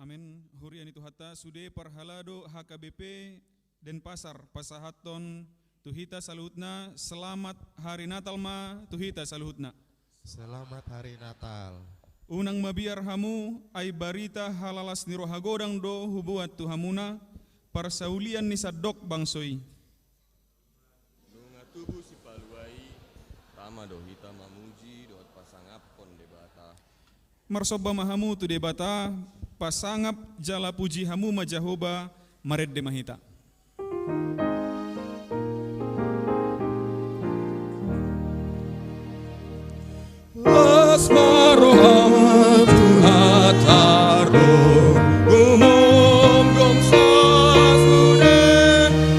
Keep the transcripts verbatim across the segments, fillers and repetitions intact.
Amen. Huria ni Tuhanta, sude parhalado H K B P Denpasar pasahathon tu hita saluhutna, selamat hari Natal ma tu hita saluhutna. Selamat hari Natal. Unang mabiar hamu, ai barita halalas ni roha godang do hubuat tu hamuna, parsaulian ni sandok bangso i. Nunga tubu sipalua i, tama do hita mamuji dohot pasangaphon Debata. Marsomba ma hamu tu Debata, pasangap jala puji hamu ma Jahowa, marende ma hita. Las ma roham tu hata ro, gomgom sasude,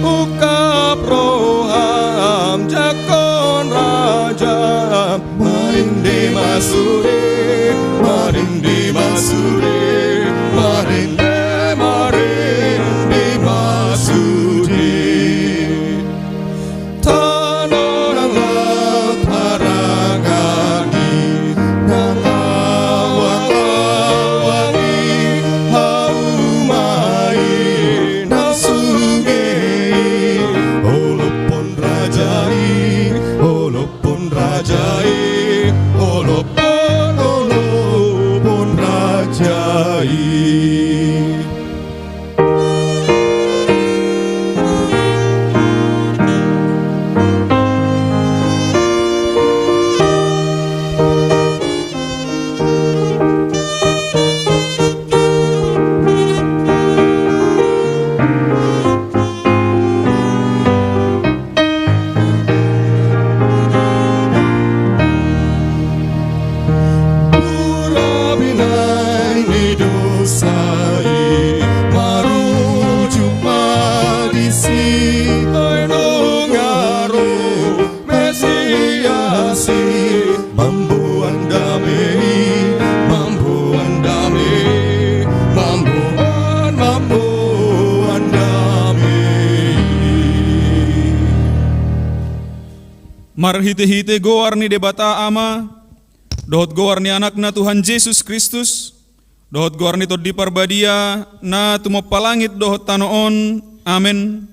ungkap roham jangkon rajam. Marende ma sude, marende ma sude, marende, marende ma sude. Tano nang lam harangan i, nang awang-awang i, hauma i nang suge i, olophon raja i, olophon raja i, olophon, olophon raja i. Mura binahen ni dosa i, marujung ma disi, ai nunga ro Mesias i, mamboan dame i, mamboan dame i, mamboan, mamboan dame i. Marhite-hite goar ni Debata Ama, dohot goar ni Anakna Tuhan Jesus Kristus, dohot goar ni Tondi Parbadia, na tumompa langit dohot tano on. Amen.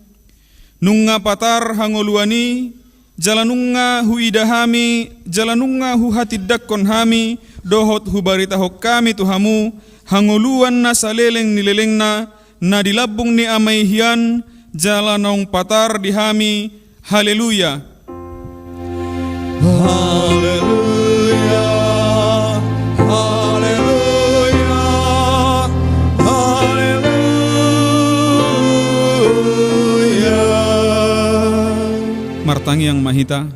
Nunga patar hangoluan i, jala nunga huida hami, jala nunga huhatindangkon hami, dohot hubaritahon hami tu hamu, hangoluan na saleleng ni lelengna, na di lambung ni Ama i hian, jala naung patar di hami. Haleluya. Haleluya, haleluya, haleluya. Martangiang ma hita.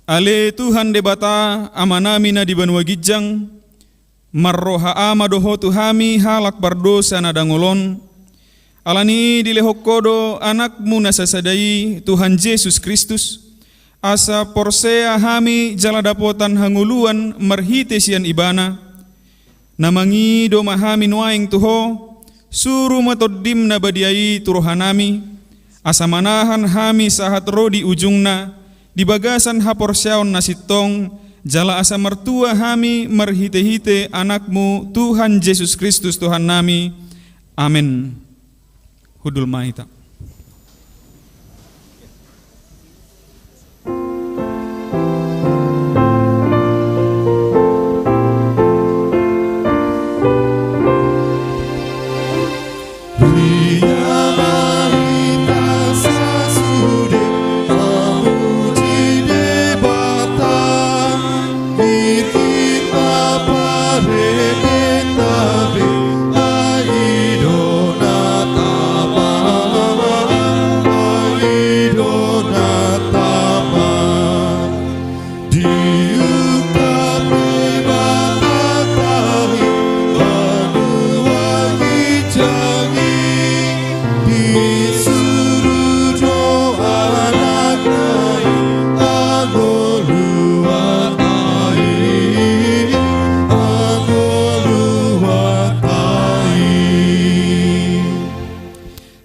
Ale Tuhan Debata, Amanami na di banua ginjang, marroha Ama do Ho tu hami halak pardosa na dangol on. Ala ni i dilehon Ho do Anakmu na sasada i, Tuhan Jesus Kristus, asa porsea hami jala dapotan hangoluan marhite sian Ibana. Na mangido ma hami nuaeng tu Ho, suru ma Tondim na badia i tu rohanami, asa manahan hami sahat ro di ujungna, di bagasan haporseaon na sintong, jala asa martua hami marhite-hite Anakmu, Tuhan Jesus Kristus Tuhannami. Amen. Hundul ma hita. Diungkap Debata i banua ginjang i, disuru do Anakna i hangoluanta i, hangoluanta i.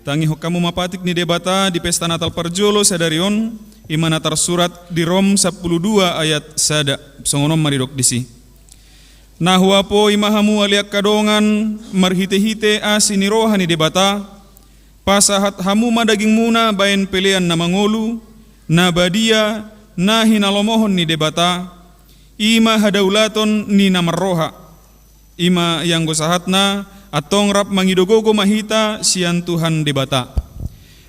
Tangihon hamu ma patik ni Debata di pesta Natal parjolo sadari on, i ma na tarsurat di Rom sampulu dua ayat sada. Songon on ma didok disi. Na huapoi ma hamu ale angka dongan, marhite-hite asi ni roha ni Debata, pasahat hamu ma dagingmuna baen pelean na mangolu, na badia, na hinalomohon ni Debata, i ma hadaulaton ni na marroha. I ma ianggo sahatna, antong rap mangido gogo ma hita sian Tuhan Debata.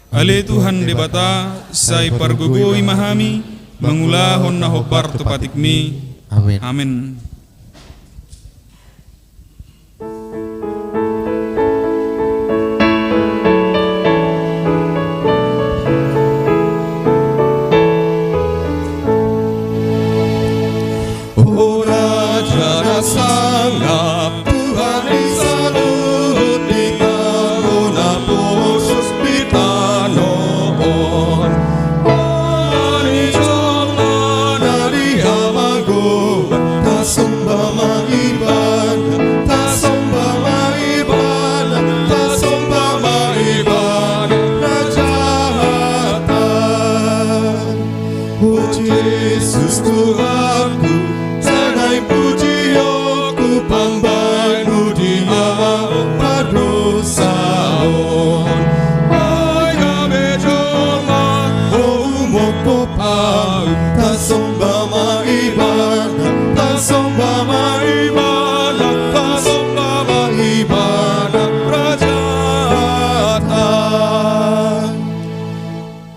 Ale Tuhan Debata, sai pargogoi ma hami, mangulahon na hombar tu patikmi. Amen. Amen. O Raja na sangap, Tuhan ni saluhut hita, na poso di tano on. Ala ni jolma na di hamagoan, tasomba ma Ibana, tasomba ma Ibana, tasomba ma Ibana, Raja hata. O Jesus Tuhanku, sai naeng pujionku pambahenMu di hamagoan pardosaon. Ai gabe jolma, o umompo pau, tasomba ma Ibana, tasomba ma Ibana, tasomba ma Ibana, Raja hata.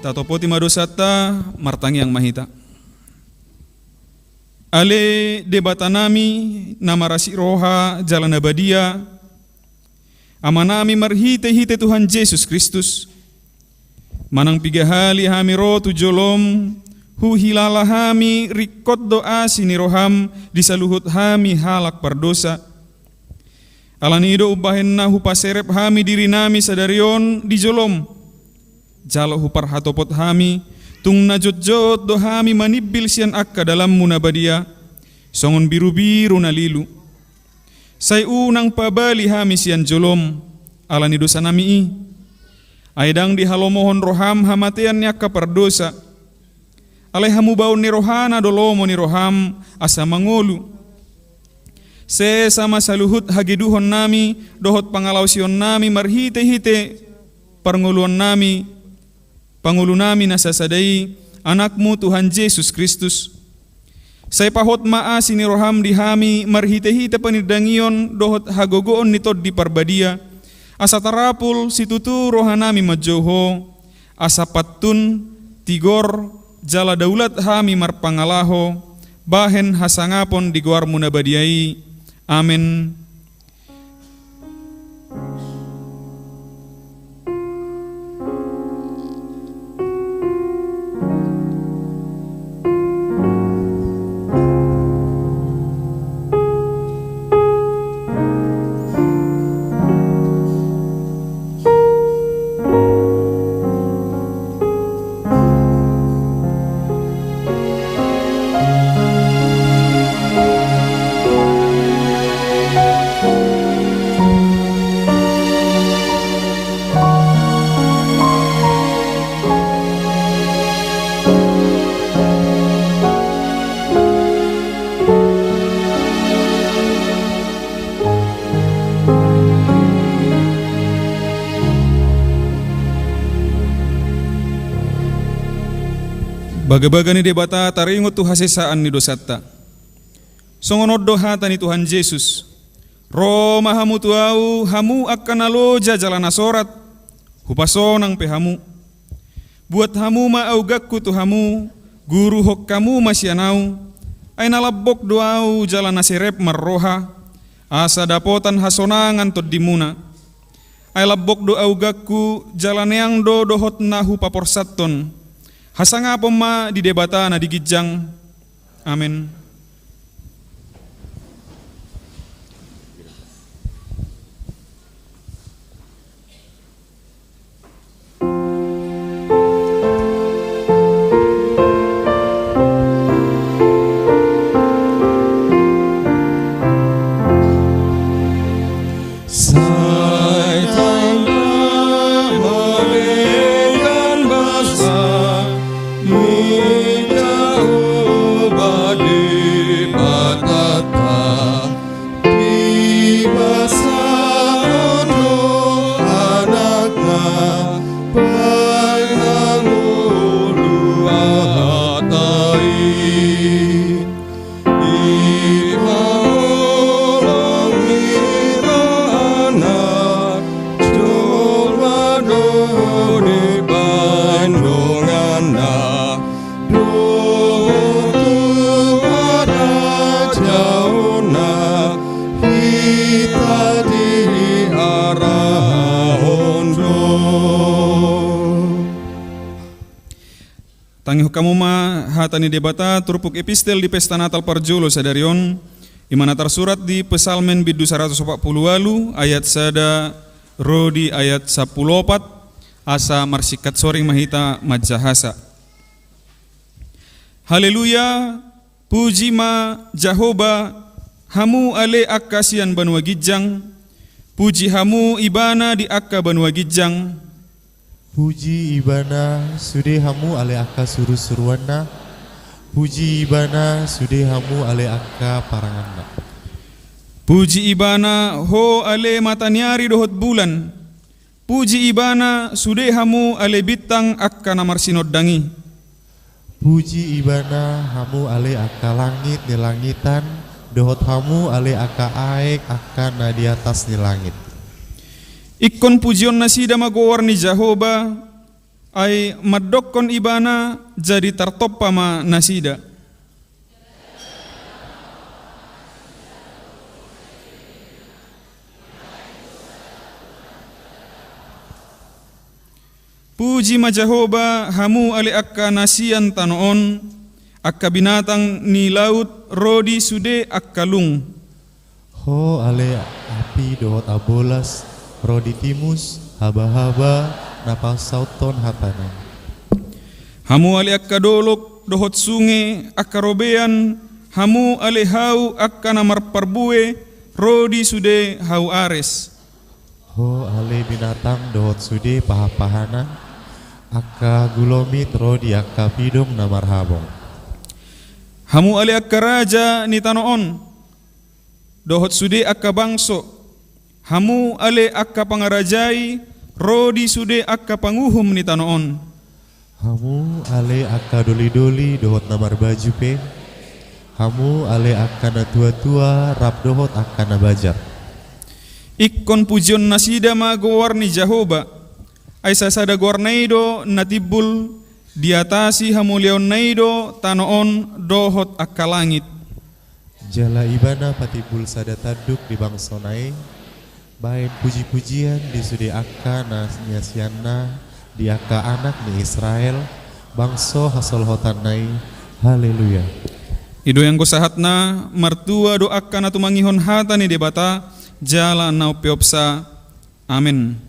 Tatopoti ma dosanta, martangiang ma hita. Ale Debatanami na marasi roha jala na badia, Amanami marhite-hite Tuhan Jesus Kristus, manang piga hali hami ro tu jolom, huhilala hami ringkot do asi ni roham di saluhut hami halak pardosa. Alani i do umbahen na hupaserep hami dirinami sadari on di jolom, jala huparhatopot hami, tung na jotjot do hami manimbil sian angka dalanmu na badia, songon birubiru na lilu. Sai unang pabali hami sian jolom, alani dosanami i. Ai ndang dihalomohon roham hamatean ni angka pardosa. Alai hamubaon ni rohana do lomo ni roham asa mangolu. Sesa ma saluhut hageduhonnami dohot pangalaosionnami marhite-hite parngoluonnami, pangolunami na sasada i, Anakmu Tuhan Jesus Kristus. Sai pahot ma asi ni roham di hami marhite-hite panindangion dohot hagogoon ni Tondi Parbadia, asa tarapul situtu rohanami manjou Ho, asa pantun, tigor, jala daulat hami marpangalaho, bahen hasangapon di goarmu na badia i. Amen. Bagabaga ni Debata taringot tu hasesaan ni dosanta. Songon on do hata ni Tuhan Jesus: Ro ma hamu tu Ahu, hamu angka na loja jala na sorat, hupasonang pe hamu. Buat hamu ma augangku tu hamu, guruhon hamu ma sian Ahu, ai na lambok do Ahu jala na serep marroha, asa dapotan hasonangan tondimuna. Ai lambok do augangku jala neang do dohot na hupaporsathon. Hasangapon ma di Debata na di ginjang. Amen. Sai tanda mangingkan basa, ninna ubat di patata. Tangihon hamu ma hata ni Debata, turpuk epistel di pesta Natal parjolo sadari on, i ma na tarsurat di Psalmen bindu saratus opat pulu ualu, ayat sada ro di ayat sampulu opat, asa marsingkat soring ma hita manjahasa. Haleluya, puji ma Jahowa, hamu ale angka sian banua ginjang, puji hamu Ibana di angka banua ginjang. Puji Ibana, sude hamu ale angka surusuruanna, puji Ibana, sude hamu ale angka paranganna. Puji Ibana, ho ale mata ni ari dohot bulan, puji Ibana, sude hamu ale bintang angka na marsinondang i. Puji Ibana, hamu ale angka langit ni langitan, dohot hamu ale angka aek angka na di atas ni langit. Ingkon pujion nasida ma goar ni Jahowa, ai mandokkon Ibana, jadi tartompa ma nasida. Puji ma Jahowa, hamu ale angka na sian tano on, angka binatang ni laut ro di sude angka lung. Ho ale api dohot ambolas, ro di timus, habahaba na pasaothon hatana. Hamu ale angka dolok dohot sunge, angka robean, hamu ale hau angka na marparbue, ro di sude hau ares. Ho ale binatang dohot sude pahanpahana, angka gulomit ro di angka pidong na marhabong. Hamu ale angka raja ni tano on, dohot sude angka bangso, hamu ale angka pangarajai ro di sude angka panguhum ni tano on. Hamu ale angka dolidoli dohot na marbaju pe, hamu ale angka na tuatua rap dohot angka na bajar. Ingkon pujion nasida ma goar ni Jahowa, ai sasada goarna i do na timbul, diatasi hamuliaonna i do tano on dohot angka langit. Jala Ibana patimbul sada tanduk di bangsona i, baen pujipujian di sude angka na niasianna, di angka anak ni Israel, bangso hasolohotanna i. Haleluya. I do anggo sahatna, martua do angka na tumangihon hata ni Debata, jala na umpeopsa. Amen.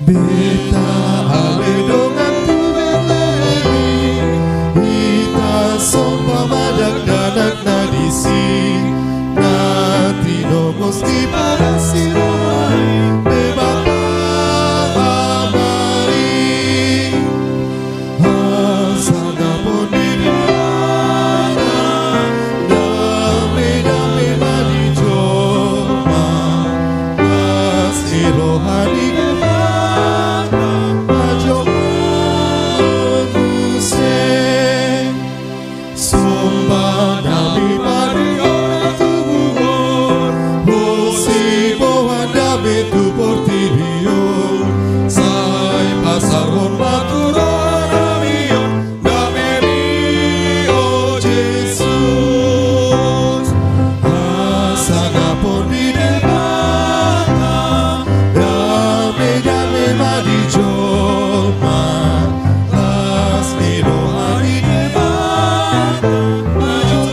Beta ale dongan tu Betlehem i, hita somba ma dakdanak na disi, na tinongos ni parasi roha i Debata Ama i. Hasangapon ni Debata, damedame ma di jolma, las ni roha ni Debata manjou muse. Somba dame ma di on, tubu on, boan dame tu portibi on, sai pasarhon ma tu roha nami on damemi, o Jesus. Hasangapon ni Debata, damedame ma di jolma, las ni roha ni Debata manjou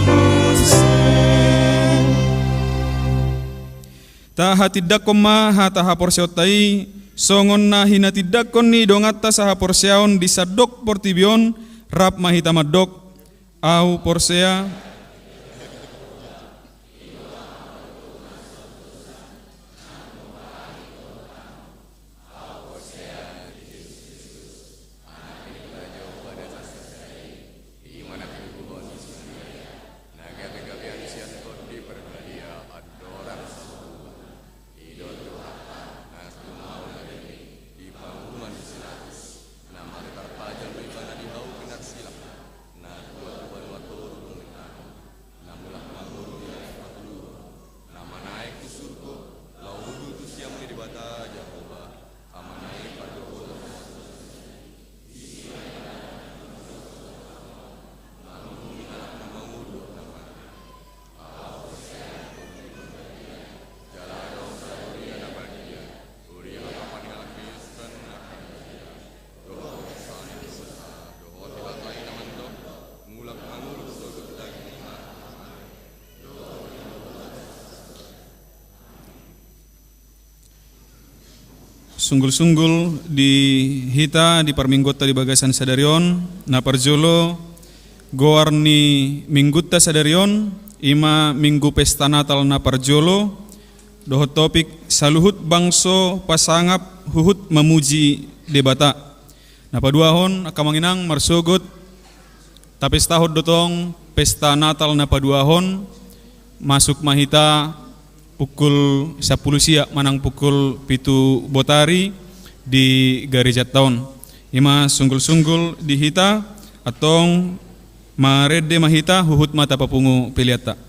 muse. Tahatindangkon ma hata haporseaonta i, songon na hinatindangkon ni donganta sahaporseaon di sandok portibi on, rap ma hita mandok: Ahu porsea. Sunggul-sunggul di hita di parmingguonta di bagasan sadari on, na parjolo goar ni minggunta sadari on, i ma Minggu Pesta Natal na parjolo, dohot topik saluhut bangso pasangap huhut mamuji Debata. Na paduahon, angka amang inang, marsogot tapestahon do tong pesta Natal na paduahon, masuk ma hita pukul sampulu sia manang pukul pitu botari di garejanta on. I ma sunggul-sunggul di hita, antong marende ma hita huhut ma tapapungu peleanta.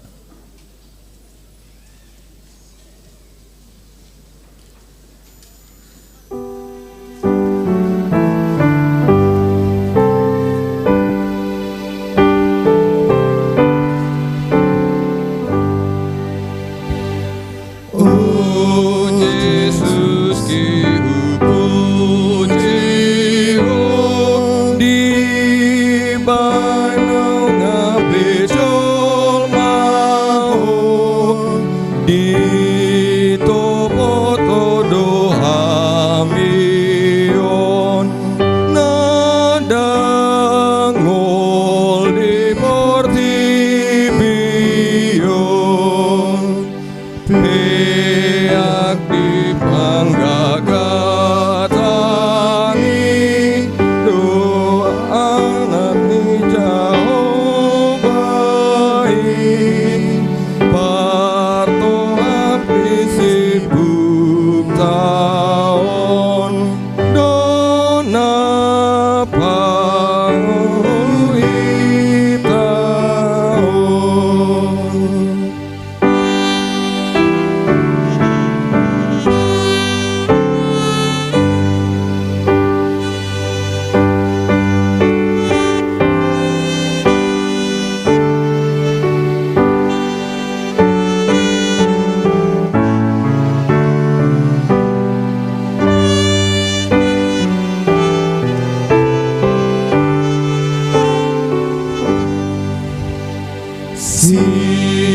O Jesus, hupuji Ho, dibahen Ho gabe jolma Ho, ditopot Ho do hami on, na dangol di portibi on. Peak di panggagat tangi do Anak ni Jahowa i, partohap di sibukta on do na pangolu hita on.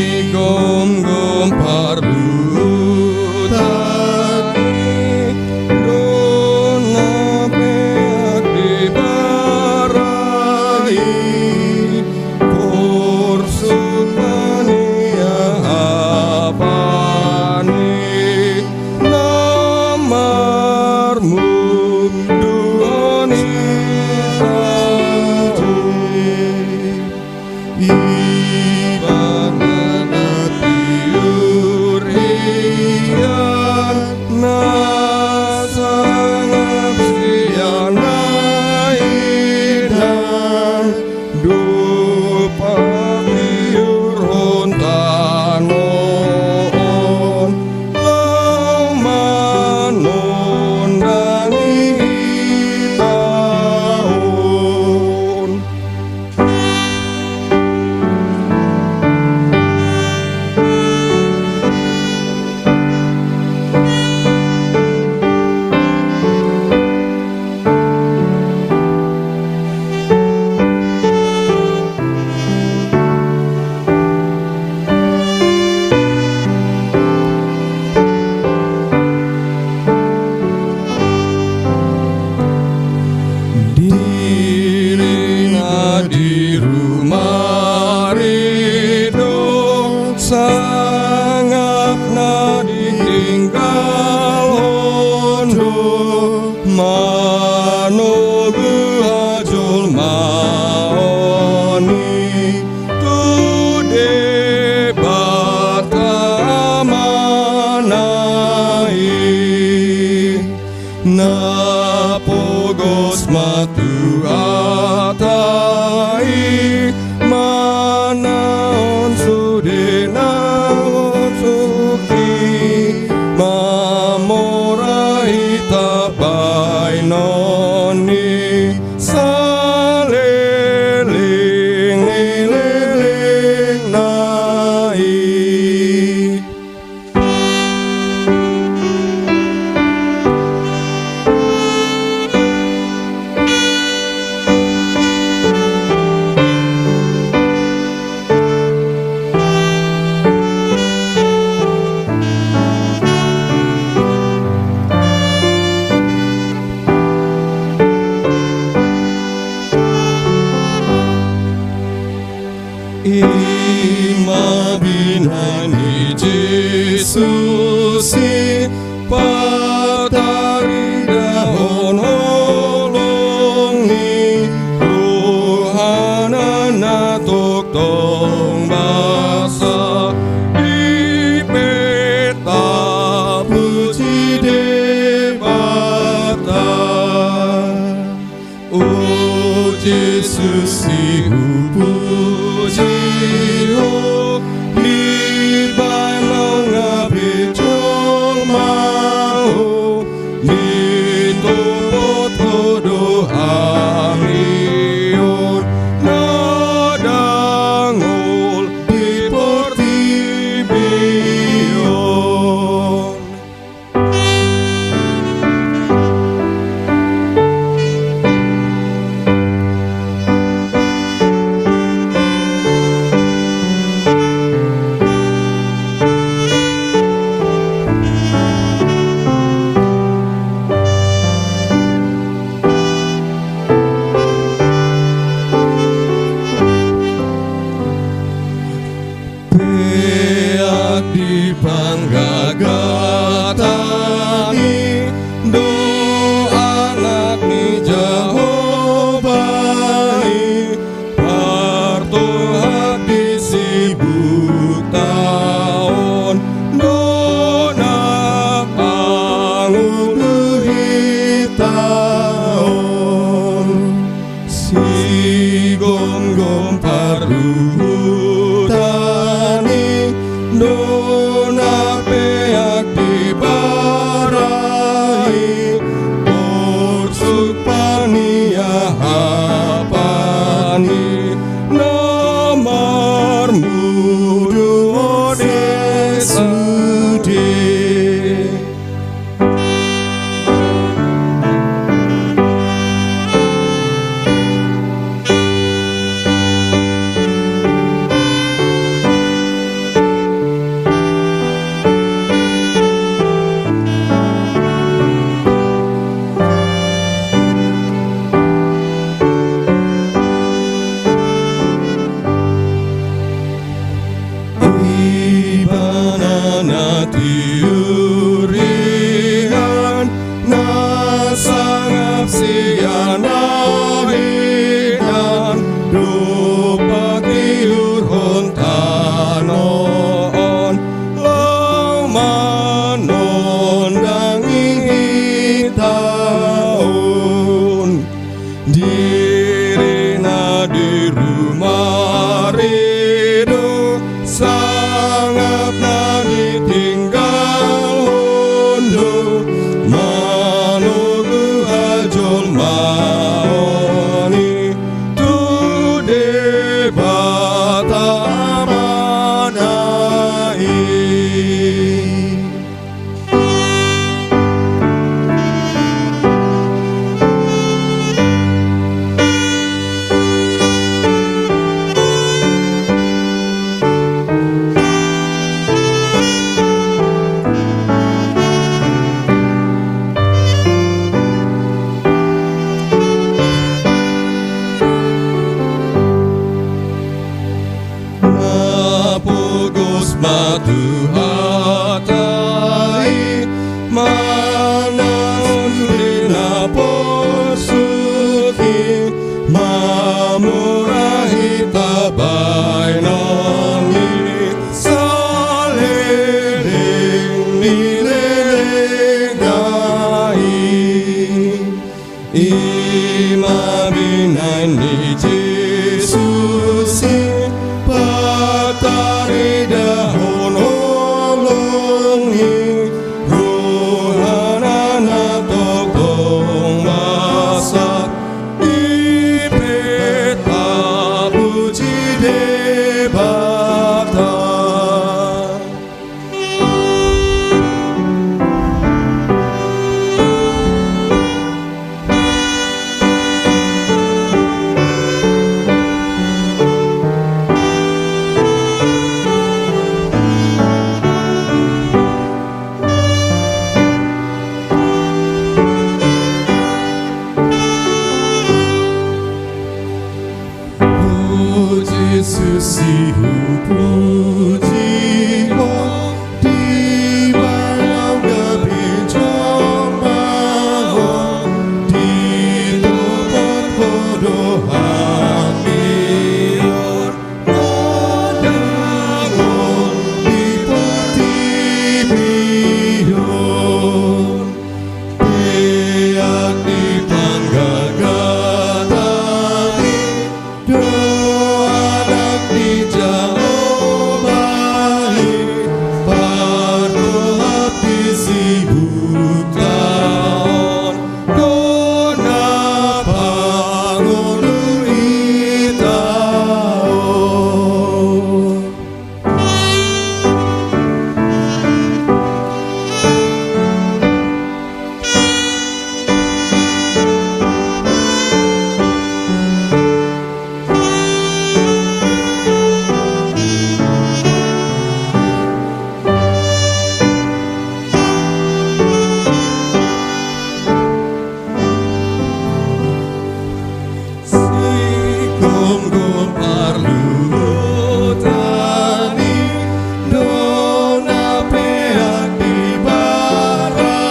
Sigomgom parluhutan i do na peak di bara i, porsuk paniahapan i na marmunduhon hita i. Ibana na tiur hian, na sangap sian na inang, dompak tiurhon tano on, laho manondangi hita on. Dirina di rumari do, sangapna ditinggalhon do, manogu hajolmaon i tu Debata Amana i. Na pogos ma tu hata i, manaon sude na unsuk i, mamora hita baenon i saleleng ni lelengna i. Tusi pataridahon holong ni rohana na tongtong basa, i pe tapuji Debata. O Jesus, hupuji Ho, dibahen nang pe jolma Ho, ditopot Ho do hami on, na dangol di portibi on. Peak di panggagatani do anak ni Jahowa i, partohap di sibukta on do na panguduhita on. Sigomgom parluhutan i do na peak di bara i, porsuk paniahapan i na marmudu ode sude. Ibana na tiur hian, na sangap sian na hian, dompak tiurhon tano on, laho manondangi hita on. Dirina di rumari do sangap na ditinggalhon do, manogu hajolmaon i tu Debata Amana i. Na pogos ma tu hata i, manang sude na porsuk i, mamora hita bahenon i saleleng ni lelengna i. I ma binahen ni Jesus i, pataridahon holong ni rohana na tongtong basa, i pe tapuji Debata. O Jesus, hupuji Ho, di do hami on, na dangol di portibi on. Peak ni panggagadani do Anak ni Jahowa i, pardohap di si huta on, do na pangolu hita on. Sigomgom parluhutan i do na peak di bara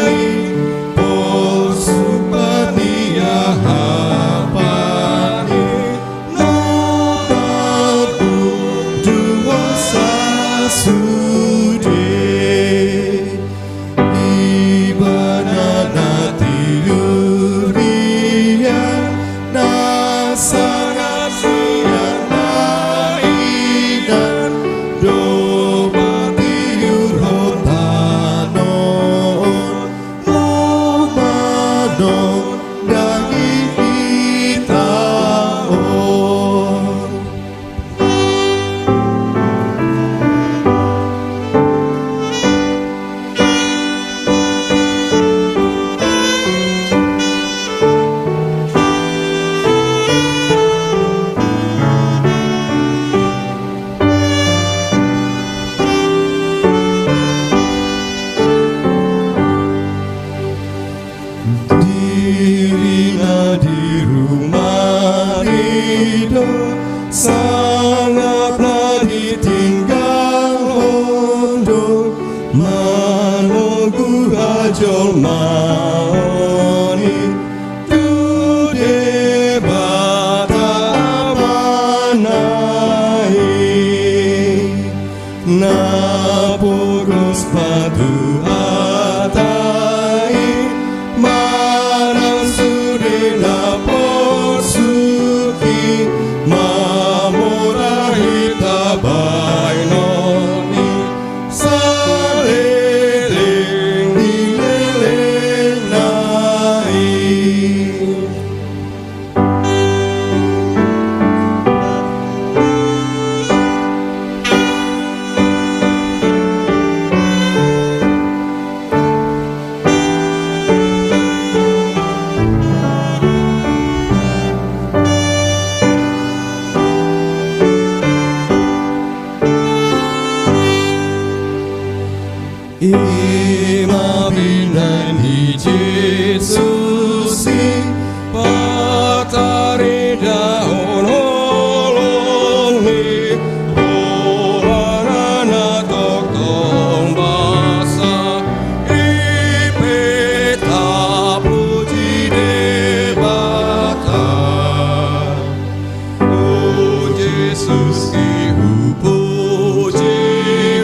i, porsuk batia hapan i, na marpundu hosa sude. Ibana na tiur ia, na sangap sian na inan, do patiurhon tano on, laho manondangi hita on. Diri na di rumah i do, sangap na ditinggalhon do, manogu hajolmaon i tu Debata Amana i. Na pogos patuhata i, manang sude na porsuk i, mamora hita baenon i, saleleng ni lelengna i. I ma pinahan ni Jesus i, pataridahon holong ni Rohana na tongtong basa, i pe tapuji Debata. O Jesus, hupuji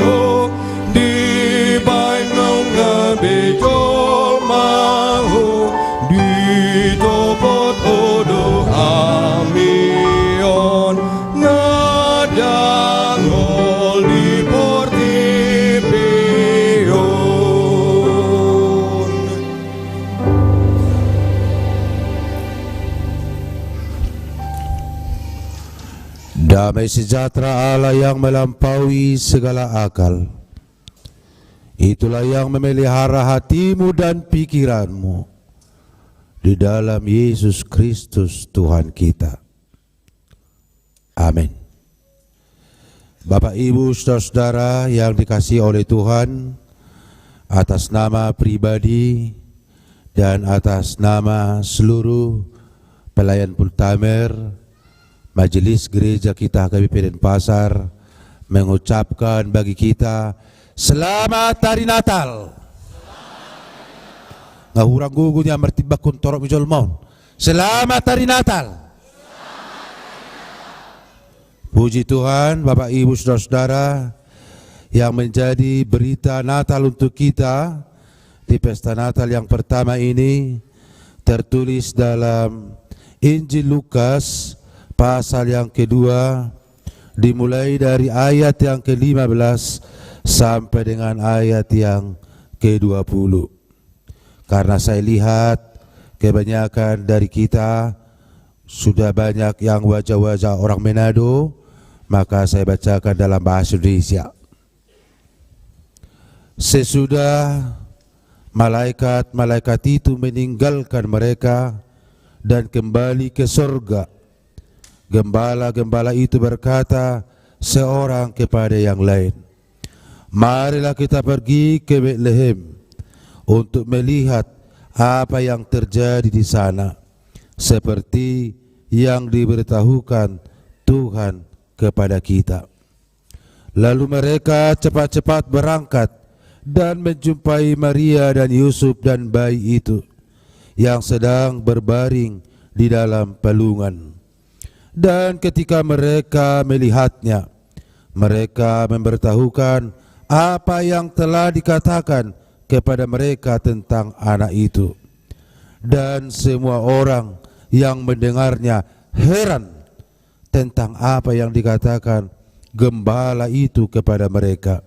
Ho, dibaen naung gabe jolma Ho, ditopot Ho do hami on, na dangol di portibi on. Damai sejahtera Allah yang melampaui segala akal, itulah yang memelihara hatimu dan pikiranmu di dalam Yesus Kristus Tuhan kita. Amin. Bapak, Ibu, saudara-saudara yang dikasihi oleh Tuhan, atas nama pribadi dan atas nama seluruh pelayan Pultamer, Majelis Gereja kita H K B P Denpasar mengucapkan bagi kita selamat hari Natal. Nga hurang gogo nian martimbangkon torop ni jolma on. Selamat Hari Natal. Puji Tuhan, Bapak, Ibu, Saudara-saudara, yang menjadi berita Natal untuk kita di pesta Natal yang pertama ini tertulis dalam Injil Lukas pasal yang kedua, dimulai dari ayat yang ke lima belas sampai dengan ayat yang ke dua puluh. Karena saya lihat kebanyakan dari kita sudah banyak yang wajah-wajah orang Manado, maka saya bacakan dalam bahasa Indonesia. Sesudah malaikat-malaikat itu meninggalkan mereka dan kembali ke sorga, gembala-gembala itu berkata seorang kepada yang lain, "Marilah kita pergi ke Betlehem untuk melihat apa yang terjadi di sana, seperti yang diberitahukan Tuhan kepada kita." Lalu mereka cepat-cepat berangkat dan menjumpai Maria dan Yusuf dan bayi itu yang sedang berbaring di dalam palungan. Dan ketika mereka melihatnya, mereka memberitahukan apa yang telah dikatakan kepada mereka tentang anak itu. Dan semua orang yang mendengarnya heran tentang apa yang dikatakan gembala itu kepada mereka.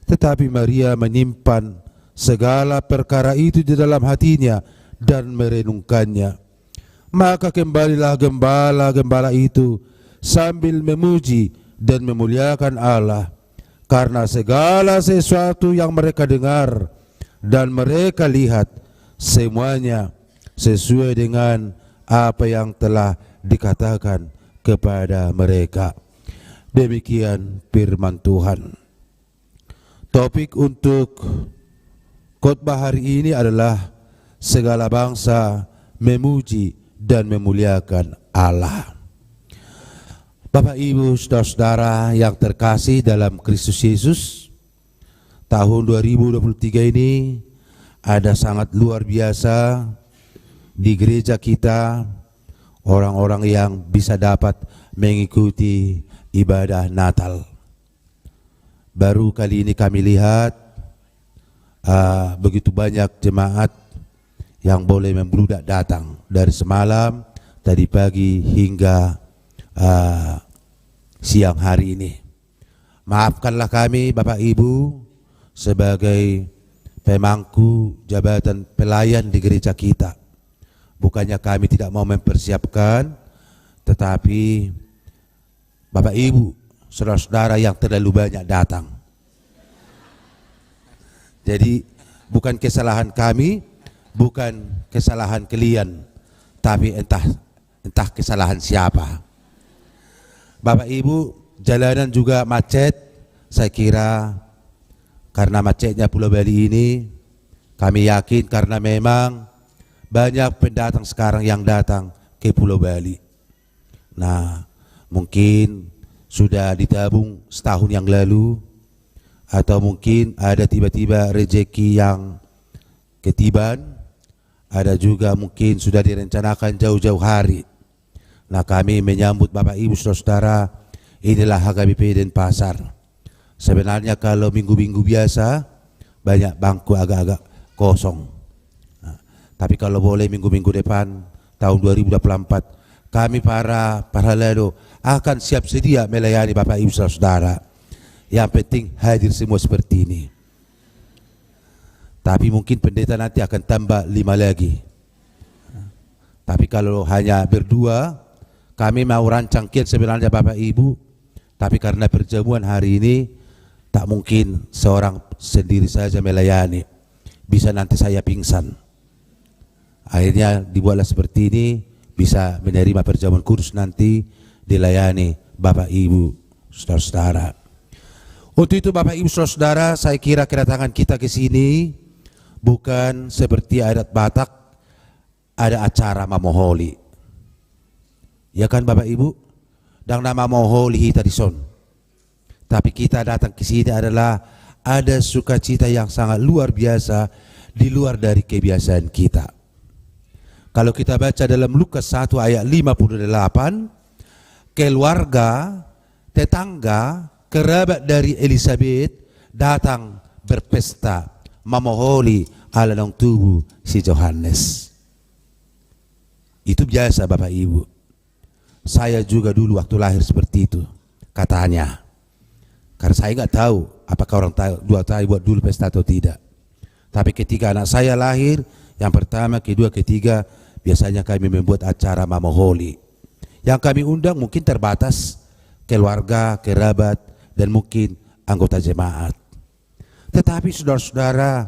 Tetapi Maria menyimpan segala perkara itu di dalam hatinya dan merenungkannya. Maka kembalilah gembala-gembala itu sambil memuji dan memuliakan Allah karena segala sesuatu yang mereka dengar dan mereka lihat, semuanya sesuai dengan apa yang telah dikatakan kepada mereka. Demikian firman Tuhan. Topik untuk khotbah hari ini adalah segala bangsa memuji dan memuliakan Allah. Bapak, Ibu, Saudara-saudara yang terkasih dalam Kristus Yesus, tahun dua ribu dua puluh tiga ini ada sangat luar biasa di gereja kita, orang-orang yang bisa dapat mengikuti ibadah Natal. Baru kali ini kami lihat, ah, begitu banyak jemaat yang boleh membludak datang dari semalam, tadi pagi hingga, ah, siang hari ini. Maafkanlah kami, Bapak Ibu, sebagai pemangku jabatan pelayan di gereja kita. Bukannya kami tidak mau mempersiapkan, tetapi Bapak Ibu, saudara-saudara yang terlalu banyak datang. Jadi, bukan kesalahan kami, bukan kesalahan kalian, tapi entah, entah kesalahan siapa. Bapak Ibu, jalanan juga macet, saya kira karena macetnya Pulau Bali ini, kami yakin karena memang banyak pendatang sekarang yang datang ke Pulau Bali. Nah, mungkin sudah ditabung setahun yang lalu, atau mungkin ada tiba-tiba rezeki yang ketiban, ada juga mungkin sudah direncanakan jauh-jauh hari. Nah, kami menyambut Bapak Ibu Saudara, inilah H K B P Denpasar. Sebenarnya kalau minggu-minggu biasa, banyak bangku agak-agak kosong. Nah, tapi kalau boleh minggu-minggu depan, tahun dua ribu dua puluh empat, kami para parhalado akan siap sedia melayani Bapak Ibu Saudara. Yang penting hadir semua seperti ini. Tapi mungkin pendeta nanti akan tambah lima lagi. Tapi kalau hanya berdua, kami mau rancang kian sebenarnya Bapak Ibu, tapi karena perjamuan hari ini, tak mungkin seorang sendiri saja melayani. Bisa nanti saya pingsan. Akhirnya dibuatlah seperti ini, bisa menerima perjamuan kudus nanti dilayani Bapak Ibu, saudara-saudara. Untuk itu Bapak Ibu saudara-saudara, saya kira kedatangan kita ke sini bukan seperti adat Batak, ada acara mamoholi. Ya kan, Bapak Ibu? Ndang na mamoholi hita dison. Tapi kita datang ke sini adalah ada sukacita yang sangat luar biasa, di luar dari kebiasaan kita. Kalau kita baca dalam Lukas satu ayat lima puluh delapan, keluarga, tetangga, kerabat dari Elisabet datang berpesta, mamoholi ala naung tubu si Johannes. Itu biasa, Bapak Ibu. Saya juga dulu waktu lahir seperti itu, katanya. Karena saya nggak tahu apakah orang ta-, dua tahu buat dulu pesta atau tidak. Tapi ketika anak saya lahir, yang pertama, kedua, ketiga, biasanya kami membuat acara mamoholi. Yang kami undang mungkin terbatas, keluarga, kerabat, dan mungkin anggota jemaat. Tetapi saudara-saudara,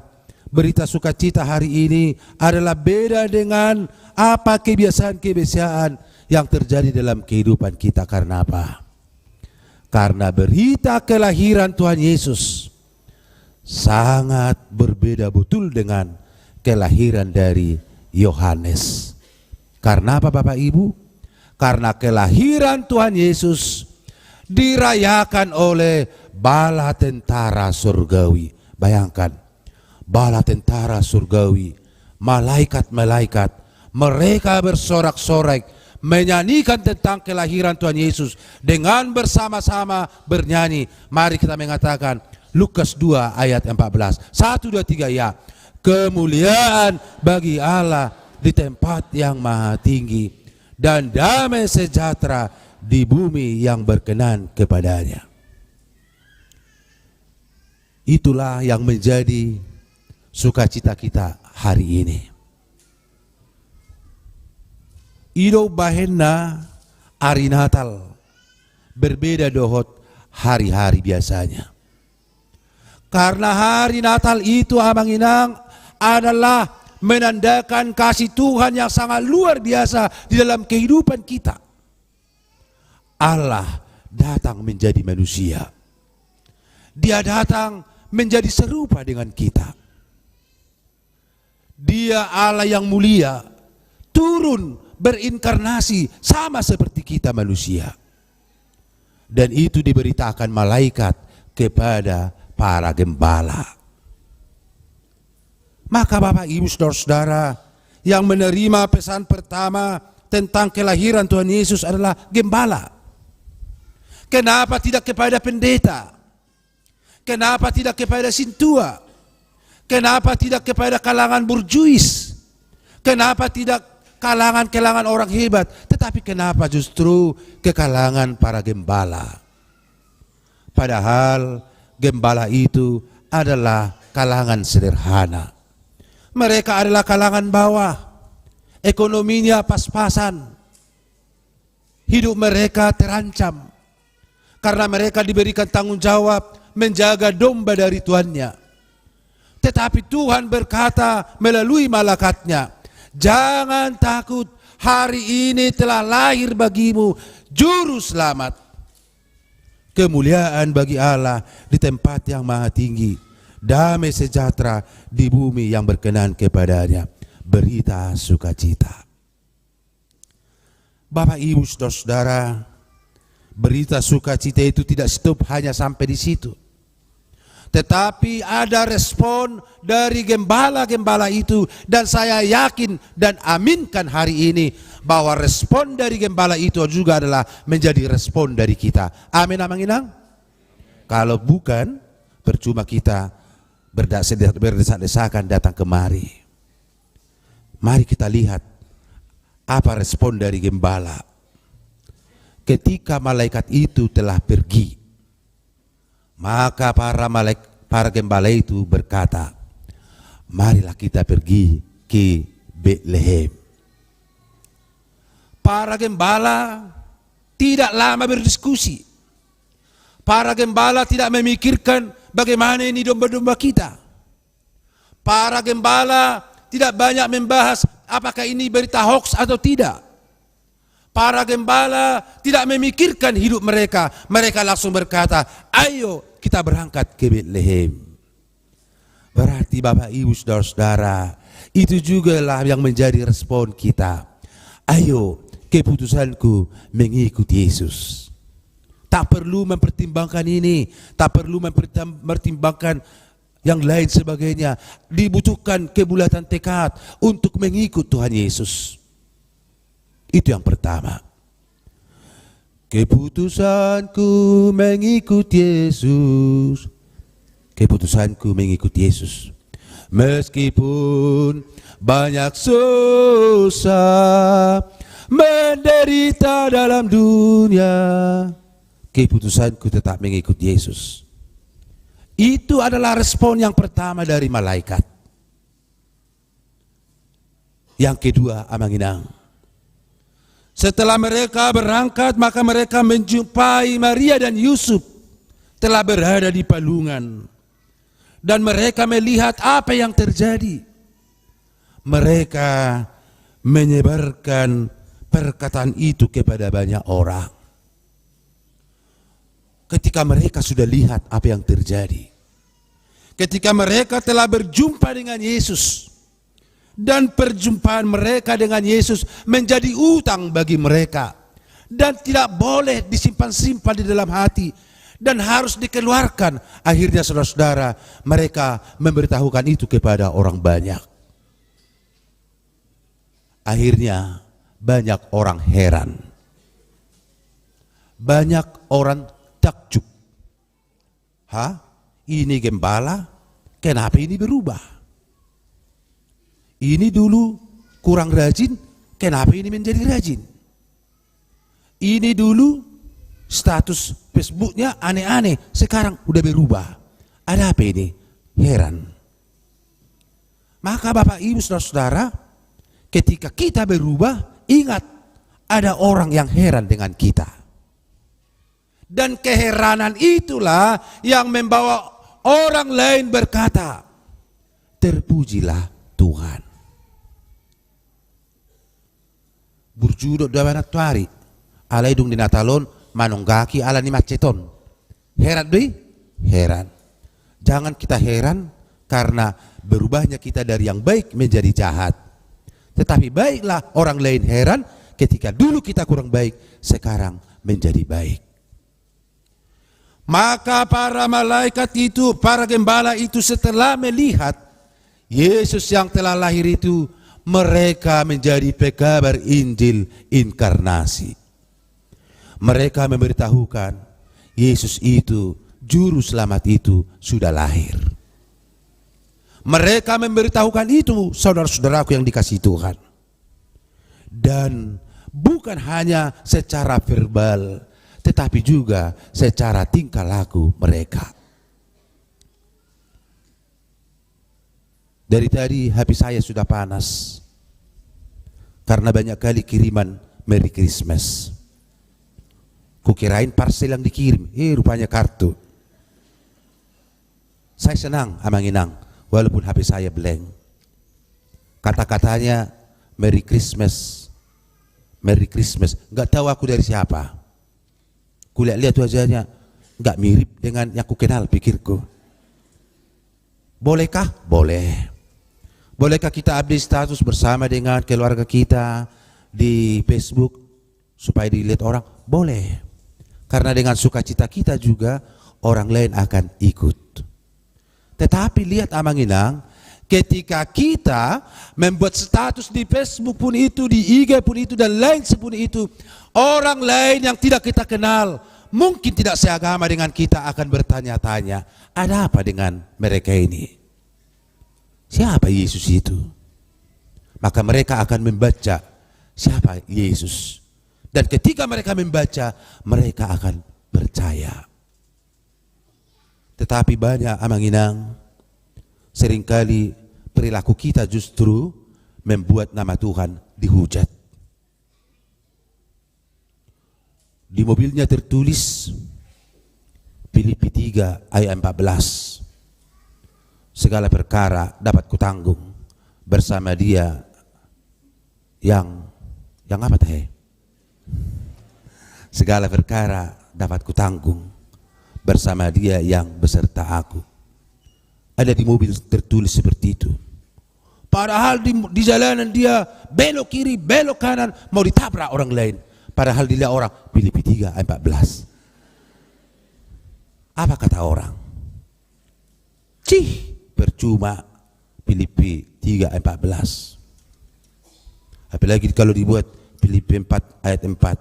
berita sukacita hari ini adalah beda dengan apa kebiasaan-kebiasaan yang terjadi dalam kehidupan kita. Karena apa? Karena berita kelahiran Tuhan Yesus sangat berbeda betul dengan kelahiran dari Yohanes. Karena apa, Bapak Ibu? Karena kelahiran Tuhan Yesus dirayakan oleh bala tentara surgawi. Bayangkan, bala tentara surgawi, malaikat-malaikat, mereka bersorak-sorai, menyanyikan tentang kelahiran Tuhan Yesus dengan bersama-sama bernyanyi. Mari kita mengatakan, Lukas dua ayat empat belas. Satu, dua, tiga, ya. Kemuliaan bagi Allah di tempat yang maha tinggi, dan damai sejahtera di bumi yang berkenan kepada-Nya. Itulah yang menjadi sukacita kita hari ini. I do umbahenna ari Natal berbeda dohot hari-hari biasanya. Karena hari Natal itu, Amang Inang, adalah menandakan kasih Tuhan yang sangat luar biasa di dalam kehidupan kita. Allah datang menjadi manusia. Dia datang menjadi serupa dengan kita. Dia Allah yang mulia, turun berinkarnasi sama seperti kita manusia. Dan itu diberitakan malaikat kepada para gembala. Maka Bapak Ibu Saudara-saudara, yang menerima pesan pertama tentang kelahiran Tuhan Yesus adalah gembala. Kenapa tidak kepada pendeta? Kenapa tidak kepada sintua? Kenapa tidak kepada kalangan burjuis? Kenapa tidak kalangan-kalangan orang hebat? Tetapi kenapa justru ke kalangan para gembala? Padahal gembala itu adalah kalangan sederhana. Mereka adalah kalangan bawah. Ekonominya pas-pasan. Hidup mereka terancam. Karena mereka diberikan tanggung jawab menjaga domba dari tuannya. Tetapi Tuhan berkata melalui malaikat-Nya, "Jangan takut, hari ini telah lahir bagimu Juru Selamat. Kemuliaan bagi Allah di tempat yang maha tinggi, damai sejahtera di bumi yang berkenan kepada-Nya." Berita sukacita. Bapak, Ibu, Saudara-saudara, berita sukacita itu tidak stop hanya sampai di situ. Tetapi ada respon dari gembala-gembala itu, dan saya yakin dan aminkan hari ini bahwa respon dari gembala itu juga adalah menjadi respon dari kita. Amin, Amang Inang? Kalau bukan, percuma kita berda-, berdesak-desakan datang kemari. Mari kita lihat apa respon dari gembala. Ketika malaikat itu telah pergi, maka para malaik-, para gembala itu berkata, "Marilah kita pergi ke Betlehem." Para gembala tidak lama berdiskusi. Para gembala tidak memikirkan bagaimana ini domba-domba kita. Para gembala tidak banyak membahas apakah ini berita hoax atau tidak. Para gembala tidak memikirkan hidup mereka. Mereka langsung berkata, "Ayo kita berangkat ke Betlehem." Berarti Bapak, Ibu, Saudara-saudara, itu jugalah yang menjadi respon kita. Ayo, keputusanku mengikut Yesus. Tak perlu mempertimbangkan ini, tak perlu mempertim-, mempertimbangkan yang lain sebagainya, dibutuhkan kebulatan tekad untuk mengikut Tuhan Yesus. Itu yang pertama. Keputusanku mengikut Yesus. Keputusanku mengikut Yesus. Meskipun banyak susah, menderita dalam dunia, keputusanku tetap mengikut Yesus. Itu adalah respon yang pertama dari malaikat. Yang kedua, Amang Inang, setelah mereka berangkat, maka mereka menjumpai Maria dan Yusuf telah berada di palungan. Dan mereka melihat apa yang terjadi. Mereka menyebarkan perkataan itu kepada banyak orang. Ketika mereka sudah lihat apa yang terjadi, ketika mereka telah berjumpa dengan Yesus, dan perjumpaan mereka dengan Yesus menjadi utang bagi mereka dan tidak boleh disimpan-simpan di dalam hati dan harus dikeluarkan. Akhirnya, saudara-saudara, mereka memberitahukan itu kepada orang banyak. Akhirnya, banyak orang heran. Banyak orang takjub. "Hah? Ini gembala, kenapa ini berubah? Ini dulu kurang rajin, kenapa ini menjadi rajin? Ini dulu status Facebooknya aneh-aneh, sekarang udah berubah. Ada apa ini?" Heran. Maka Bapak Ibu Saudara-saudara, ketika kita berubah, ingat, ada orang yang heran dengan kita. Dan keheranan itulah yang membawa orang lain berkata, "Terpujilah Tuhan." Burju do dua banan tuari, alai dung di Natal on manonggaki ala ni macet on. Heran do i? Heran. Jangan kita heran karena berubahnya kita dari yang baik menjadi jahat. Tetapi baiklah orang lain heran ketika dulu kita kurang baik, sekarang menjadi baik. Maka para malaikat itu, para gembala itu, setelah melihat Yesus yang telah lahir itu, mereka menjadi pekabar Injil inkarnasi. Mereka memberitahukan Yesus itu, Juru Selamat itu sudah lahir. Mereka memberitahukan itu, saudara-saudaraku yang dikasihi Tuhan. Dan bukan hanya secara verbal, tetapi juga secara tingkah laku mereka. Dari tadi H P saya sudah panas karena banyak kali kiriman Merry Christmas. Kukirain parsel yang dikirim, eh, rupanya kartu. Saya senang, Amang Inang, walaupun H P saya blank. Kata-katanya, "Merry Christmas, Merry Christmas." Nggak tahu aku dari siapa. Kulihat-lihat wajahnya, nggak mirip dengan yang kukenal, pikirku. Bolehkah? Boleh. Bolehkah kita update status bersama dengan keluarga kita di Facebook supaya dilihat orang? Boleh. Karena dengan sukacita kita juga, orang lain akan ikut. Tetapi lihat, Amang Inang, ketika kita membuat status di Facebook pun itu, di I G pun itu, dan lain sebagainya itu, orang lain yang tidak kita kenal, mungkin tidak seagama dengan kita, akan bertanya-tanya, "Ada apa dengan mereka ini? Siapa Yesus itu?" Maka mereka akan membaca siapa Yesus. Dan ketika mereka membaca, mereka akan percaya. Tetapi banyak, Amang Inang, seringkali perilaku kita justru membuat nama Tuhan dihujat. Di mobilnya tertulis, Filipi tiga ayat empat belas, "Segala perkara dapat kutanggung bersama Dia yang," yang apa, tahe? "Segala perkara dapat kutanggung bersama Dia yang beserta aku." Ada di mobil tertulis seperti itu. Padahal di, di jalanan dia belok kiri, belok kanan, mau ditabrak orang lain. Padahal dilihat orang, Filipi tiga ayat empat belas. Apa kata orang? "Cih, percuma. Filipi tiga empat belas. Apalagi kalau dibuat Filipi empat ayat empat.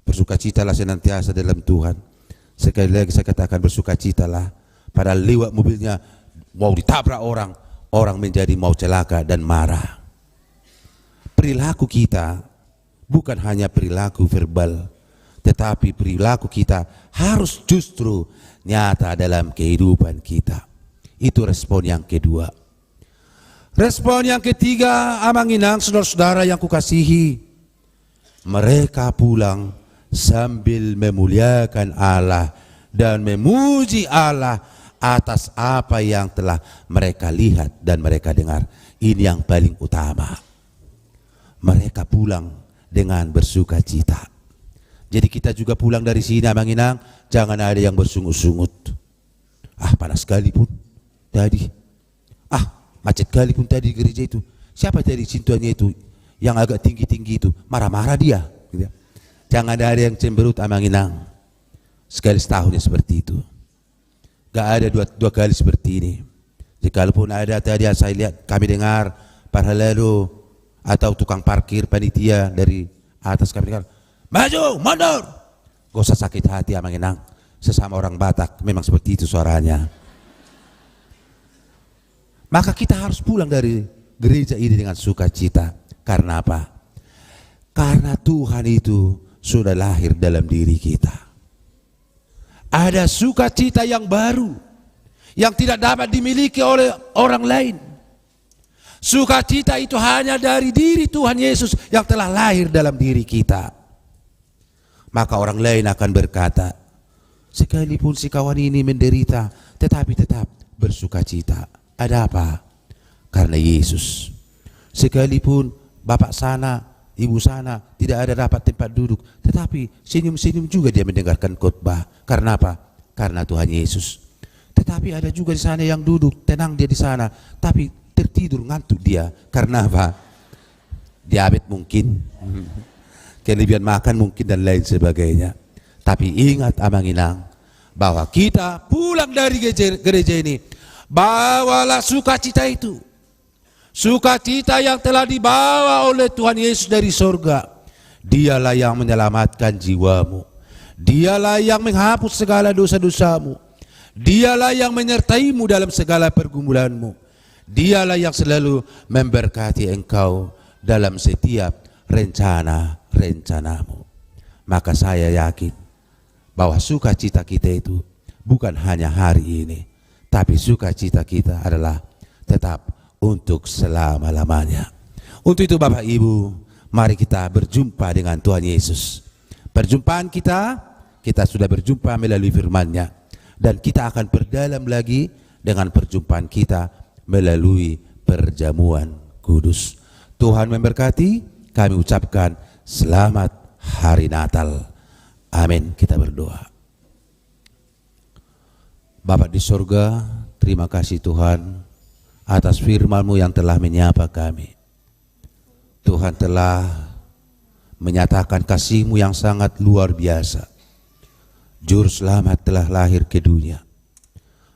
Bersukacitalah senantiasa dalam Tuhan. Sekali lagi saya katakan, bersukacitalah. Padahal lewat mobilnya mau ditabrak orang, orang menjadi mau celaka dan marah. Perilaku kita bukan hanya perilaku verbal, tetapi perilaku kita harus justru nyata dalam kehidupan kita. Itu respon yang kedua. Respon yang ketiga, Amang Inang, saudara-saudara yang kukasihi, mereka pulang sambil memuliakan Allah dan memuji Allah atas apa yang telah mereka lihat dan mereka dengar. Ini yang paling utama. Mereka pulang dengan bersukacita. Jadi kita juga pulang dari sini, Amang Inang, jangan ada yang bersungut-sungut. Ah, panas sekali pun tadi. Ah, macet kali pun tadi di gereja itu. Siapa tadi sintuannya itu yang agak tinggi-tinggi itu? Marah-marah dia, gitu ya. Jangan ada yang cemberut, Amang Inang. Sekali setahun ya seperti itu. Gak ada dua, dua kali seperti ini. Jadi kalaupun ada tadi yang saya lihat, kami dengar, parhalado atau tukang parkir, panitia dari atas, kami dengar, "Maju, mundur!" Gak usah sakit hati, Amang Inang. Sesama orang Batak memang seperti itu suaranya. Maka kita harus pulang dari gereja ini dengan sukacita. Karena apa? Karena Tuhan itu sudah lahir dalam diri kita. Ada sukacita yang baru yang tidak dapat dimiliki oleh orang lain. Sukacita itu hanya dari diri Tuhan Yesus yang telah lahir dalam diri kita. Maka orang lain akan berkata, "Sekalipun si kawan ini menderita, tetapi tetap bersukacita." Ada apa? Karena Yesus. Sekalipun bapak sana, ibu sana tidak ada dapat tempat duduk, tetapi senyum-senyum juga dia mendengarkan khotbah. Karena apa? Karena Tuhan Yesus. Tetapi ada juga di sana yang duduk, tenang dia di sana, tapi tertidur, ngantuk dia. Karena apa? Diabetes mungkin, kelebihan makan mungkin, dan lain sebagainya. Tapi ingat, Amang Inang, bahwa kita pulang dari gereja, gereja ini, bawalah sukacita itu. Sukacita yang telah dibawa oleh Tuhan Yesus dari sorga. Dialah yang menyelamatkan jiwamu. Dialah yang menghapus segala dosa-dosamu. Dialah yang menyertaimu dalam segala pergumulanmu. Dialah yang selalu memberkati engkau dalam setiap rencana-rencanamu. Maka saya yakin bahwa sukacita kita itu bukan hanya hari ini, tapi sukacita kita adalah tetap untuk selama-lamanya. Untuk itu, Bapak Ibu, mari kita berjumpa dengan Tuhan Yesus. Perjumpaan kita, kita sudah berjumpa melalui firman-Nya. Dan kita akan perdalam lagi dengan perjumpaan kita melalui perjamuan kudus. Tuhan memberkati, kami ucapkan selamat hari Natal. Amin. Kita berdoa. Bapa di sorga, terima kasih Tuhan atas firman-Mu yang telah menyapa kami. Tuhan telah menyatakan kasih-Mu yang sangat luar biasa. Juru Selamat telah lahir ke dunia.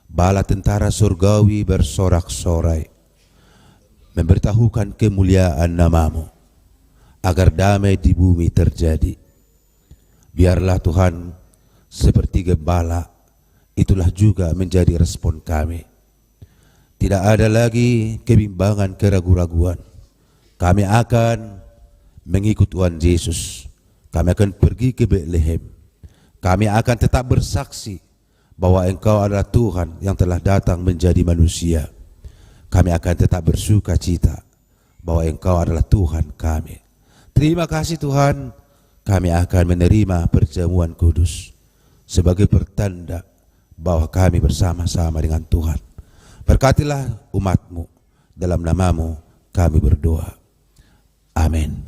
Bala tentara sorgawi bersorak-sorai, memberitahukan kemuliaan nama-Mu, agar damai di bumi terjadi. Biarlah Tuhan, seperti gembala, itulah juga menjadi respon kami. Tidak ada lagi kebimbangan, keragu-raguan. Kami akan mengikut Tuhan Yesus. Kami akan pergi ke Betlehem. Kami akan tetap bersaksi bahwa Engkau adalah Tuhan yang telah datang menjadi manusia. Kami akan tetap bersuka cita bahwa Engkau adalah Tuhan kami. Terima kasih Tuhan, kami akan menerima perjamuan kudus sebagai pertanda bahwa kami bersama-sama dengan Tuhan. Berkatilah umat-Mu, dalam nama-Mu kami berdoa. Amin.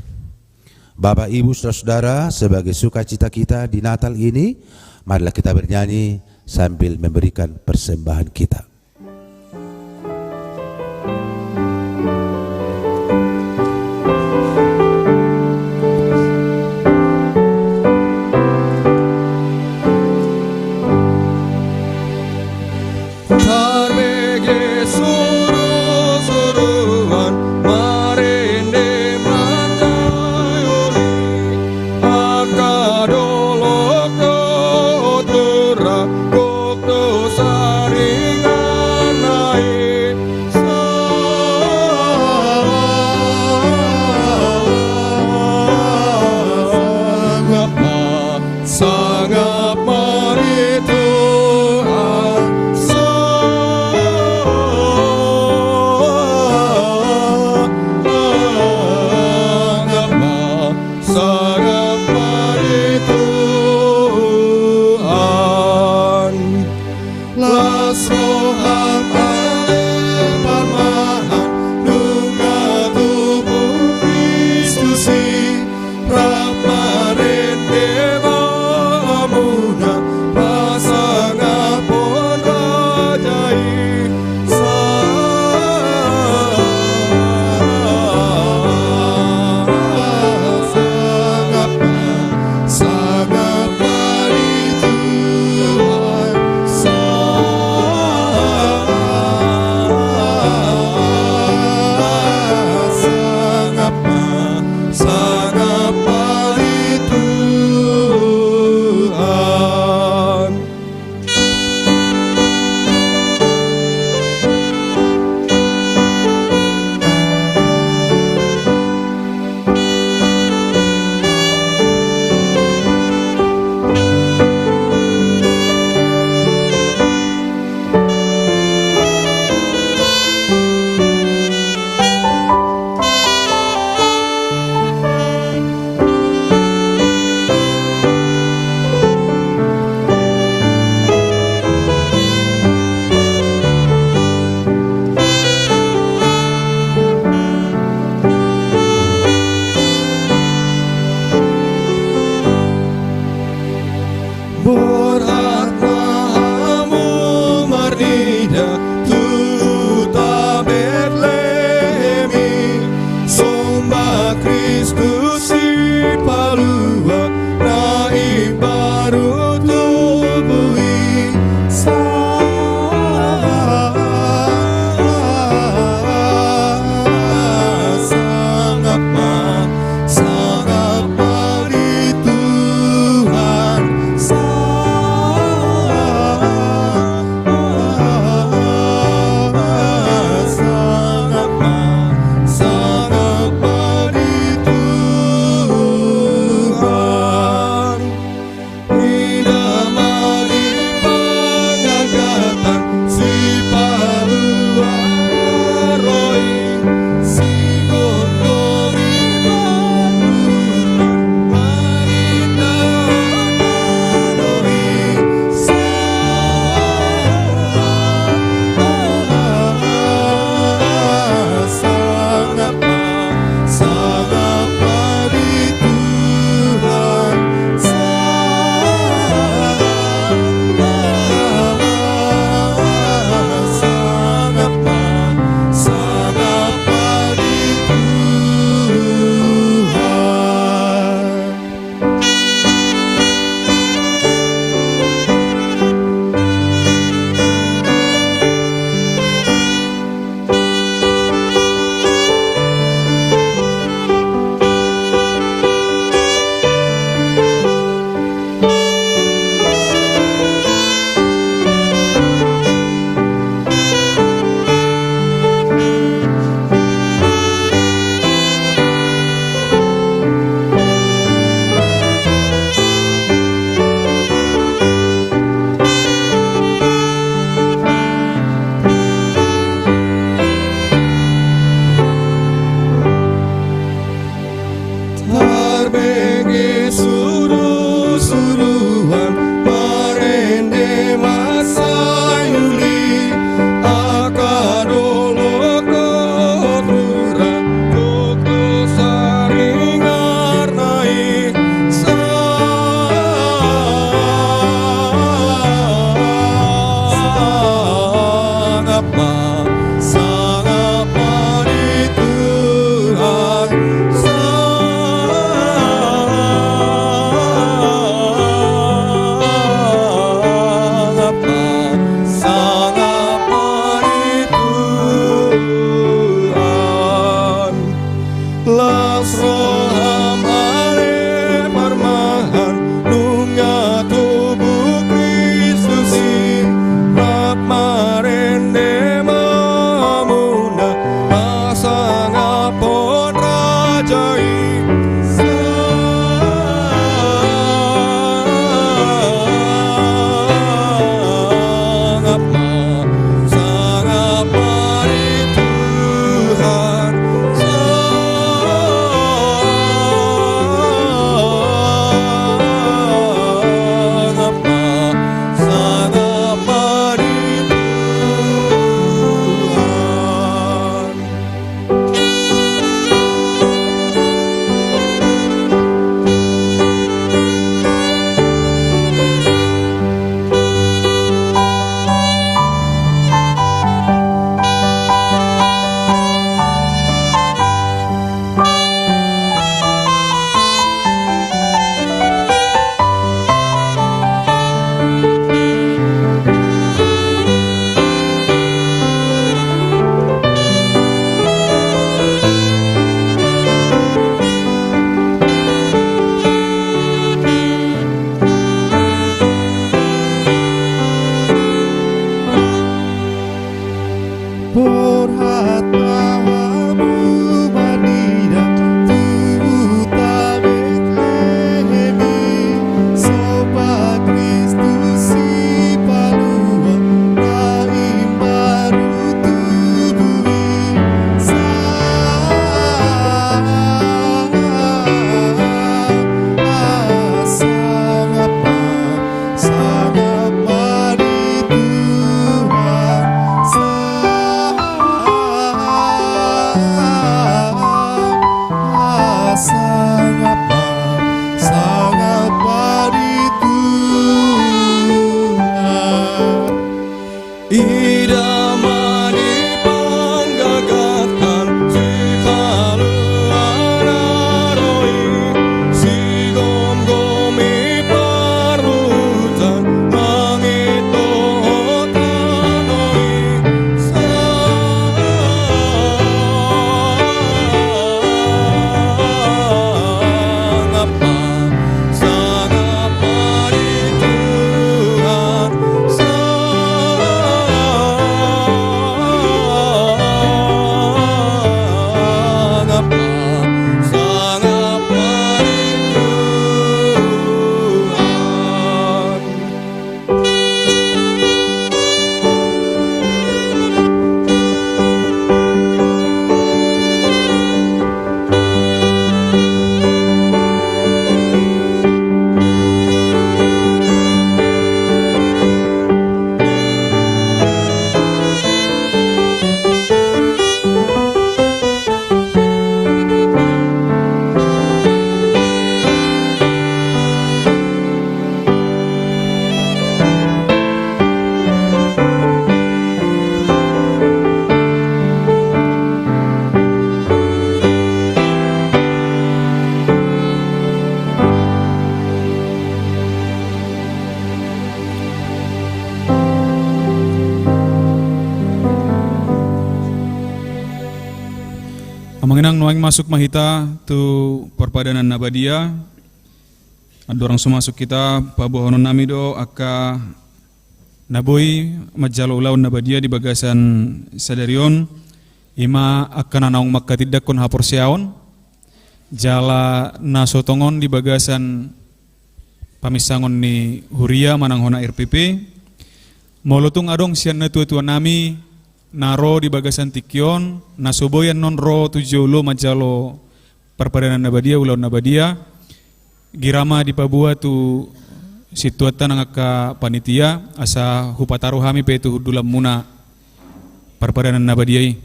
Bapak, Ibu, saudara-saudara, sebagai sukacita kita di Natal ini, marilah kita bernyanyi sambil memberikan persembahan kita. Amang inang, nuaeng masuk ma hita tu parpadanan na badia. Andorang so masuk hita, paboahononnami do angka na boi manjalo ulaon na badia di bagasan sadari on, i ma angka na naung manghatindanghon haporseaon, jala na so tongon di bagasan paminsangon ni huria manang hona R P P. Molo tung adong sian natuatuanami na ro di bagasan tingki on, na so boi annon ro tu jolo manjalo parpadanan na badia, ulaon na badia, gira ma dipaboa tu situan ta nang angka panitia, asa hupataru hami pe tu hundulanmuna parpadanan na badia i.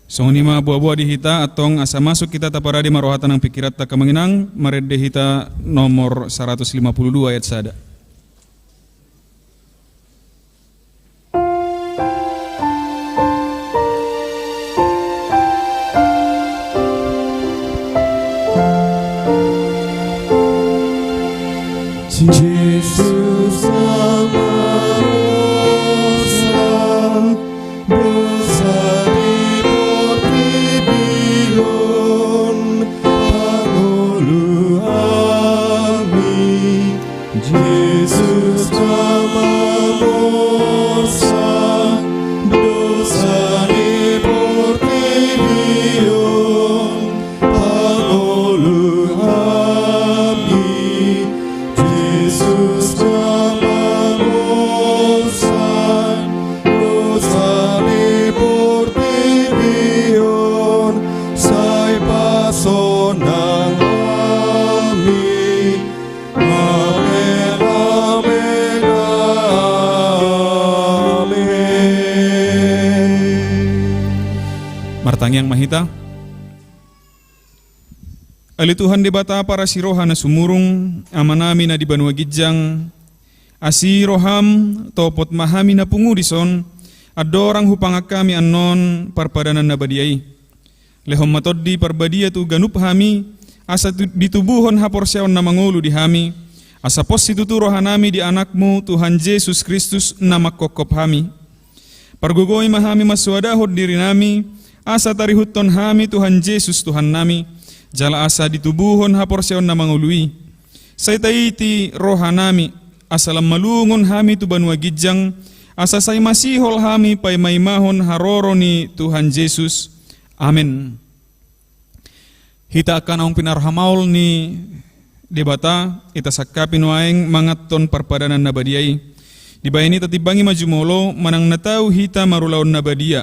Songon i ma boaboa di hita, antong asa masuk hita, taparade ma rohata nang pingkiranta, amang inang, marende hita nomor saratus lima pulu dua ayat sada. Jesus, amang dosa, dosa di portibi on, pangolu hami. Jesus, amang dosa, dosa di portibi on, pangolu hami. Jesus, amang dosa, dosa di portibi on, sai pasonang hami. Amen, amen, amen. Martangiang ma hita. Ale Tuhan Debata parasi roha na sumurung, Amanami na di banua ginjang, asi roham, topot ma hami na pungu dison, andorang hupangan hami annon parpadanan na badia i. Lehon ma Tondi Parbadia tu ganup hami, asa tu-, ditubuhon haporseaon na mangolu di hami, asa pos situtu rohanami di Anakmu, Tuhan Jesus Kristus, na manghophop hami. Pargogoi ma hami mansoadahon dirinami, asa tarihuthon hami Tuhan Jesus Tuhannami, jala asa ditubuhon haporseaon na mangolu i. Sai taiti rohanami, asa lam malungun hami tu banua ginjang, asa sai masihol hami paimaimahon haroro ni Tuhan Jesus. Amen. Hita angka naung pinarhamaol ni Debata, hita sangkapi nuaeng manganhon parpadanan na badia i. Dibahen i tatimbangi ma jumolo manang na tau hita marulaon na badia,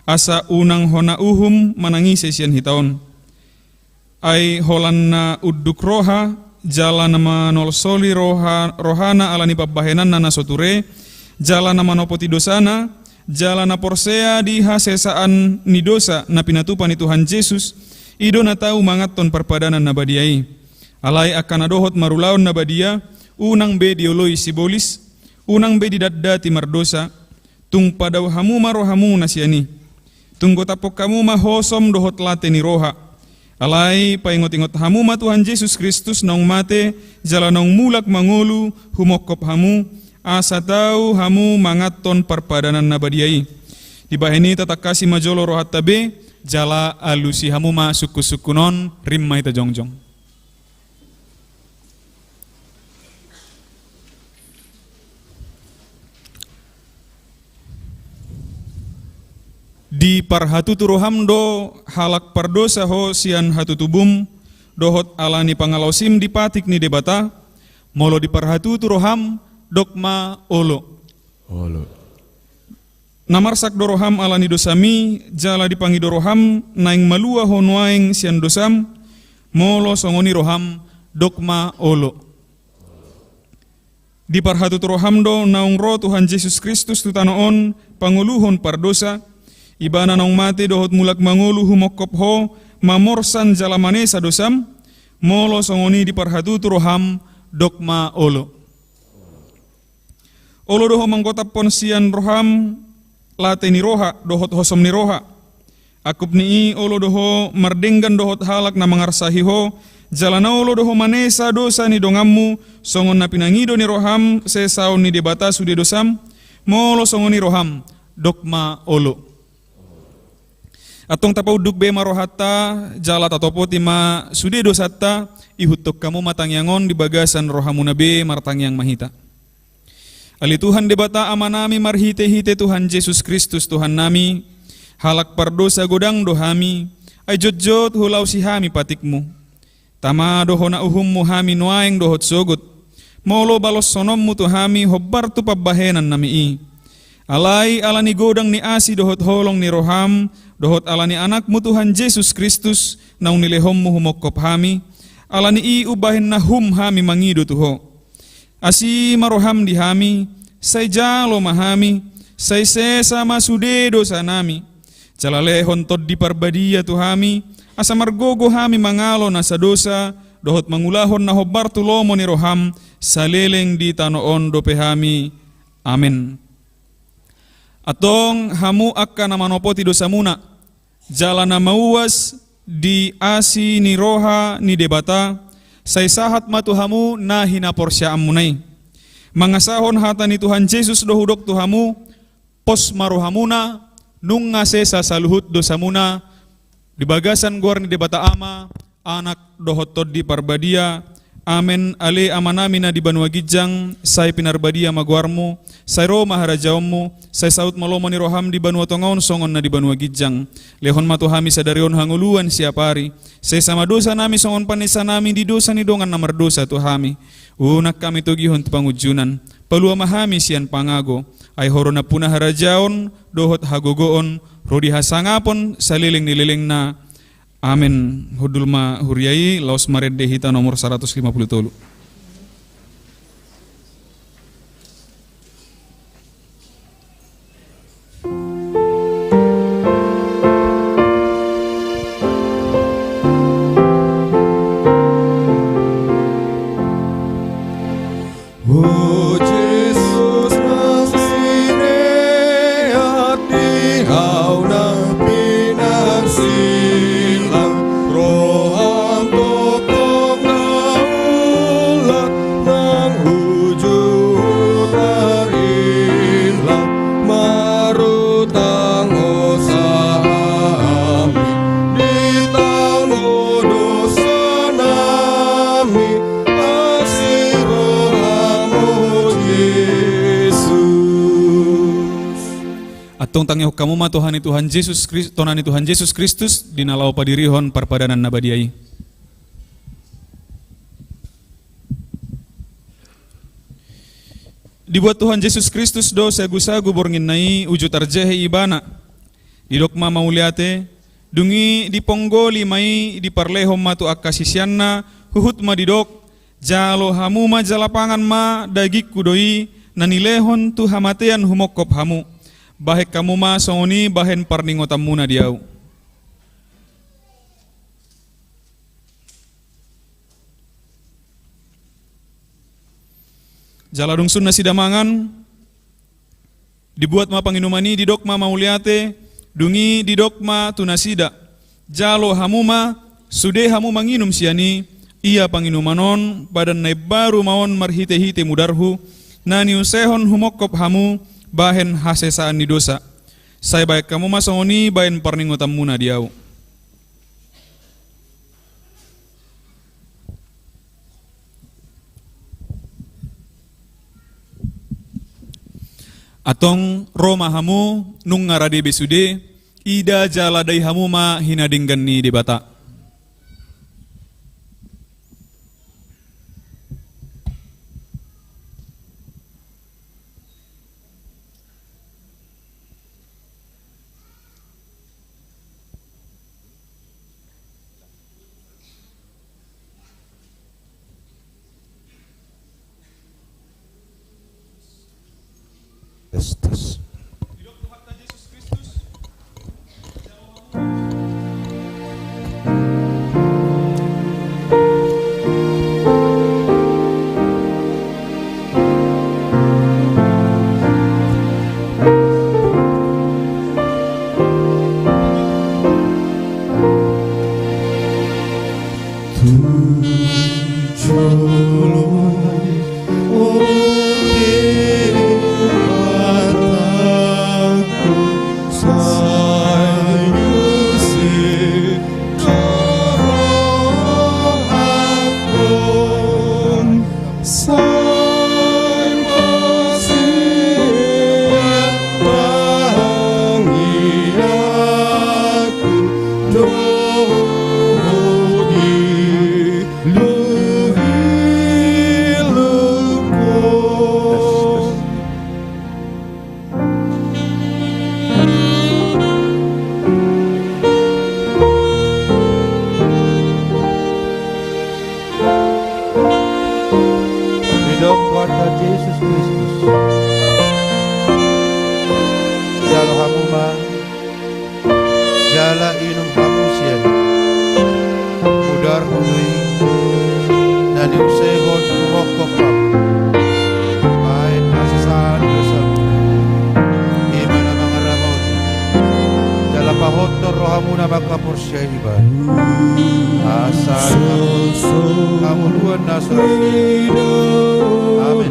asa unang hona uhum manang ise sian hita on. Ai holan na unduk roha, jala na manolsoli roha, rohana ala ni pambahenanna na so ture, jala na manopoti dosana, jala na porsea di hasesaan ni dosa na pinatupa ni Tuhan Jesus, i do na tau manganhon parpadanan na badia i. Alai angka na dohot marulaon na badia, unang be dioloi sibolis, unang be didatdati mardosa, tung padao hamu ma rohamuna sian i. Tung gotaphon hamu ma hosom dohot late ni roha. Alai paingotingot hamu ma Tuhan Jesus Kristus naung mate, jala naung mulak mangolu, humongkop hamu, asa tau hamu manganhon parpadanan na badia i. Dibahen i tatangkasi ma jolo rohanta be, jala alusi hamu ma sungkunsungkun on, rap ma hita jongjong. Diparhatutu roham do halak pardosa ho sian hatutubum, dohot ala ni pangalaosim di patik ni Debata, molo diparhatutu roham, dok ma olo. Olo. Na marsak do roham ala ni dosami, jala dipangido roham naeng malua ho nuaeng sian dosam, molo songon i roham, dok ma olo. Diparhatutu roham do naung ro Tuhan Jesus Kristus tu tano on pangoluhon pardosa, ibana naung mate dohot mulak mangolu humongkop ho mamorsan jala manesa dosam, molo songon i diparhatutu roham, dok ma olo. Olo do ho manggotaphon sian roham late ni roha dohot hosom ni roha. Angkup ni i olo do ho mardenggan dohot halak na mangarsahi ho, jala na olo do ho manesa dosa ni donganmu, songon na pinangido ni roham sesaon ni Debata sude dosam, molo songon i roham, dok ma olo. Antong tapaunduk be ma rohanta, jala tatopoti ma sude dosanta, ihuthon hamu ma tangiang on di bagasan rohamuna be. Martangiang ma hita. Ale Tuhan Debata Amanami marhitehite Tuhan Jesus Kristus Tuhannami, halak pardosa godang do hami, ai jotjot hulaosi hami patikmu. Tama do hona uhummu hami nuaeng dohot sogot, molo baloshononmu tu hami hombar tu pambahenannami i. Alai ala ni godang ni asi dohot holong ni roham, dohot ala ni Anakmu Tuhan Jesus Kristus, naung nilehonmu humongkop hami, ala ni i umbahen na hum hami mangido tu ho. Asi ma roham di hami, sai jalo ma hami, sai sesa ma sude dosanami. Jala lehon Tondi Parbadia tu hami, asa margogo hami mangalo nasa dosa, dohot mangulahon na hombar tu lomo ni roham, saleleng di tano on dope hami. Amen. Antong hamu angka na manopoti dosamuna, jala na mauas di asi ni roha ni Debata, sai sahat ma tu hamu na hinaporseaonmuna i. Mangasahon hata ni Tuhan Jesus do hudok tu hamu, pos ma rohamuna, nunga sesa saluhut dosamuna, di bagasan goar ni Debata Ama, Anak, dohot Tondi Parbadia. Amen. Ale Amanami na di banua ginjang, sai pinarbadia ma goarmu, sai ro ma harajaonmu, sai saut ma lomo ni roham di banua tonga on songon na di banua ginjang. Lehon ma tu hami sadari on hangoluan siapari. Sesa ma dosanami songon panesanami di dosa ni dongan na mardosa tu hami. Unang hami togihon tu pangunjunan. Palua ma hami sian pangago. Ai ho do nampuna harajaon, dohot hagogoon, ro di hasangapon, saleleng ni lelengna. Amen. Hundul ma huria i, laos marende hita nomor saratus lima pulu tolu. O Jesus, masineat di hau na pinarsilang, roham tongtong na ulat nang hujur tarilang, marutang hosa hami, di tano dosanami, asi roham, o Jesus. Antong tangihon hamu ma toha ni Tuhan Jesus Kris-, tona ni Tuhan Jesus Kristus, di na laho padirihon parpadanan na badia i. Dibuat Tuhan Jesus Kristus do sagusagu borngin na i, uju tarjehe Ibana. Didok ma mauliate, dung i diponggoli ma i, diparlehon ma tu angka siseanna, huhut ma didok: Jalo hamu ma jala pangan ma, dagingku do i, na nilehon tu hamatean humongkop hamu. Bahen hamu ma songon i bahen parningotanmuna di au. Jala dung sun nasida mangan, dibuat ma panginuman i, didok ma mauliate, dung i didok ma tu nasida: Jalo hamu ma, sude hamu manginum sian i, ia panginuman on, badan na imbaru ma on marhitehite mudarhu, na niusehon humongkop hamu, bahen hasesaan ni dosa. Sai bahen hamu ma songon i bahen parningotanmuna di au. Antong ro ma hamu, nunga rade be sude, ida jala dai hamu ma hinadenggan ni Debata. Kristus. Didok Tuhanta Jesus Kristus. Jalo hamu ma, jala inum hamu sian i. Mudarhu do i, na niusehon humophop hamu, bahen hasesaan dosamu. I ma na mangaramoti, jala pahothon rohamuna mangkaporseai ibana. Asa di hamu hangoluan na so ra suda. Amen.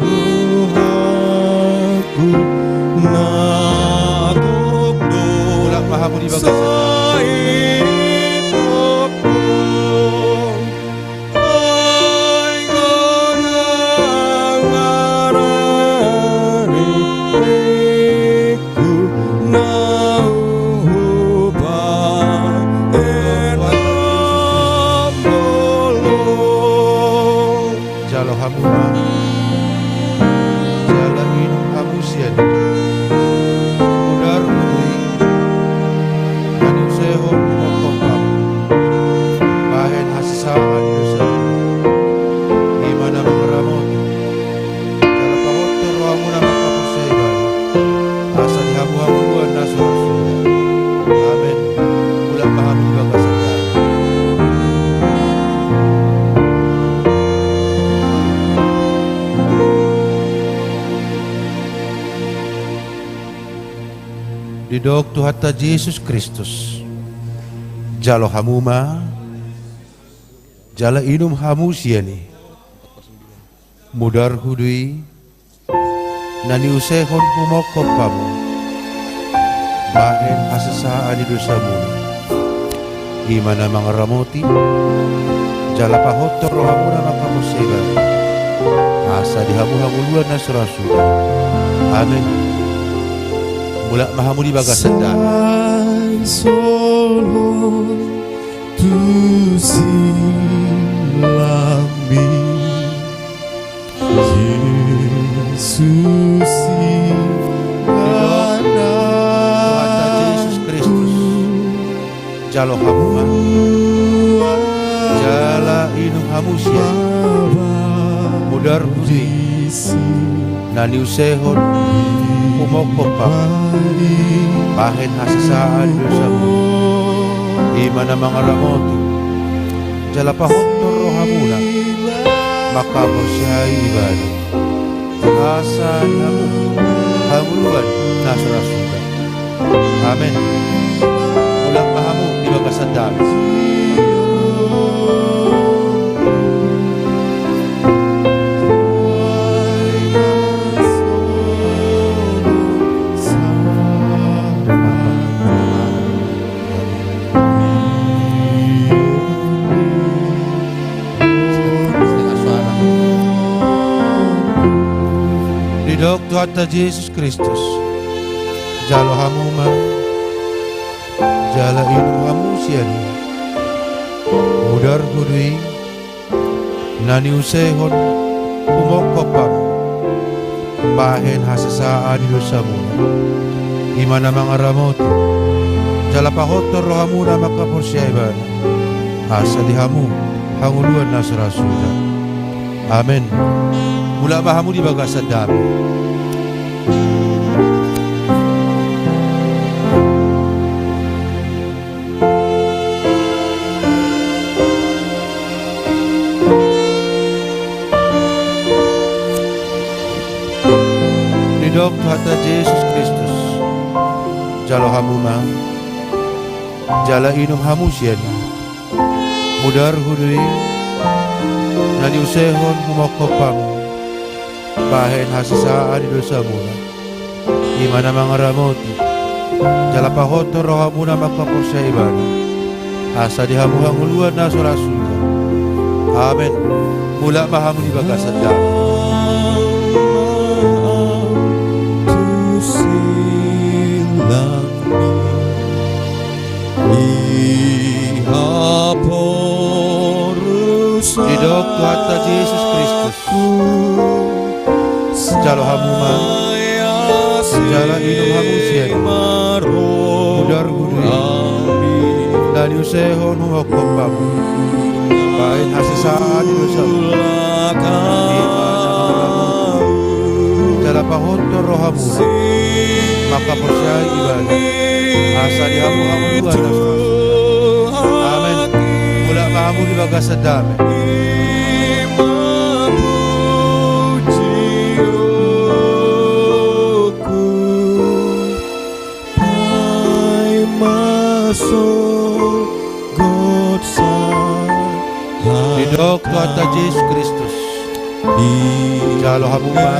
Mulak ma hamu di bagasan. Jalo hamu ma, jala inum hamu sian i. Mudarhu do i, na niusehon humophop hamu, bahen hasesaan ni dosamu. I ma na mangaramoti, jala pahothon rohamuna mangkaporseai ibana. Asa di hamu hangoluan na so ra suda. Amen. Mulak ma hamu di bagasan. Didok Tuhanta Jesus Kristus. Jalo hamu ma, jala inum hamu sian i. Mudarhu do i, na niusehon humophop hamu, bahen hasesaan ni dosamuna. I ma na mangaramoti, jala pahothon rohamuna mangkaporseai ibana. Asa di hamu hangoluan na so ra suda. Amen. Mulak ma hamu di bagasan damei. Sai solo tusi lambin. Jesus i. Didok Tuhanta Jesus Kristus. Jalo hamu ma, jala inum hamu sian i. Mudarhu do i, na niusehon humophop hamu, bahen hasesaan dosamu. I ma na mangaramoti, jala pahothon rohamuna mangkaporseai ibana. Asa di hamu hangoluan na so ra suda. Amen. Mulak ma hamu di bagasan damei. Didok Tuhanta Jesus Kristus. Jalo hamu ma, jala inum hamu sian i. Mudarhu do i, na niusehon humophop hamu, bahen hasesaan ni dosamuna. I ma na mangaramoti, jala pahothon rohamuna mangkaporseai ibana. Asa di hamu hangoluan na so ra suda. Amen. Mulak ma hamu di bagasan damei. Didok Tuhanta Jesus Kristus. Jalo hamu ma, jala inum hamu sian i. Mudarhu do i, na niusehon humophop hamu, bahen hasesaan ni dosamuna. I ma na mangaramoti, jala pahothon rohamuna mangkaporseai ibana. Asa di hamu hangoluan na so ra suda. Amen. Mulak ma hamu di bagasan damei. Didok Tuhanta Jesus Kristus. Jalo hamu ma, jala inum hamu sian i. Mudarhu do i, na niusehon humophop hamu, bahen hasesaan ni dosamuna. pahothon rohamuna mangkaporseai ibana, asa di hamu hangoluan na so ra suda. Amen. Mulak ma hamu di bagasan dame. Didok Tuhanta Jesus Kristus. Jalo hamu ma,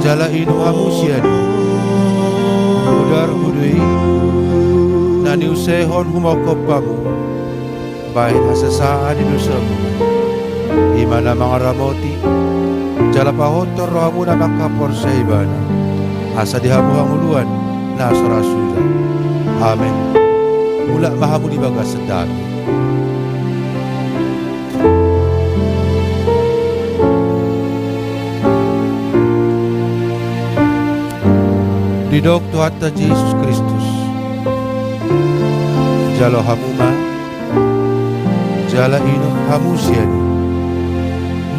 jala inum hamu sian i. Mudarhu do i, na niusehon humongkop hamu, bahen hasesaan ni dosamuna. I ma na mangaramoti, jala pahothon rohamuna mangkaporseai ibana, asa di hamu hangoluan na so ra suda. Amen. Mulak ma hamu di bagasan dame. Didok Tuhanta Jesus Kristus. Jalo hamu ma, jala inum hamu sian i.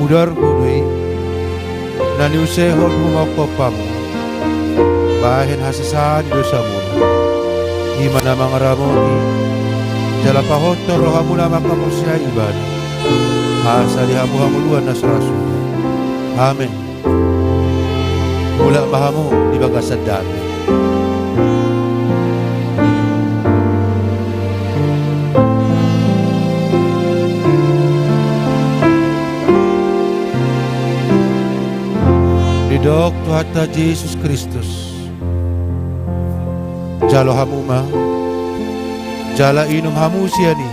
Mudarhu do i, na niusehon humongkop hamu, bahen hasesaan ni dosamuna. I ma na mangaramoti, jala pahothon rohamuna mangkaporseai ibana, asa di hamu hangoluan na so ra suda. Amen. Mulak ma hamu di bagasan dame. Didok Tuhanta Jesus Kristus. Jalo hamu ma, jala inum hamu sian i.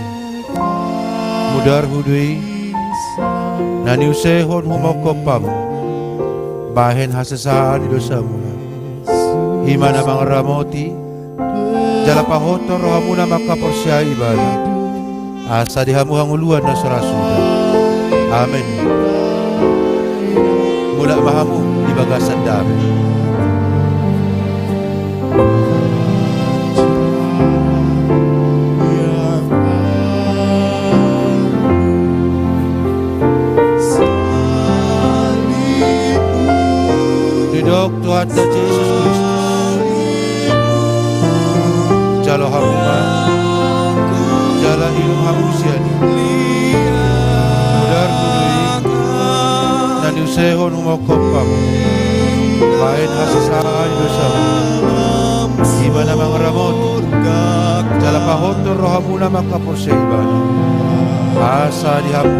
Mudarhu do i, na niusehon humongkop hamu, bahen hasesaan ni dosamuna. I ma na mangaramoti, jala pahothon rohamuna mangkaporseai ibana, asa di hamu hangoluan na so ra suda. Amen. Mulak ma hamu di bagasan dame. Didok Tuhanta Jesus Kristus. Jalo hamu ma, jala inum hamu sian i. Mudarhu do i, na niusehon humongkop hamu, bahen hasesaan ni dosamu. I ma na mangaramoti, jala pahothon rohamuna mangkaporseai ibana, asa di hamu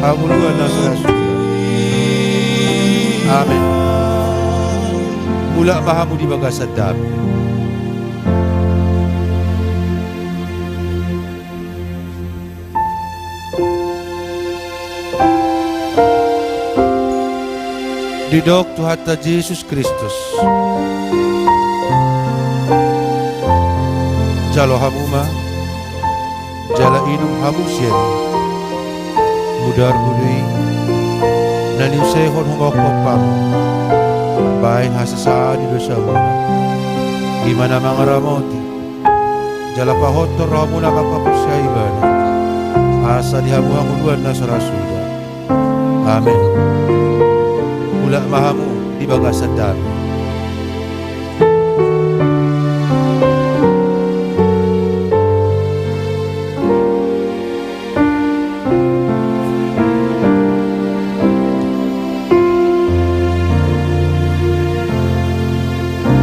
hangoluan na so ra suda. Amen. Mulak ma hamu di bagasan dame. Didok Tuhanta Jesus Kristus. Jalo hamu ma, jala inum hamu sian i. Mudarhu do i, na niusehon humongkop hamu, bahen hasesaan ni dosamuna. I ma na mangaramoti, jala pahothon rohamuna mangkaporseai ibana, asa di hamu hangoluan na so ra suda. Amen. Mulak ma hamu di bagasan dame.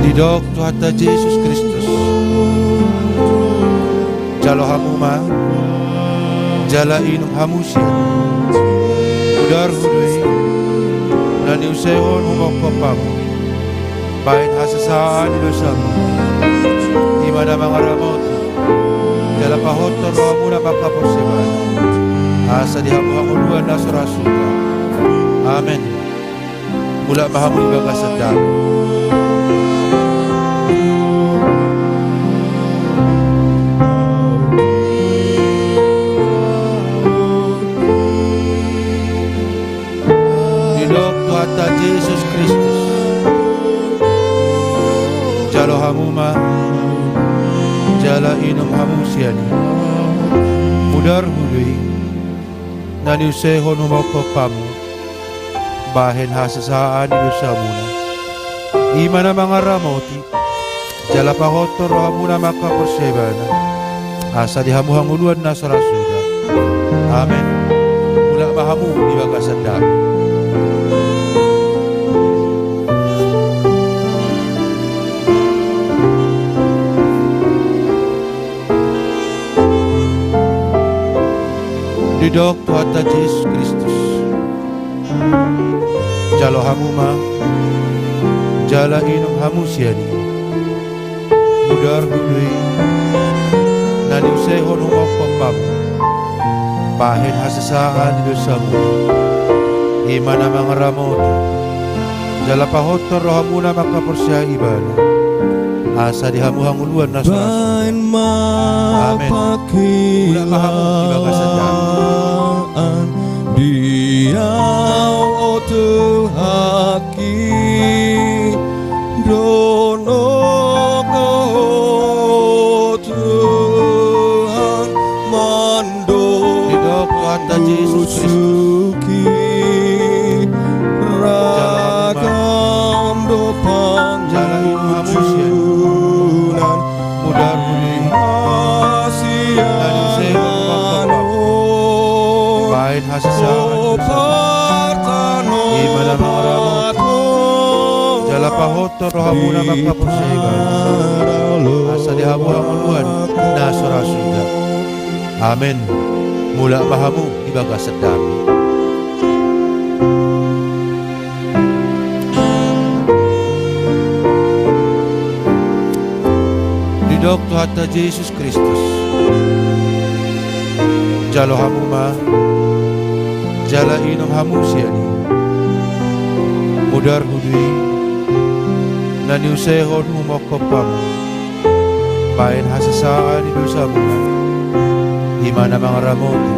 Didok Tuhanta Jesus Kristus. Jalo hamu ma, jala inum hamu sian i. Mudarhu do i, na niusehon humongkop hamu, bahen hasesaan ni dosamu. I ma na mangaramoti, jala pahothon rohamuna mangkaporseai ibana, asa di hamu hangoluan na so ra suda. Amen. Mulak ma hamu di bagasan dame. Didok Tuhanta Jesus Kristus. Jalo hamu ma, jala inum hamu sian i. Mudarhu do i, na niusehon humongkop hamu, bahen hasesaan ni dosamuna. I ma na mangaramoti jala pahothon rohamuna mangkaporseai ibana, asa di hamu hangoluan na so ra suda. Amen. Mulak ma hamu di bagasan dame. Didok Tuhanta Jesus Kristus. Jalo hamu ma, jala inum hamu sian i. Mudarhu do i, na niusehon humongkop hamu, bahen hasesaan ni dosamu. I ma na mangaramoti jala pahothon rohamuna mangkaporseai ibana, asa di hamu hangoluan na so ra suda. Amen. Mulak ma hamu di bagasan dame. Di au, o Tuhanki, dohononku, o Tuhan, mandok. Didok Tuhanta Jesus Kristus. Ragam do pangunjunan. Mudarhu do i, na niusehon humongkop hamu, bahen hasesaan ni dosamu. I ma na mangaramoti jala pahothon rohamuna mangkaporseai ibana, asa di hamu hangoluan na so ra suda. Amen. Mulak ma hamu di bagasan dame. Didok Tuhanta Jesus Kristus. Jalo hamu ma, jala inum hamu sian i. Mudarhu do i, na niusehon humongkop hamu, bahen hasesaan ni dosamuna. I ma na mangaramoti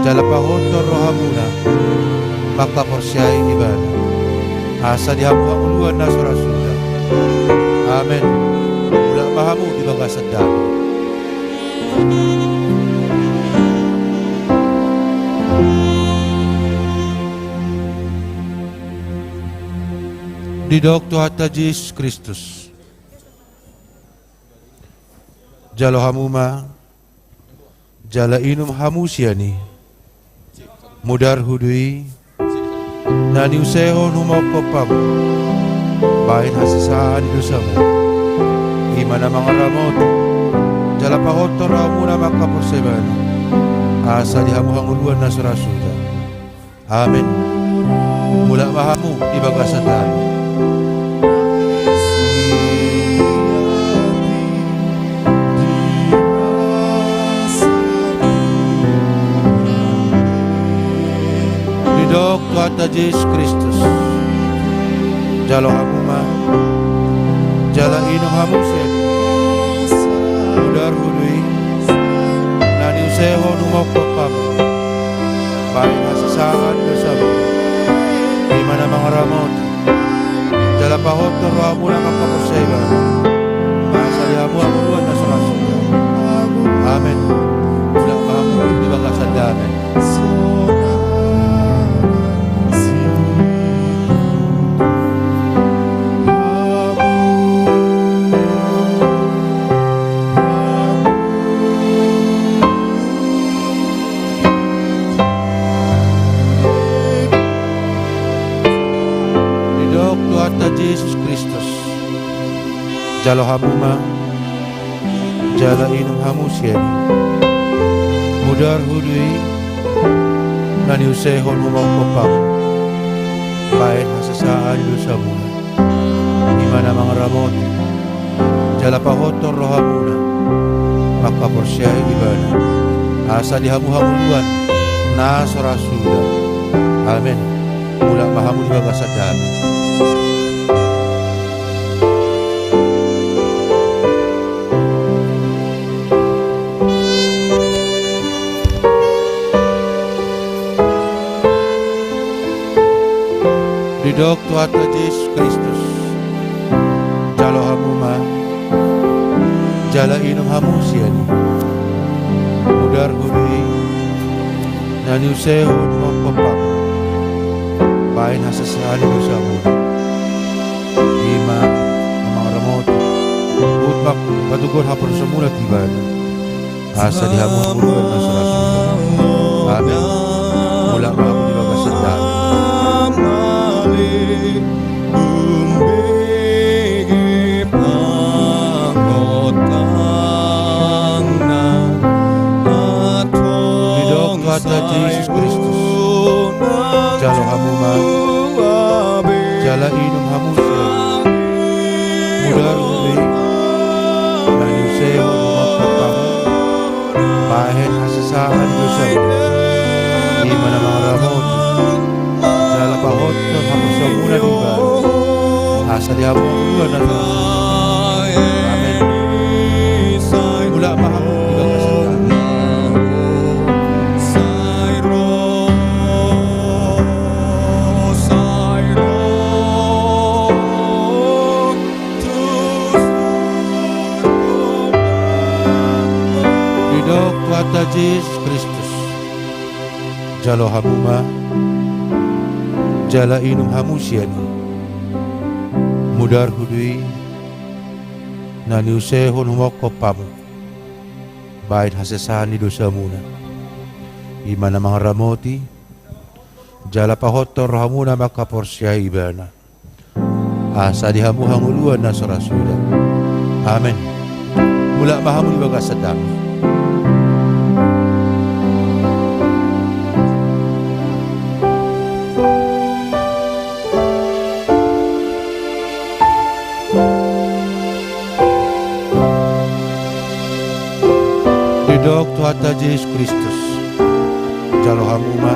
jala pahothon rohamuna mangkaporseai ibana, asa di hamu hangoluan na so ra suda. Amen. Mulak ma hamu di bagasan dame. Didok Tuhanta Jesus Kristus. Jalo hamu ma, jala inum hamu sian i. Mudarhu do i, na niusehon humongkop hamu, bahen hasesaan ni dosamu. I ma na mangaramoti jala pahothon rohamuna mangkaporseai ibana, asa di hamu hangoluan na so ra suda. Amen. Mulak ma hamu di bagasan dame. Didok Tuhanta Jesus Kristus. Jalo hamu ma, jala inum hamu sian i. Mudarhu do i, na niusehon humongkop hamu, bahen hasesaan ni dosamu. I ma na mangaramoti jala pahothon rohamuna mangkaporseai ibana, asa di hamu hangoluan na so ra suda. Amen. Mulak ma hamu di bagasan dame. Didok Tuhanta Jesus Kristus. Jalo hamu ma, jala inum hamu sian i. Mudarhu do i, na niusehon humongkop hamu, bahen hasesaan ni dosamuna. I ma na mangaramoti jala pahothon rohamuna mangkaporseai ibana, asa di hamu hangoluan na so ra suda. Amen. Mulak ma hamu di bagasan dame. Didok Tuhanta Jesus Kristus. Jalo hamu ma, jala inum hamu sian i. Mudarhu do i, na niusehon humongkop hamu, baen hasesaan ni dosamuna. I ma na mangaramoti, huhut ma patoguhon haporseaonmuna tu ibana, asa di hamu hangoluan na so ra suda. Amen. Mulak ma hamu di bagasan damei. Didok Tuhanta Jesus Kristus, jalo hamu ma, jala inum hamu sian i. Mudar do i, na niusehon humongkop hamu, baen hasesaan ni dosamuna. I ma na mangaramoti, jala pahothon haporseaonmuna di ibana, asa di hamu hangoluan na so ra suda. Amen. Mulak ma hamu di bagasan damei. Didok Tuhanta Jesus Kristus, jalo hamu ma, jala inum hamu sian i. Mudar do i, na niusehon humongkop hamu, baen hasesaan ni dosamuna. I ma na mangaramoti, jala pahothon rohamuna mangkaporseai ibana, asa di hamu hangoluan na so ra suda. Amen. Mulak ma hamu di bagasan damei. Didok Tuhanta Jesus Kristus, jalo hamu ma,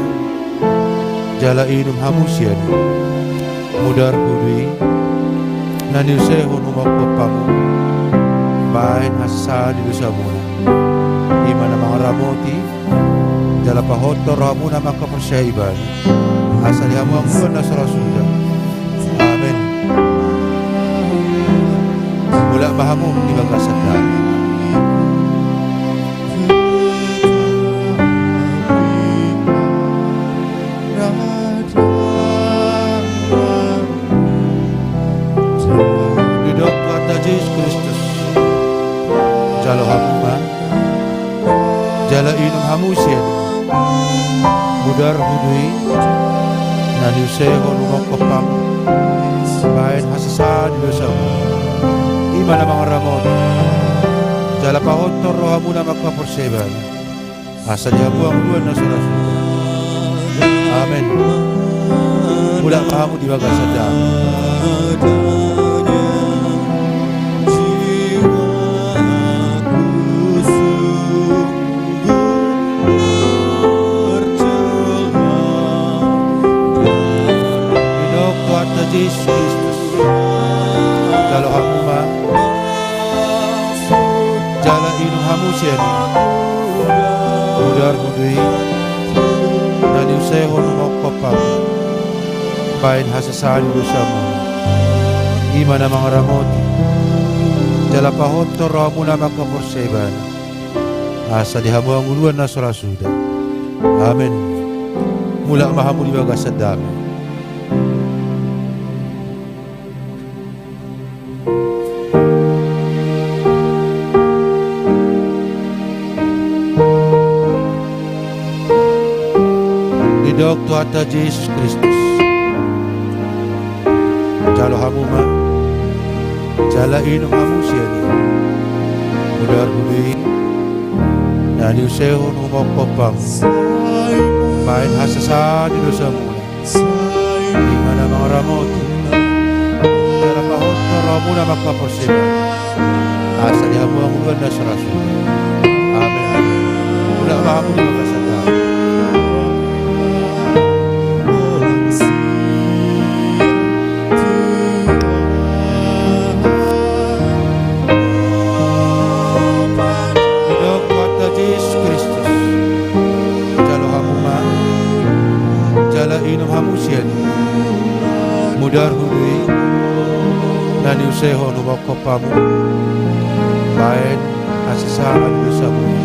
jala inum hamu sian i. Mudar do i, na niusehon humongkop hamu, baen hasesaan ni dosamuna. I ma na mangaramoti, jala pahothon rohamuna mangkaporseai ibana, asa di hamu hangoluan na so ra suda. Amen. Mulak ma hamu di bagasan damei. Didok Tuhanta Jesus Kristus, jalo hamu ma, jala inum hamu sian i. Mudar do i, na niusehon humongkop hamu, baen hasesaan ni dosamuna. I ma na mangaramoti, jala pahothon rohamuna mangkaporseai ibana, asa di hamu hangoluan na so ra suda. Amen. Mulak ma hamu di bagasan damei. Didok Tuhanta Jesus Kristus, jalo hamu ma, jala inum hamu sian i. Mudar do i, na niusehon humongkop hamu, baen hasesaan ni dosamuna. I ma na mangaramoti, jala pahothon rohamuna mangkaporseai ibana, asa di hamu hangoluan na so ra suda. Amen. Mulak ma hamu di bagasan damei. Didok Tuhanta Jesus Kristus, jalo hamu ma, jala inum hamu sian i. Mudar do i, na niusehon humongkop hamu, baen hasesaan ni dosamuna. I ma na mangaramoti, jala pahothon rohamuna mangkaporseai ibana, asa di hamu hangoluan na so ra suda. Amen. Mulak ma hamu di bagasan damei. Didok Tuhanta Jesus Kristus, jalo hamu ma, jala inum hamu sian i. Mudar do i, na niusehon humongkop hamu, baen hasesaan ni dosamuna.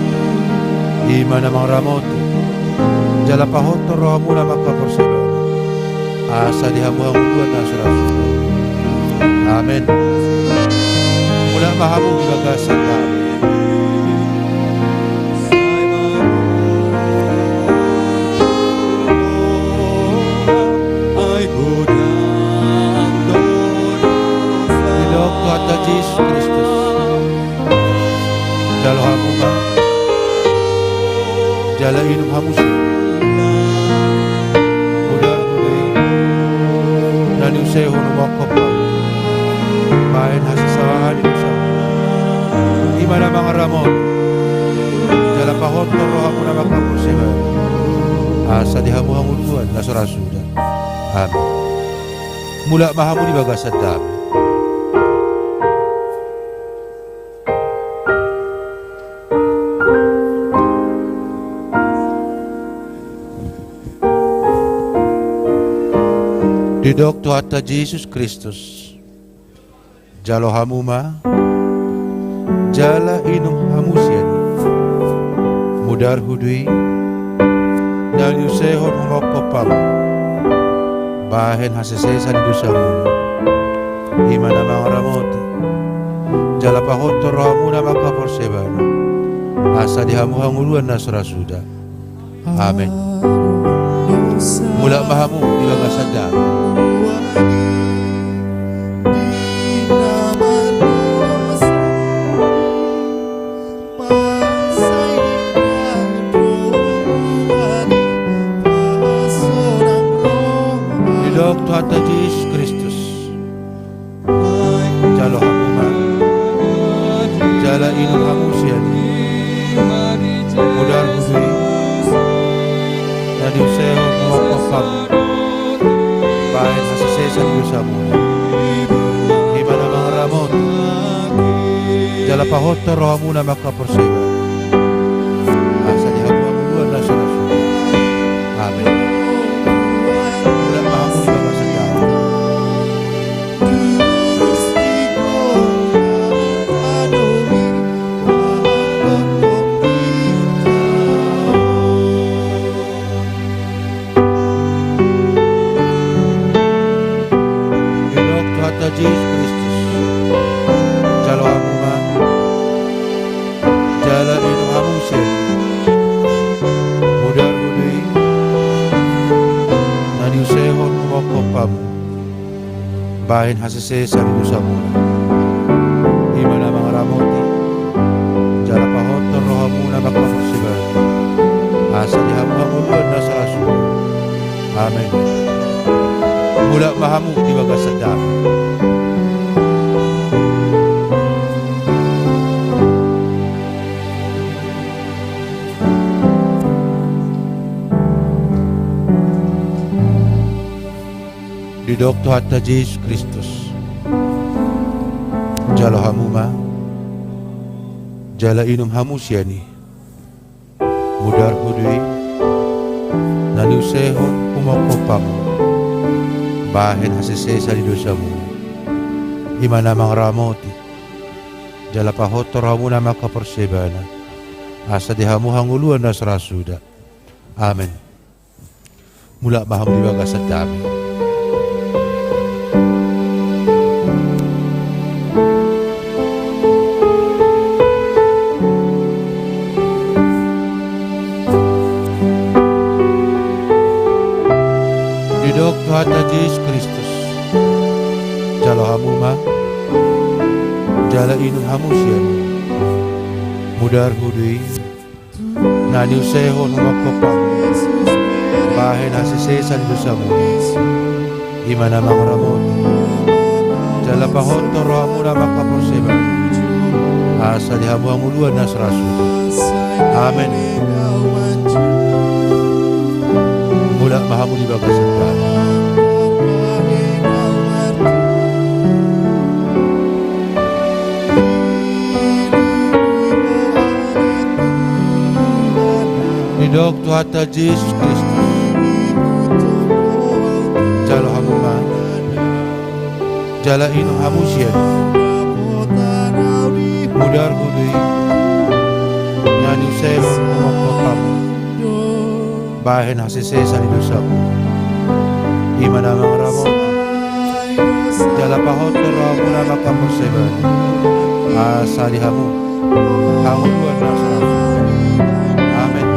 I ma na mangaramoti, jala pahothon rohamuna mangkaporseai ibana, asa di hamu hangoluan na so ra suda. Amen. Mulak ma hamu di bagasan dame. Didok Tuhanta Jesus Kristus, jalo hamu ma, jala inum hamu sian mudarhu do i, na niusehon humongkop hamu bahen hasesaan ni dosa. I ma na mangaramoti, jala pahothon rohamuna mangkaporsebaon, asa di hamu hangoluan na so ra suda. Amen. Mulak ma hamu di bagasan dame. Didok Tuhanta Jesus Kristus, jalo hamu ma, jala inum hamu sian i. Mudarhu do i, na niusehon humongkop hamu bahen hasesesan ni dosamuna. I ma na mangaramoti, jala pahothon rohamuna mangkaporsebaon, asa di hamu hangoluan na so ra suda. Amen. Mulak ma hamu di bagasan dame. Didok Tuhanta Jesus Kristus, jalo hamu ma, jala inum hamu sian i. Mudarhu do i, na niusehon humongkop hamu bahen hasesesan ni dosamuna. I ma na mangaramoti, jala pahothon rohamuna mangkaporsebaon, asa di hamu hangoluan na so ra suda. Amen. Mulak ma hamu di bagasan dame. Didok Tuhanta Jesus Kristus, jalo hamu ma, jala inum hamu sian i. Mudarhu do i, na niusehon humongkop hamu bahen hasesesan ni dosamuna. I ma na mangaramoti, jala pahothon rohamuna mangkaporsebaon, asa di hamu hangoluan na so ra suda. Amen. Mulak ma hamu di bagasan dame. Didok Tuhanta Jesus Kristus, jalo hamu ma, jala inum hamu sian i. Mudarhu do i, na niusehon humongkop hamu bahen hasesesan ni dosamuna. I ma na mangaramoti, jala pahothon rohamuna mangkaporsebaon, asa di hamu hangoluan na so ra suda. Amen. Mulak ma hamu di bagasan dame. Didok Tuhanta Jesus Kristus, jalo hamu ma, jala inum hamu sian i. Mudarhu do i, na niusehon humongkop hamu bahen hasesesan ni dosamuna. I ma na mangaramoti, jala pahothon rohamuna mangkaporsebaon, asa di hamu hangoluan na so ra suda. Amen. Mulak ma hamu di bagasan dame. Didok Tuhanta Jesus Kristus, jalo hamu ma, jala inum hamu sian i. Mudarhu do i, na niusehon humongkop hamu bahen hasesesan ni dosamuna. I ma na mangaramoti jala pahothon rohamuna mangkaporseai ibana, asa di hamu hangoluan na so ra. Amen.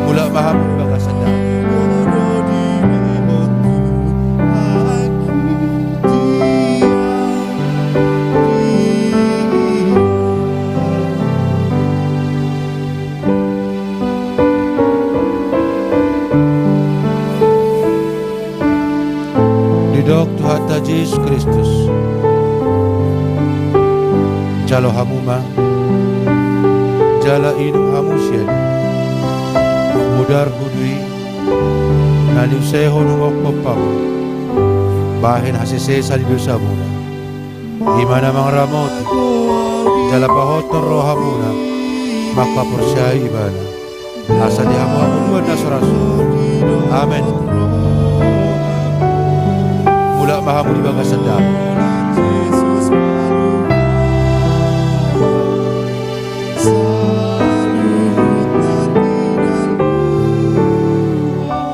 Mulak ma hamu di bagasan damei. Didok Tuhanta Jesus Kristus, jalo hamu ma, jala inum hamu sian i. Mudarhu do i, na niusehon humongkop hamu, bahen hasesesan ni dosamuna. I ma na mangaramoti jala pahothon rohamuna mangkaporseai ibana, asa di hamu hangoluan na so ra. Amen. Mulak ma hamu di bagasan damei.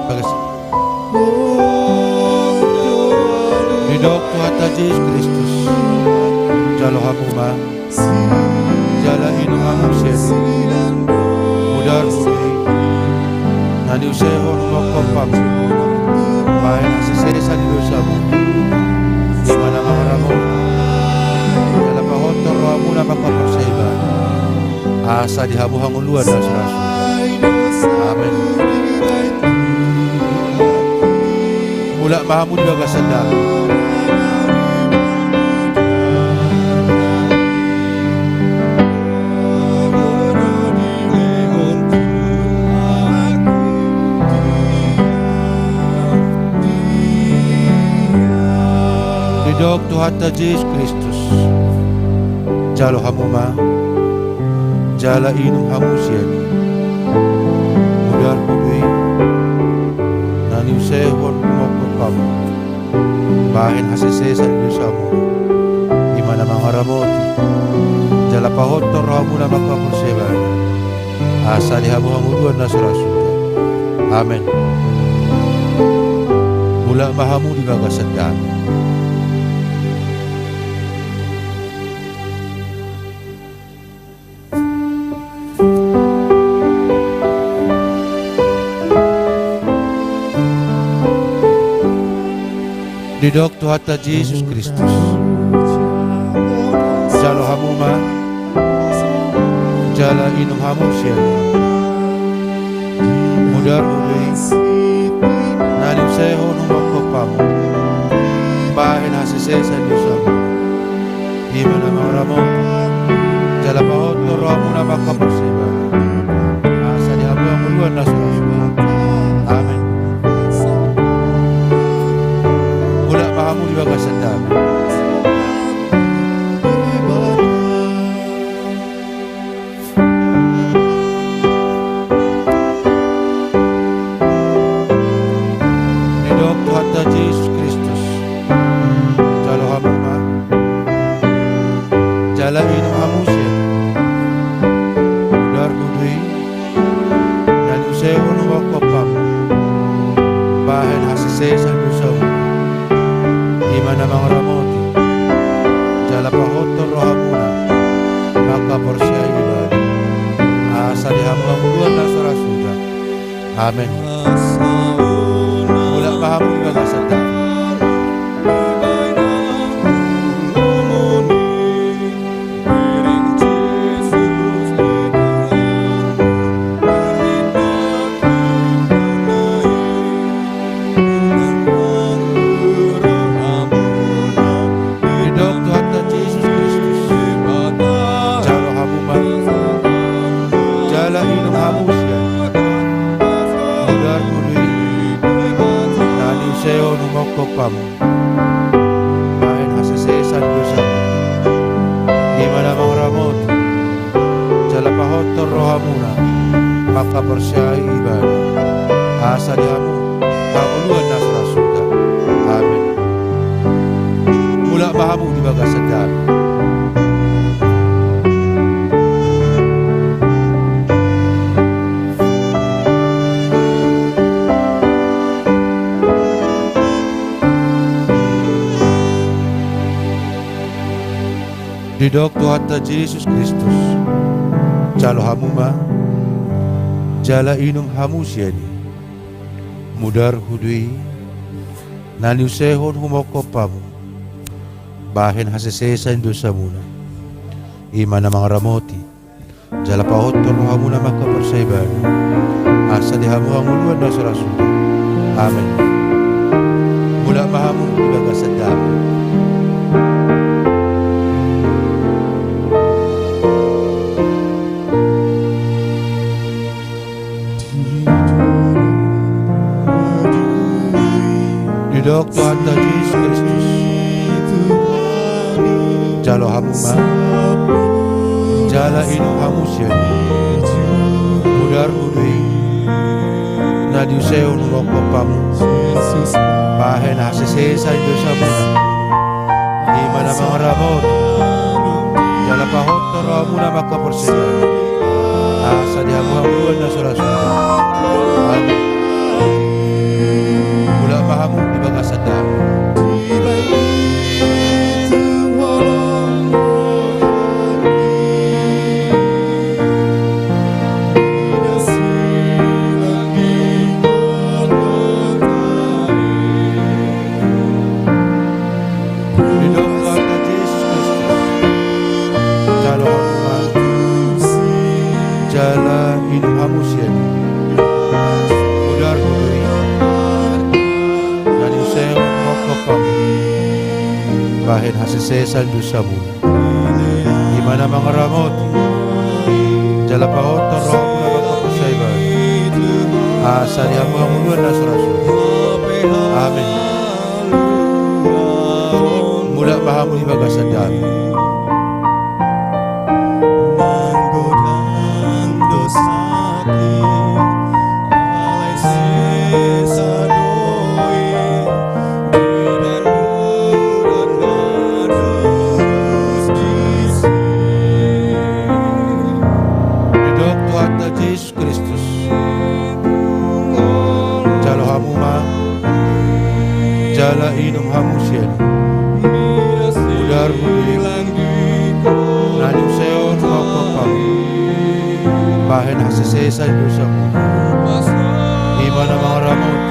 Bagas. Didok Tuhanta Jesus Kristus, jalo hamu ma, jala inum hamu sian i. Mudarhu do i, na niusehon humongkop hamu, bahen hasesesan ni dosamuna. I ma na mangaramoti jala pahothon rohamuna mangkaporseai ibana, asa di hamu hangoluan na so ra. Amen. Mulak ma hamu di bagasan damei. Didok Tuhanta Jesus Kristus, jalo hamu ma, jala inum hamu sian i. Mudarhu do i, na niusehon humongkop hamu, bahen hasesesan ni dosamuna. I ma na mangaramoti jala pahothon rohamuna mangkaporseai ibana, asa di hamu hangoluan na so ra suda. Amen. Mulak ma hamu di bagasan damei. Didok Tuhanta Jesus Kristus, jalo hamu ma, jala inum hamu sian i. Mudarhu do i, na niusehon humongkop hamu, bahen hasesesan ni dosamuna. I ma na mangaramoti jala pahothon rohamuna mangkaporseai ibana, asa di hamu hangoluan na so ra. Amen. Mulak ma hamu di bagasan damei. Didok Tuhanta Jesus Kristus, jalo hamu ma, jala inum hamu sian i. Mudarhu do i, na niusehon humongkop hamu, bahen hasesesan ni dosamuna. I ma na mangaramoti jala pahothon rohamuna mangkaporseai ibana, asa di hamu hangoluan na so ra suda. Amen. Mulak ma hamu di bagasan damei. Didok Tuhanta Jesus Kristus, jalo hamu ma, jala inum hamu sian i. Mudarhu do i, na niusehon humongkop hamu, bahen hasesesan ni dosamuna. I ma na mangaramoti jala pahothon rohamuna mangkaporseai ibana, asa di hamu hangoluan na so ra suda. Amen. Mulak ma hamu di bagasan damei. Didok Tuhanta Jesus Kristus: Jalo hamu ma, jala inum hamu sian i. Mudar hudu i, na niusehon humongkop hamu, bahen hasesaan dosamuna. I ma na mangaramoti, jala pahothon rohamuna mangkaporseai Ibana, asa di hamu hangoluan na so ra suda. Amen. Mulak ma hamu di bagasan damei. Didok Tuhanta Jesus Kristus: Jalo hamu ma, jala inum hamu sian i. Mudar hudu i, na niusehon humongkop hamu, bahen hasesaan dosamuna. I ma na mangaramoti, jala pahothon rohamuna mangkaporseai Ibana, asa di hamu hangoluan na so ra suda. Amen. Mulak ma hamu di bagasan damei. Didok Tuhanta Jesus Kristus: Jalo hamu ma, jala inum hamu sian i. Mudar hudu i, na niusehon humongkop hamu, bahen hasesaan dosamuna. I ma na mangaramoti, jala pahothon rohamuna mangkaporseai Ibana, asa di hamu hangoluan na so ra suda. Amen. Mulak ma hamu di bagasan damei. Didok Tuhanta Jesus Kristus: Jalo hamu ma, jala inum hamu sian i. Mudar hudu i, na niusehon humongkop hamu, bahen hasesaan dosamuna. I ma na mangaramoti,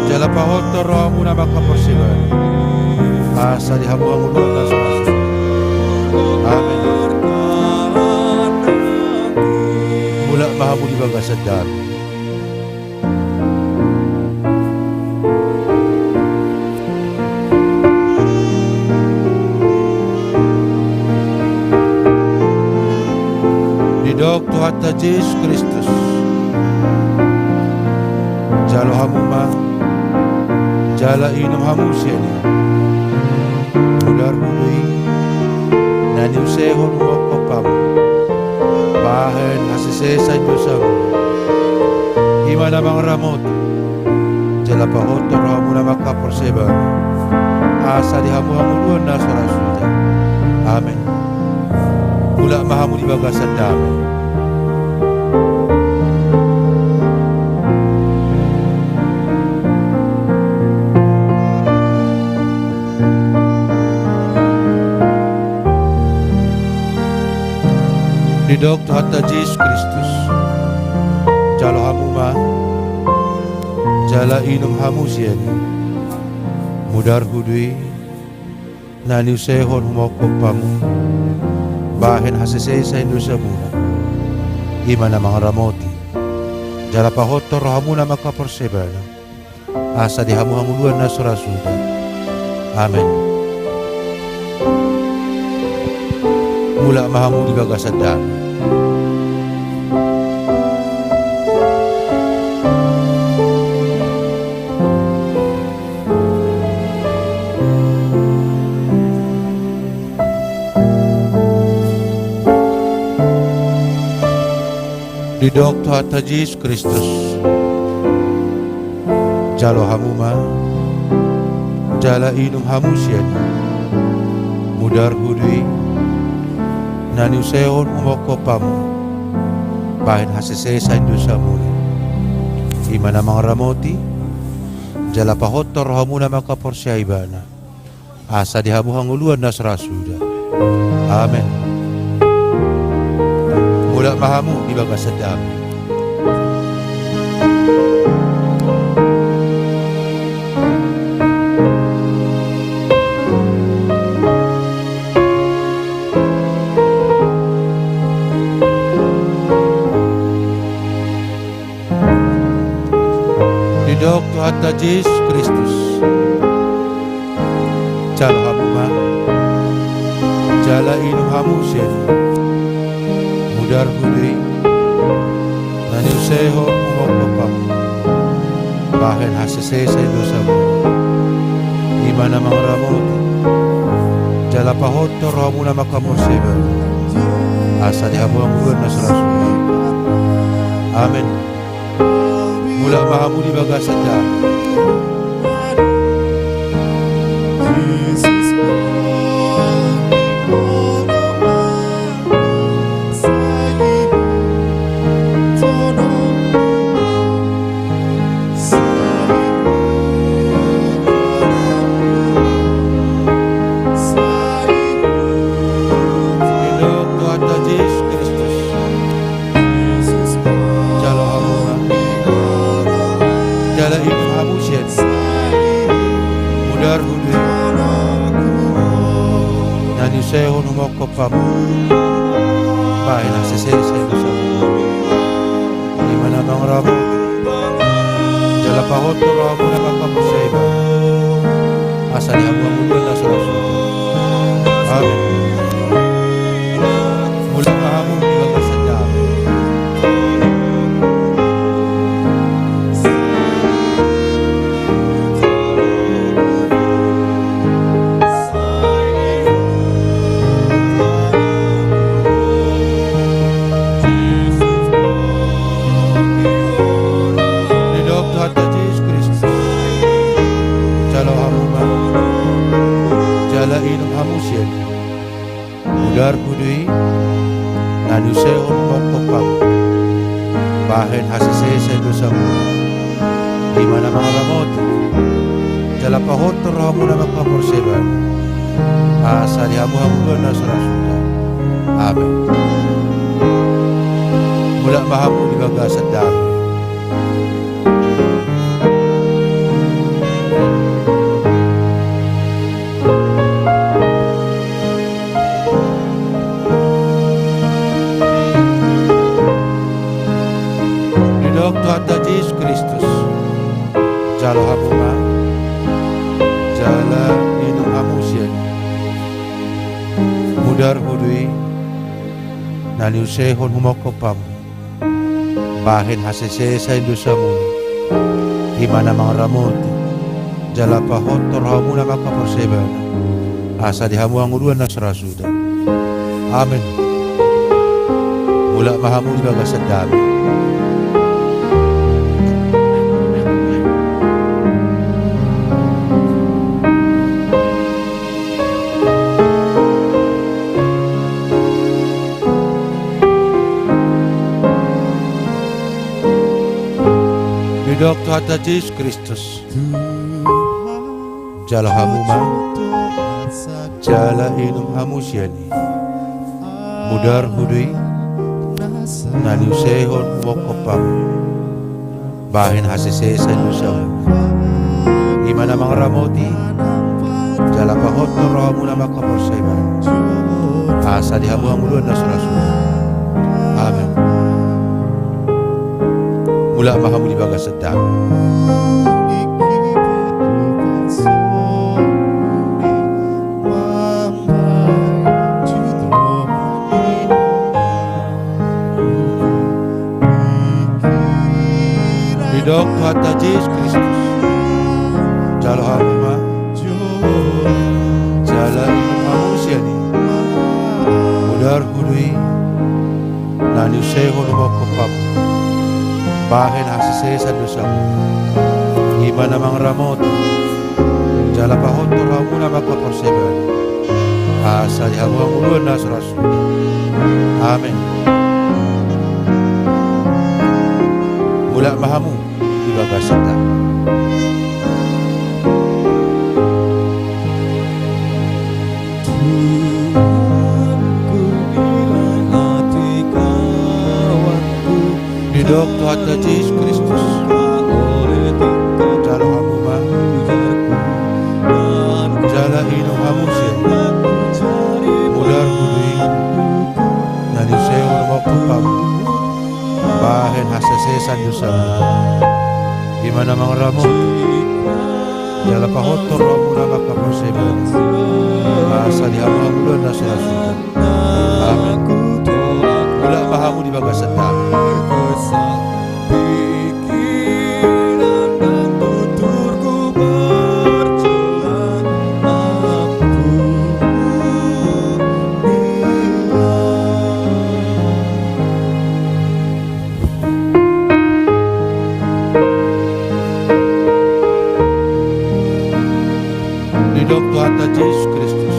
jala pahothon rohamuna mangkaporseai Ibana, asa di hamu hangoluan na so ra suda. Amen. Mulak ma hamu di bagasan damei. Didok Tuhanta Jesus Kristus: Jalo hamu ma, jala inum hamu sian i. Mudar hudu i, na niusehon humongkop hamu, bahen hasesaan dosamuna. I ma na mangaramoti, jala pahothon rohamuna mangkaporseai Ibana, asa di hamu hangoluan na so ra suda. Amen. Mulak ma hamu di bagasan damei. Didok Tuhanta Jesus Kristus: Jalo hamu ma, jala inum hamu sian i. Mudar hudu i, na niusehon humongkop hamu, bahen hasesaan dosamuna. I ma na mangaramoti, jala pahothon rohamuna mangkaporseai Ibana, asa di hamu hangoluan na so ra suda. Amen. Mulak ma hamu di bagasan damei. Didok Tuhanta Jesus Kristus: Jalo hamu ma, jala inum hamu sian i. Mudar hudu i, na niusehon humongkop hamu, bahen hasesaan dosamuna. I ma na mangaramoti, jala pahothon rohamuna mangkaporseai Ibana, asa di hamu hangoluan na so ra suda. Amen. Mulak ma hamu di bagasan damei. Didok Tuhanta Jesus Kristus. Jalo hamu ma, jala inum hamu sian i. Mudarhu do i, na niusehon humongkop hamu, bahen hasesean dosamu. I ma na mangaramoti, jala pahothon rohamuna mangkaporseai ibana, asa di hamu hangoluan na so ra suda. Amen. Mulak ma hamu di bagasan damei. Didok Tuhanta Jesus Kristus. Jalo hamu ma, jala inum hamu sian i. Mudarhu do i, na niusehon humongkop hamu, bahen hasesean dosamu. I ma na mangaramoti, jala pahothon rohamuna mangkaporseai ibana, asa di hamu hangoluan na so ra suda. Amen. Mulak ma hamu di bagasan damei. Didok Tuhanta Jesus Kristus. Jalo hamu ma, jala inum hamu sian i. Mudarhu do i, na niusehon humongkop hamu, bahen hasesean dosamu. I ma na mangaramoti, jala pahothon rohamuna mangkaporseai ibana, asa di hamu hangoluan na so ra suda. Amen. Mulak ma hamu di bagasan damei. Didok Tuhanta Jesus Kristus. Jalo hamu ma, jala inum hamu sian i. Mudarhu do i, na niusehon humongkop hamu, bahen hasesean dosamuna. I ma na mangaramoti, jala pahothon rohamuna mangkaporseai ibana, asa di hamu hangoluan na so ra suda. Amen. Mulak ma hamu di bagasan damei. Didok Tuhanta Jesus Kristus. Jalo hamu ma, jala inum hamu sian i. Mudarhu do i, na niusehon humongkop hamu, bahen hasesean dosamu. I ma na mangaramoti, jala pahothon rohamuna mangkaporseai ibana, asa di hamu hangoluan na so ra suda. Amen. Mulak ma hamu di bagasan damei. Didok Tuhanta Jesus Kristus. Jalo hamu ma, jala inum hamu sian i. Mudarhu do i, na niusehon humongkop hamu, bahen hasesean dosamu. I ma na mangaramoti, jala pahothon rohamuna mangkaporseai ibana, asa di hamu hangoluan na so ra suda. Amen. Mulak ma hamu di bagasan damei. Ima na mangaramoti, jala pahothon rohamuna mangkaporseai hami, asa di hamu hangoluan na so ra suda. Amen. Mulak ma hamu di bagasan damei. Didok Tuhanta Jesus Kristus,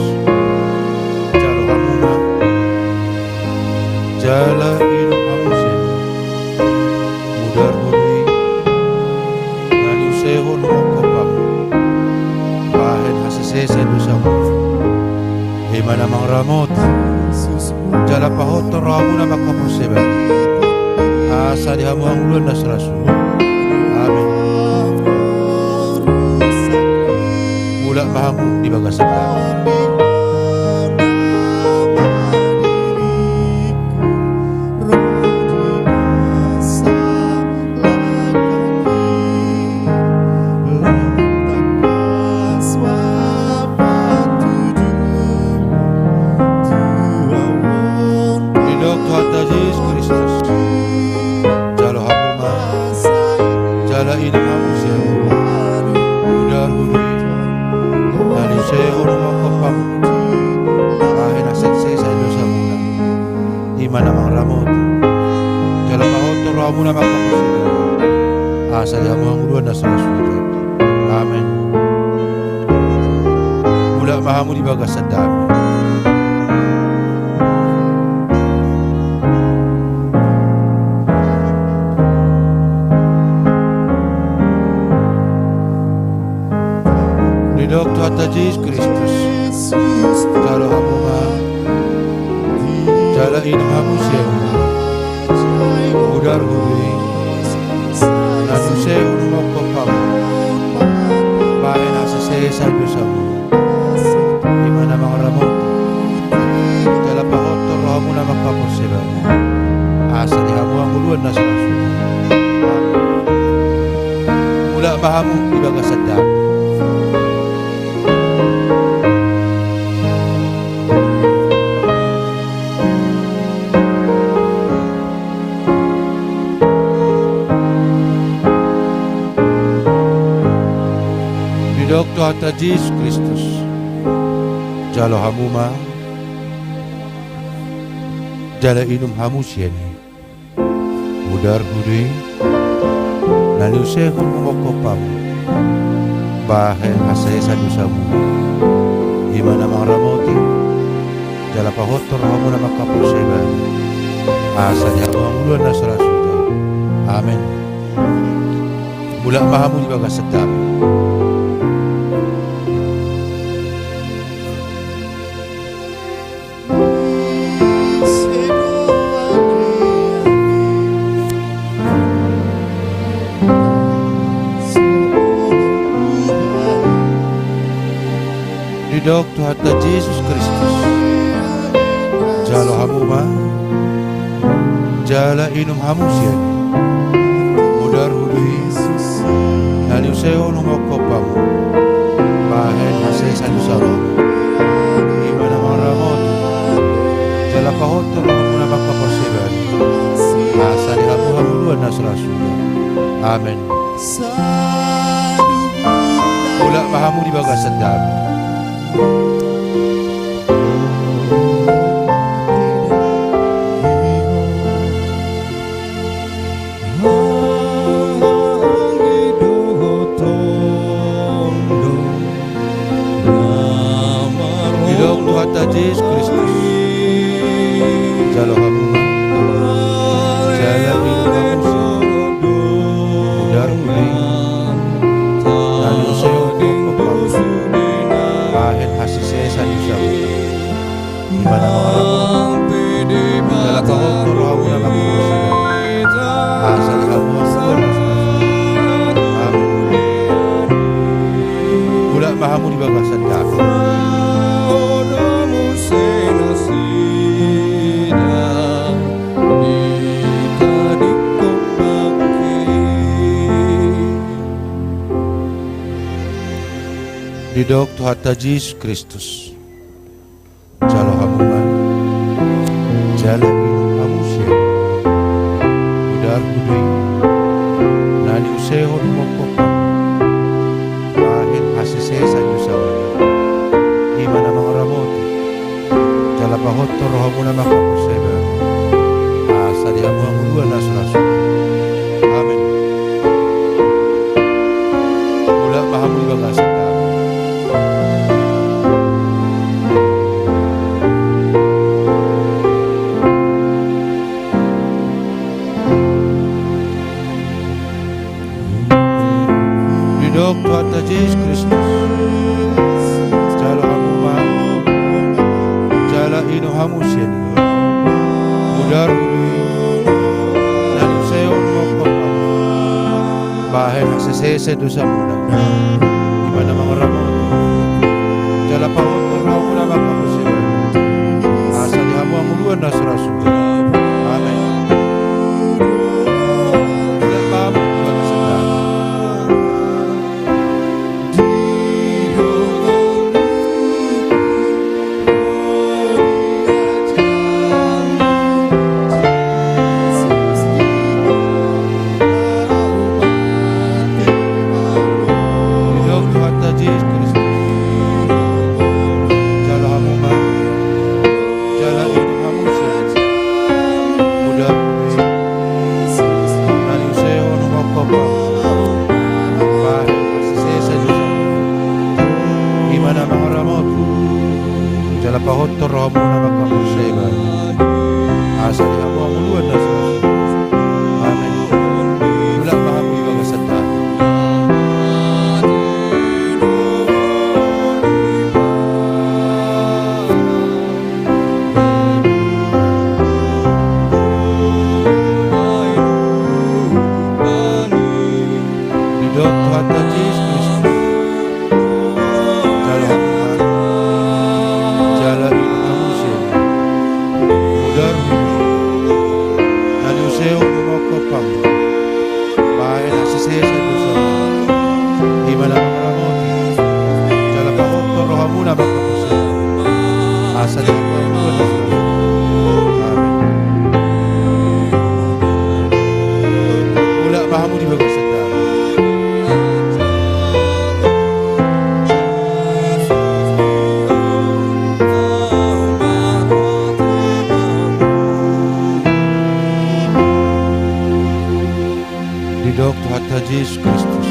jalo hamu ma, jala inum hamu sian mudar hudu i, na niusehon humongkop hamu bahen hasesaan dosamu. Ima na mangaramoti, jala pahothon rohamuna mangkaporseai hami, asa di hamu hangoluan na so ra suda. Amen. Mulak ma hamu di bagasan damei. Didok Tuhanta Jesus Kristus, jalo hamu ma, jala inum hamu sian mudar hudu i, na niusehon humongkop hamu bahen hasesaan dosamuna. Ima na mangaramoti, jala pahothon rohamuna mangkaporseai hami, asa di hamu hangoluan na so ra suda. Amen. Mulak ma hamu di bagasan damei. Didok Tuhanta Jesus Kristus, jalo hamu ma, jala inum hamu sian mudar hudu i, na niusehon humongkop hamu bahen hasesaan dosamu. Ima na mangaramoti, jala pahothon rohamuna mangkaporseai hami, asa di hamu hangoluan na so ra suda. Amen. Mulak ma hamu di bagasan damei. Didok Tuhanta Jesus Kristus, jalo hamu ma, jala inum hamu sian i mudar hudu i, na niusehon humongkop hamu bahen hasesaan dosamu. Ima na mangaramoti, jala pahothon rohamuna mangkaporseai hami, asa di hamu hangoluan na so ra suda. Amen. Mulak ma hamu di bagasan damei. Didok Tuhanta Jesus Kristus, jalo hamu ma, jala inum hamu sian mudar hudu i, na niusehon humongkop hamu bahen hasesaan dosamu. Ima na mangaramoti, jala pahothon rohamuna mangkaporseai hami, asa di hamu hangoluan na so ra suda. Amen. Mulak ma hamu di bagasan damei. Didok Tuhanta Jesus Kristus, jalo hamu ma, jala inum hamu sian mudar hudu i, na niusehon humongkop hamu bahen hasesaan dosamu. Ima na mangaramoti, jala pahothon rohamuna mangkaporseai hami, asa di hamu hangoluan na so ra suda. Amen. Mulak ma hamu di bagasan damei. Didok Tuhanta Jesus Kristus: Jalo hamu ma, jala inum hamu sian. Mudarhu do i, na niusehon humongkop hamu, bahen hasesaan dosa. I ma na mangaramoti. Jala pahothon rohamuna ma angka porsea i bahen, asa di hamu hangoluan na so ra suda. Amen. Mulak ma hamu di bagasan damai. Didok Tuhanta Jesus Kristus: Jalo hamu ma, jala inum hamu sian. Mudarhu do i, na niusehon humongkop hamu, bahen hasesaan dosamuna. I ma na mangaramoti. Jala pahothon rohamuna ma angka porsea i bahen, asa di hamu hangoluan na so ra suda. Amen. Mulak ma hamu di bagasan damai. Didok Tuhanta Jesus Kristus: Jalo hamu ma, jala inum hamu sian. Mudarhu do i, na niusehon humongkop hamu, bahen hasesaan dosa. I ma na mangaramoti. Jala pahothon rohamuna ma angka porsea i bahen, asa di hamu hangoluan na so ra suda. Amen. Mulak ma hamu di bagasan damai. Didok Tuhanta Jesus Kristus: Jalo hamu ma, jala inum hamu sian. Mudarhu do i, na niusehon humongkop hamu, bahen hasesaan dosa. I ma na mangaramoti. Jala pahothon rohamuna ma angka porsea i, asa di hamu hangoluan na so ra suda. Amen. Mulak ma hamu di bagasan damai. Didok Tuhanta Jesus Kristus: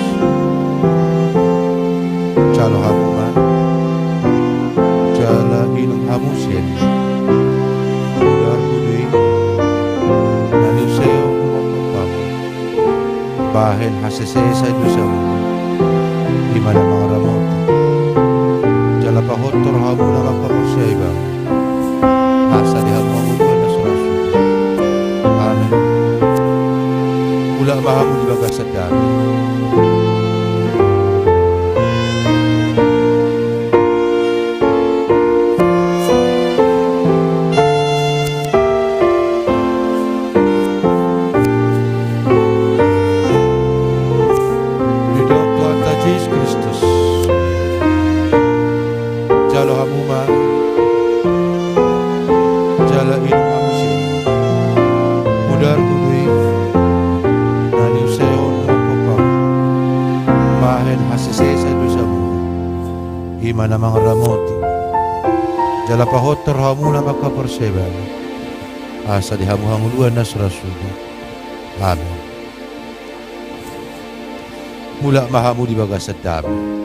Jalo hamu ma, jala inum hamu sian. Mudarhu do i, na niusehon humongkop hamu, bahen hasesaan dosamuna. I ma na mangaramoti. Jala pahothon rohamuna ma angka porsea i bahen, asa di hamu hangoluan na so ra suda. Amen. Mulak ma hamu di bagasan damai. Didok Tuhanta Jesus Kristus: Jalo hamu ma, jala inum hamu sian. Mudarhu do i, na niusehon humongkop hamu, bahen hasesaan dosamuna. I ma na mangaramoti. Jala pahothon rohamuna ma angka porsea i bahen, asa di hamu hangoluan na so ra suda. Amen. Mulak ma hamu di bagasan damai.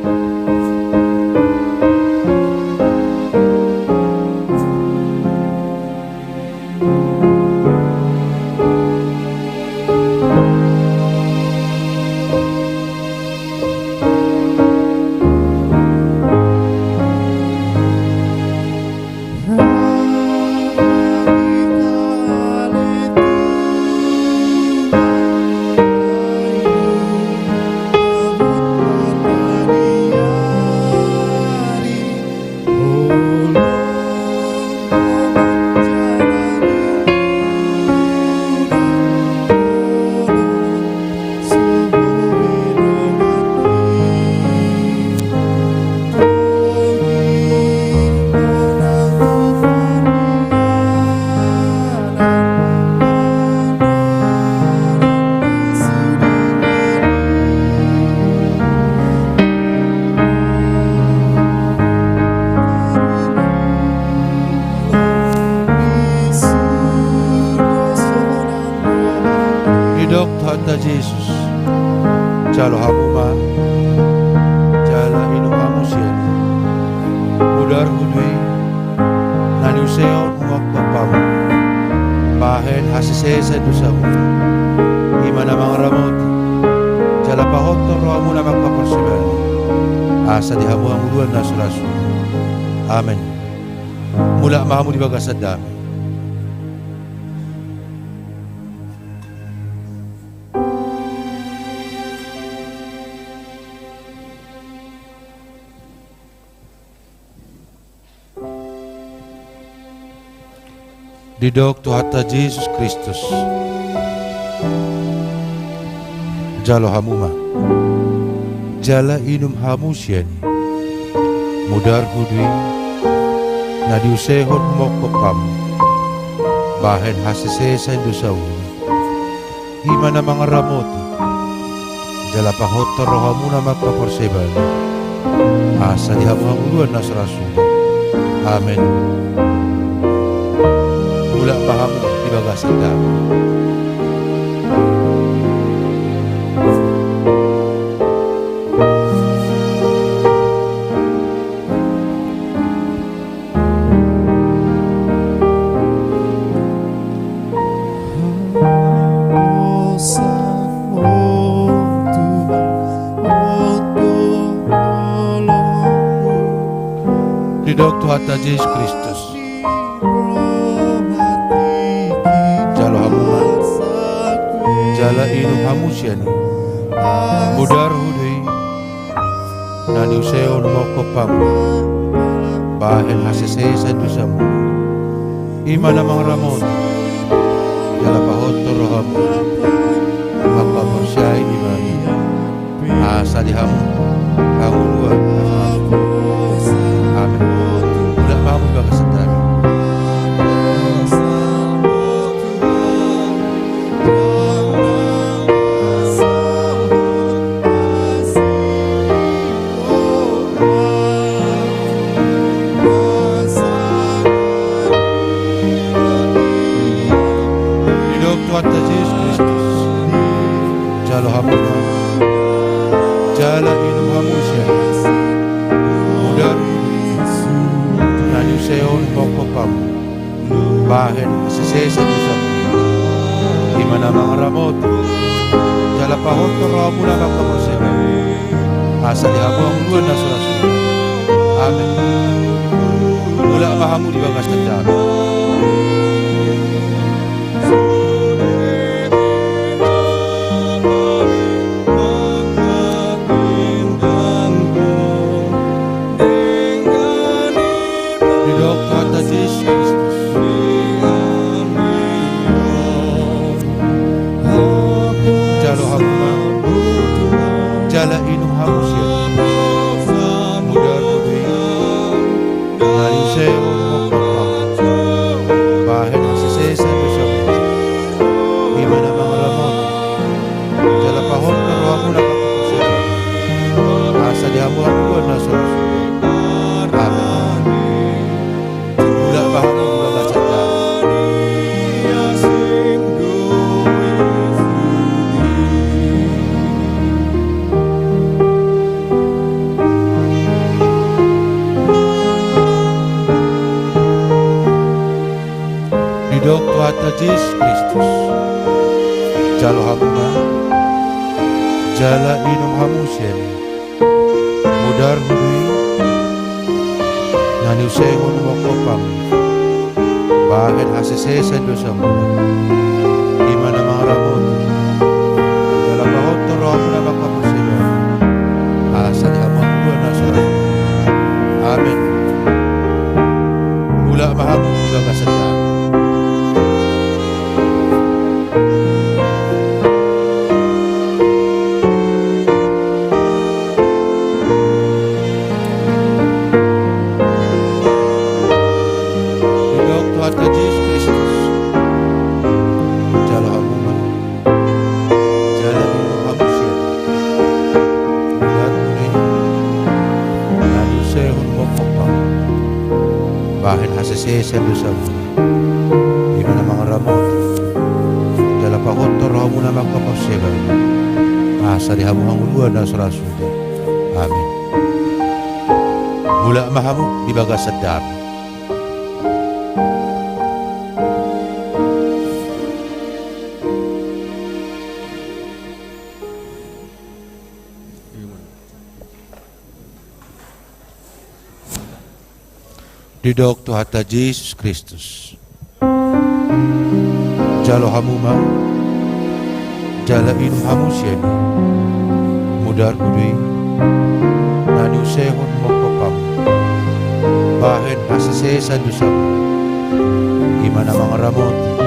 dosamuna. I ma na mangaramoti jala pahothon rohamuna mangkaporsebai, asa di hamu hangoluan na so ra suda. Amen. Mulak ma hamu di bagasan dame. Didok Tuhanta Jesus Kristus. Jalo hamu ma, jala inum hamu sian i. Mudarhu do i, na diusehon humongkop hamu, bahen hasesaan dosamuna. I ma na mangaramoti jala pahothon rohamuna mangkaporsebai, asa di hamu hangoluan na so ra suda. Amen. Mulak ma hamu di bagasan dame. Didok Tuhanta Jesus Kristus. Jalo hamu ma, jala inum hamu sian i. Mudarhu do i, na diusehon humongkop hamu, bahen hasesaan dosamuna. I ma na mangaramoti jala pahothon rohamuna mangkaporsebai, i ma asa di hamu hangoluan. Amen. Mulak ma hamu di bagasan dame. Didok Tuhanta Jesus Kristus. Jalo hamu ma, jala inum hamu sian i. Mudarhu do i, na diusehon humongkop hamu, bahen hasesaan dosamuna. I ma na mangaramoti jala pahothon rohamuna mangkaporsebai, asa di hamu hangoluan na so ra suda. Amen. Mulak ma hamu di bagasan dame. Didok Tuhanta Jesus Kristus. Jalo hamu ma, jala inum hamu sian i. Mudarhu do i, na diusehon humongkop hamu, bahen hasesaan dosamuna. I ma na mangaramoti jala pahothon rohamuna mangkaporsebai, asa di hamu hangoluan na so ra suda. Amen. Mulak ma hamu di bagasan dame. Didok Tuhanta Jesus Kristus. Jalo hamu ma, jala inum hamu sian i. Mudarhu do i, na diusehon humongkop hamu, bahen hasesaan dosamuna. I ma na mangaramoti jala pahothon rohamuna mangkaporsebai, asa di hamu hangoluan na so ra suda. Amen. Mulak ma hamu di bagasan dame. Didok Tuhanta Jesus Kristus. Jalo hamu ma, jala inum hamu sian i. Mudarhu do i, na diusehon humongkop hamu, bahen hasesaan dosamuna. I ma na mangaramoti jala pahothon rohamuna mangkaporsebai, asa di hamu hangoluan na so ra suda. Amen. Mulak ma hamu di bagasan dame. Didok Tuhanta Jesus Kristus: Jalo hamu ma, jala inum hamu sian i. Mudarhu do i, na niusehon mongkop hamu, bahen hasesesan dosamu. I ma na mangaramoti.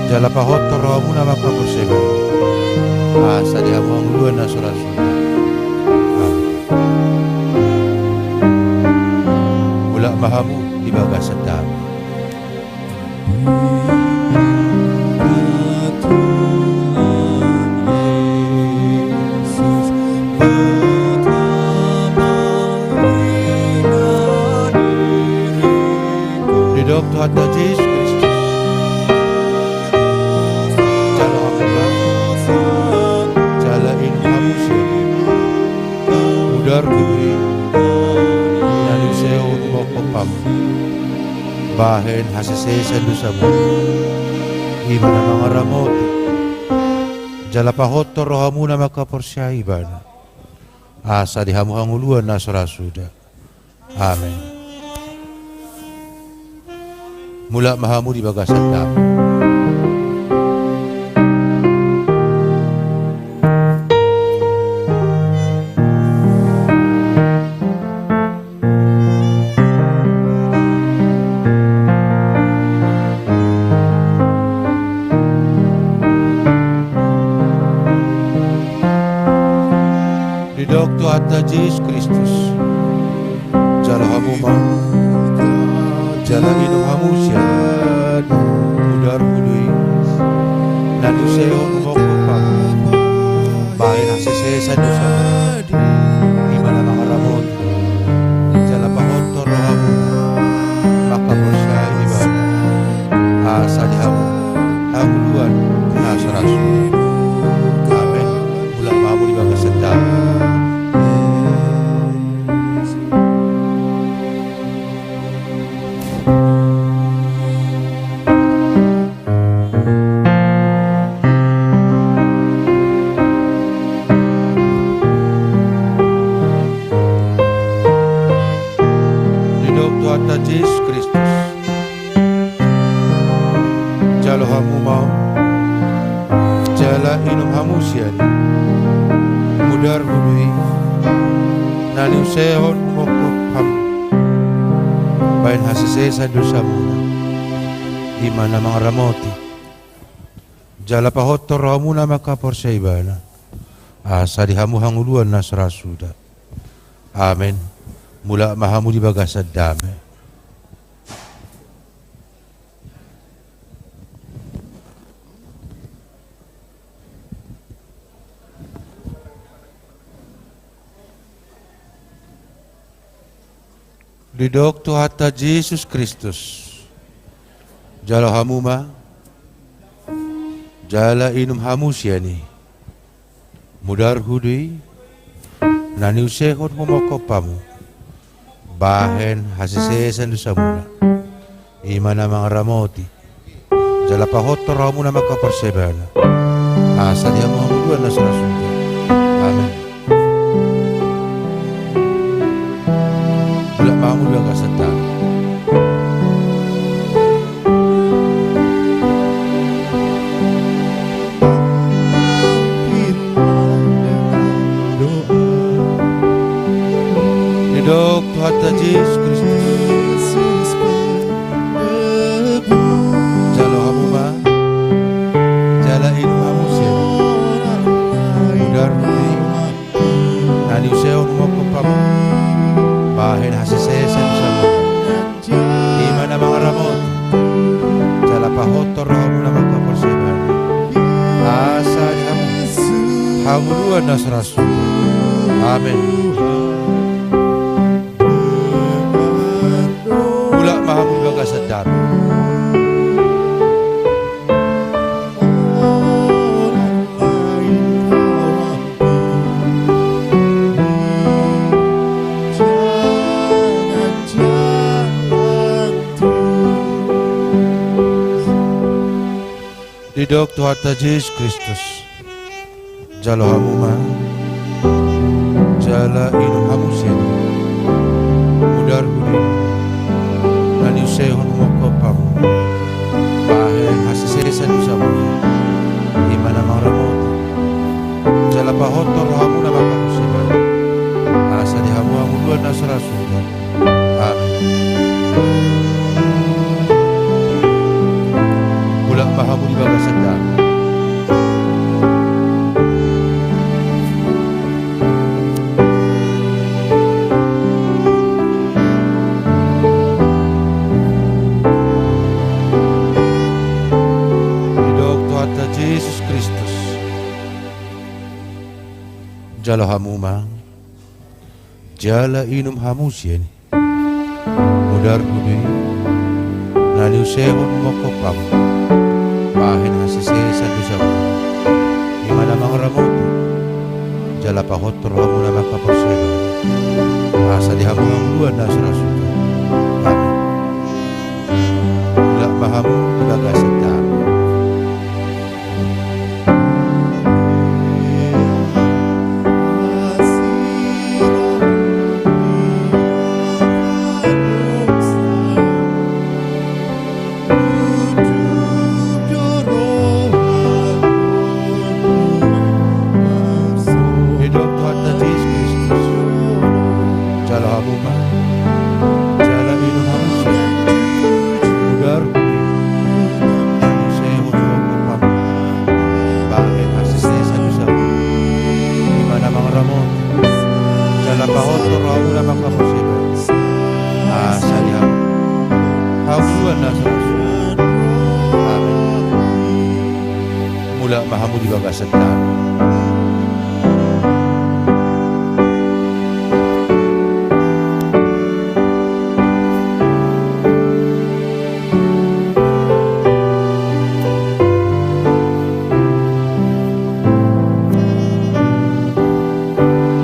Jala pahothon rohamuna mangkaporseai ibana, asa di hamu hangoluan na so ra suda. Amen. Mulak ma hamu di bagasan dame. Didok Tuhanta Jesus Kristus: Jalo hamu ma, jala inum hamu sian i. Mudarhu do i, na niusehon mongkop hamu, bahen hasesesan dosamu. I ma na mangaramoti. Jala pahothon rohamuna mangkaporseai ibana, asa di hamu hangoluan na so ra suda. Amen. Mulak ma hamu di bagasan dame. Didok Tuhanta Jesus Kristus: Jalo hamu ma, jala inum hamu sian i. Mudarhu do i, na niusehon mongkop hamu, bahen hasesesan dosamu. I ma na mangaramoti. Jala pahothon rohamu mangkaporseai ibana, asa di hamu hangoluan na so ra suda. Amen. Mulak ma hamu di bagasan dame. Didok Tuhanta Jesus Kristus: Jalo hamu ma, jala inum hamu sian i. Mudarhu do i, na niusehon mongkop hamu, bahen hasesesan dosamuna. I ma na mangaramoti. Jala pahothon rohamuna mangkaporseai ibana, asa di hamu hangoluan na so ra suda. Amen. Mulak ma hamu di bagasan dame. Didok Tuhanta Jesus Kristus: Jalo hamu ma, jala inum hamu sian i. Mudarhu do i, na niusehon humongkop hamu, bahen hasesesan dosamuna. I ma na mangaramoti. Jala pahothon rohamuna mangkaporseai ibana, asa di hamu hangoluan na so ra suda. Amen. Mulak ma hamu di bagasan dame. Didok Tuhanta Jesus Kristus: Jalo hamu ma, jala inum hamu sian i. Mudarhu do i, na niusehon humongkop hamu, bahen hasesesan dosamuna. I ma na mangaramoti. Jala pahothon rohamuna mangkaporseai ibana, asa di hamu hangoluan na so ra suda. Amen. Mulak ma hamu di bagasan dame. Didok Tuhanta Jesus Kristus: Jalo hamu ma, jala inum hamu sian i. Mudarhu do i, dosamuna, i ma na mangaramoti. Jala pahothon rohamuna ma angka parsibahen, asa di hamu hangoluan na so ra suda. Amen. Mulak ma hamu di bagasan damei. Didok Tuhanta Jesus Kristus. Jalo hamu ma, jala inum hamu sian i. Mudarhu do i, na niusehon humongkop hamu, bahen hasesean dosamu. I ma na mangaramoti, jala pahothon rohamuna ma angka parsibahen, asa di hamu hangoluan na so ra suda. Amen. Mulak ma hamu di bagasan damei. Didok Tuhanta Jesus Kristus. Jalo hamu ma, jala inum hamu sian i. Mudarhu do i, na niusehon humongkop hamu, bahen hasesean dosamu. I ma na mangaramoti, jala pahothon rohamuna ma angka parsibahen, asa di hamu hangoluan na so ra suda. Amen. Mulak ma hamu di bagasan damei.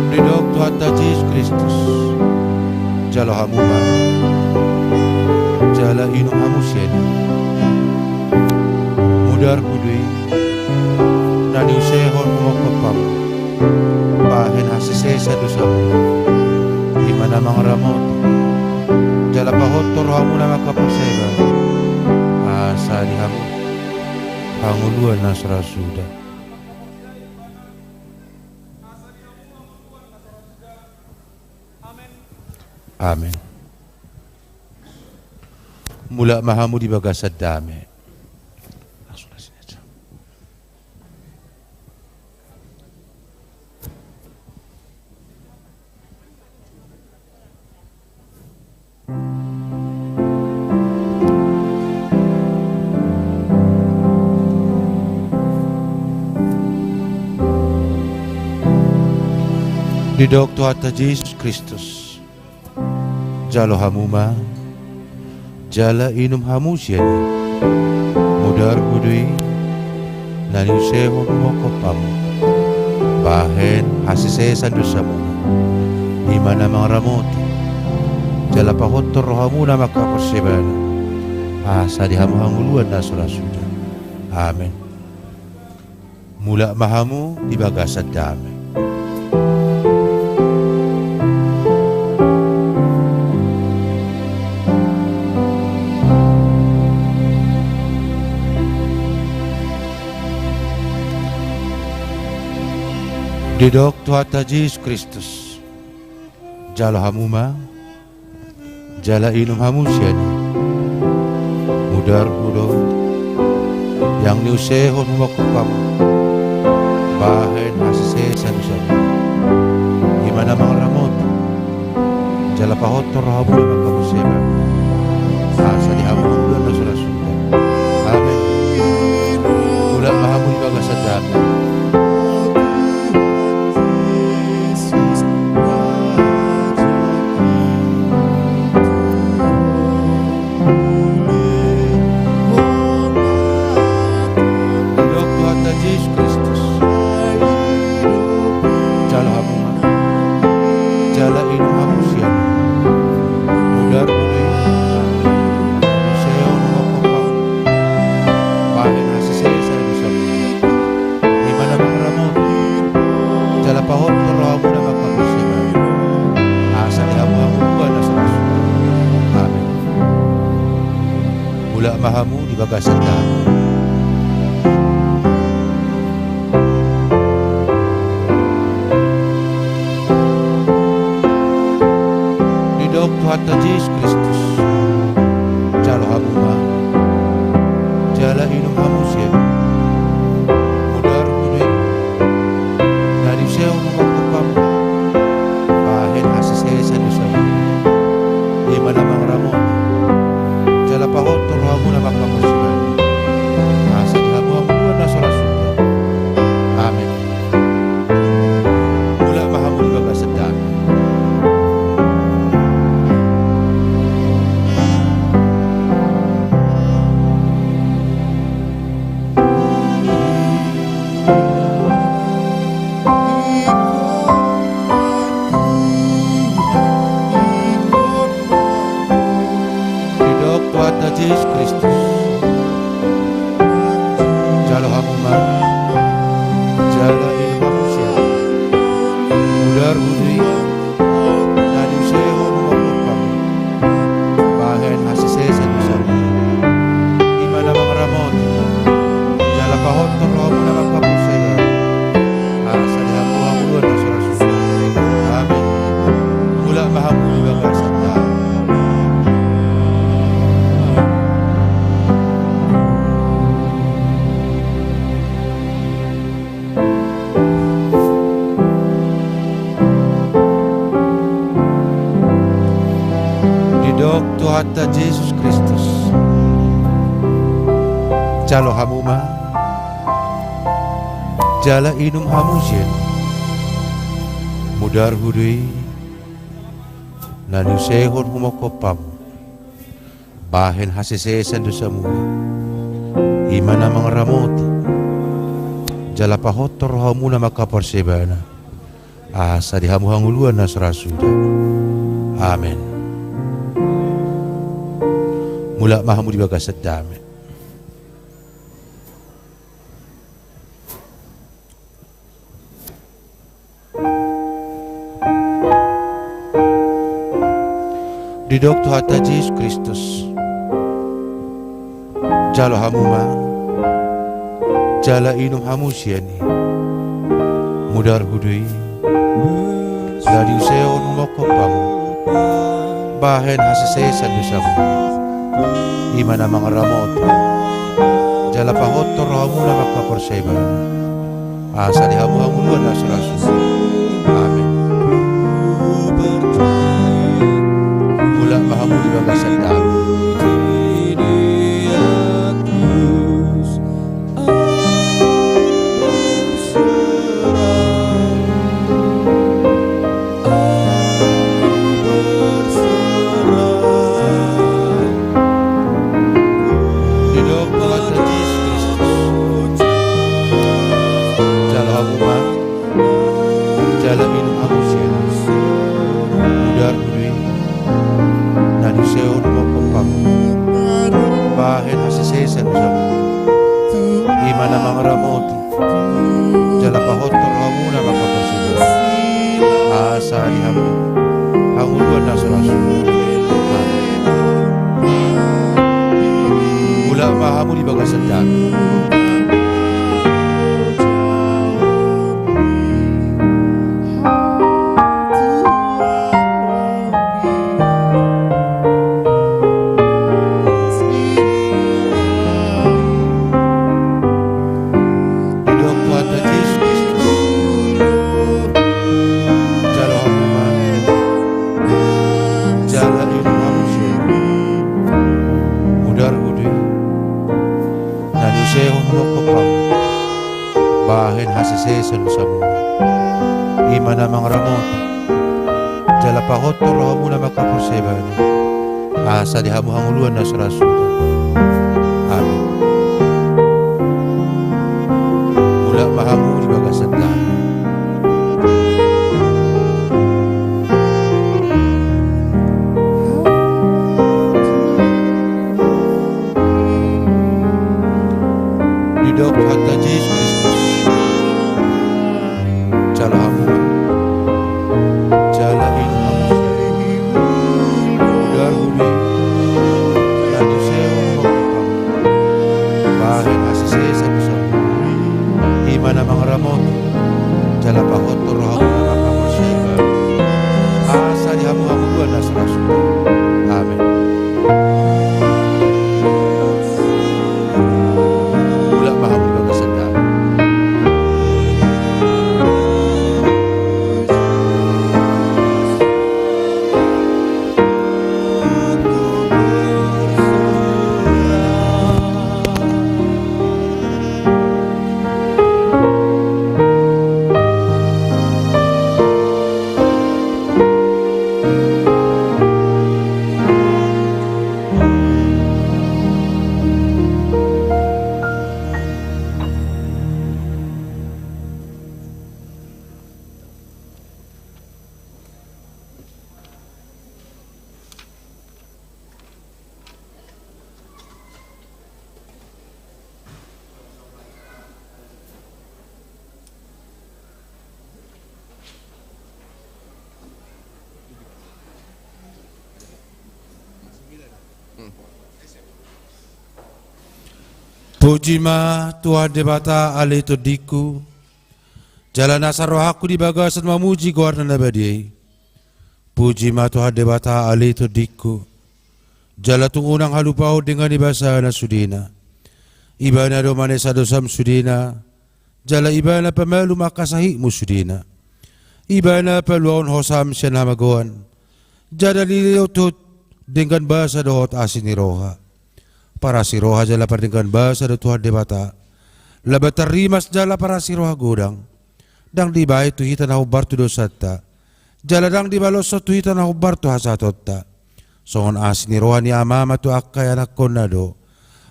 Didok Tuhanta Jesus Kristus. Jalo hamu ma, jala inum hamu sian i. Mudarhu do i, na niusehon humongkop hamu, bahen hasesean dosamu. I ma na mangaramoti, jala pahothon rohamuna ma angka parsibahen, asa di hamu hangoluan na so ra suda. Amen. Mulak ma hamu di bagasan damei. Didok Tuhanta Jesus Kristus. Jalo hamu ma, jala inum hamu sian i. Mudarhu do i, na niusehon humongkop hamu, bahen hasesean dosamuna. I ma na mangaramoti, jala pahothon rohamuna ma angka parsibahen, asa di hamu hangoluan na so ra suda. Amen. Mulak ma hamu di bagasan damei. Didok Tuhanta Jesus Kristus. Jalo hamu ma, jala inum hamu sian i. Mudarhu do i, na niusehon humongkop hamu, bahen hasesean dosamu. I ma na mangaramoti, jala pahothon rohamuna ma angka parsibahen, asa di hamu hangoluan na so ra suda. Amen. Mulak ma hamu di bagasan damei. Didok Tuhanta Jesus Kristus. Jalo hamu ma, jala inum hamu sian i. Mudarhu do i, na niusehon humongkop hamu, bahen hasesean dosamu. I ma na mangaramoti, jala pahothon rohamuna ma angka parsibahen, asa di hamu hangoluan na so ra suda. Amen. Mulak ma hamu di bagasan damei. Tuhanta Jesus Kristus, jalo hamu ma, jala inum hamu sian i. Mudar huduy, na niusehon humongkop hamu, bahen hasesean dosamu. I ma na mangaramoti, jala pahothon rohamuna mangkaporsebai. Asa di hamu hangoluan na so ra suda. Amen. Mulak ma hamu di bagasan dame. Didok Tuhanta Jesus Kristus, jalo hamu ma, jala inum hamu sian i. Mudar huduy, na niusehon humongkop hamu, bahen hasesean dosamu. I ma na mangaramoti, jala pahothon rohamuna mangkaporsebai. Asa di hamu hangoluan na so ra suda. Amen. Mulak ma hamu di bagasan dame. Didok Tuhanta Jesus Kristus, jalo hamu ma, jala inum hamu sian i. Mudar huduy, na niusehon humongkop hamu, bahen hasesean dosamu. I ma na mangaramoti, jala pahothon rohamuna mangkaporsebai. Asa di hamu hangoluan na so ra suda. Amen. Mulak ma hamu di bagasan dame. Didok Tuhanta Jesus Kristus, jalo hamu ma, jala inum hamu sian i. Mudar huduy, na niusehon humongkop hamu, bahen hasesean dosamu. I ma na mangaramoti, jala pahothon rohamuna mangkaporsebai. Asa di hamu hangoluan na so ra suda. Amen. Mulak ma hamu di bagasan dame. Didok Tuhanta Jesus Kristus, jalo hamu ma, jala inum hamu sian i. Mudar huduy, na niusehon humongkop hamu, bahen hasesean dosamu. I ma na mangaramoti, jala pahothon rohamuna mangkaporsebai. Asa di hamu hangoluan na so ra suda. Amen. Mulak ma hamu di bagasan dame. Didok Tuhanta Jesus Kristus, jalo hamu ma, jala inum hamu sian i. Mudar huduy, na niusehon humongkop hamu, bahen hasesean dosamu. I ma na mangaramoti, jala pahothon rohamuna mangkaporsebai. Asa di hamu hangoluan na so ra suda. Amen. Mulak ma hamu di bagasan dame. Didok Tuhanta Jesus Kristus, jalo hamu ma, jala inum hamu sian i. Mudar huduy, na niusehon humongkop hamu, bahen hasesean dosamu. I ma na mangaramoti, Puji ma Tuhan Debata ale tondingku, jala nasa rohangku di bagasan mamuji goarna na badia i. Puji ma Tuhan Debata ale tondingku, jala tung unang halupahon denggan ni basana sudena. Ibana do manesa dosam sudena, jala Ibana pamalum angka sahitmu sudena. Ibana paluahon hosam sian hamagoan, jala dilehon tu ho denggan basa dohot asi ni roha. Parasi roha jala pardenggan basa do Tuhan Debata, Lambanta rimas jala parasi roha godang. Ndang dibahen tu hita na hombar tu dosanta, jala ndang dibaloshon tu hita na hombar tu hajahatonta. Songon asi ni roha ni amama tu angka ianakkonna do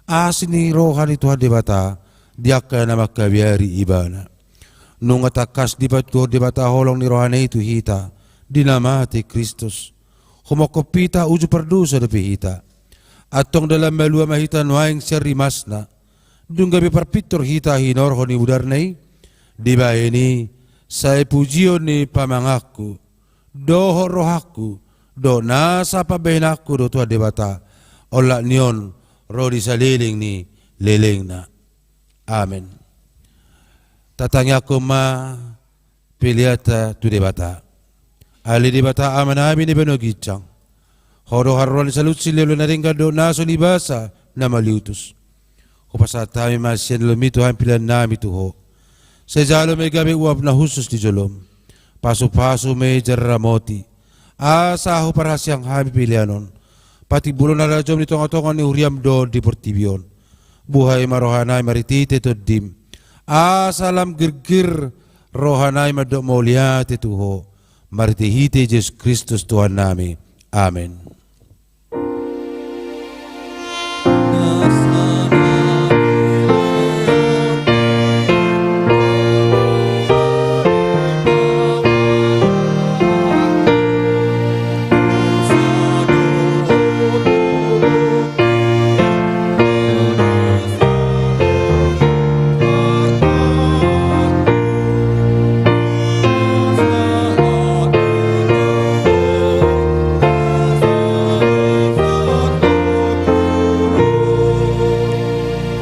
asi ni roha ni Tuhan Debata di angka na mangkabiari Ibana. Nunga tangkas dipatuduhon Debata holong ni rohana i tu hita di na mate Kristus. Humophop hita uju pardosa dope hita. Antong dalan malua ma hita nuaeng sian rimasna. Dung gabe parpintor hita hinorhon ni mudarna i, dibahen i sai pujion ni pamanganku dohot rohangku dohot nasa pambahenanku do Tuhan Debata, olat ni on ro di saleleng ni lelengna. Amen. Tatangiangkon ma peleanta tu Debata. Ale Debata Amanami na di banua ginjang, Ho do haroroan ni saluhut silehulehon na denggan dohot na so nibasa na mauliutus. Hupasahat hami ma sian joloMi tu hami peleannami tu Ho. Sai jalo ma i gabe uap na hushus di joloM. Pasupasu ma i jala ramoti, asa huparhaseang hami pelean on patimbulhon harajaonMu di tongatonga ni huriaM dohot di portibi on. Buhai ma rohanami marhitehite TondiM, asa lam girgir rohanami mandok mauliate tu Ho, marhitehite Jesus Kristus Tuhannami. Amen.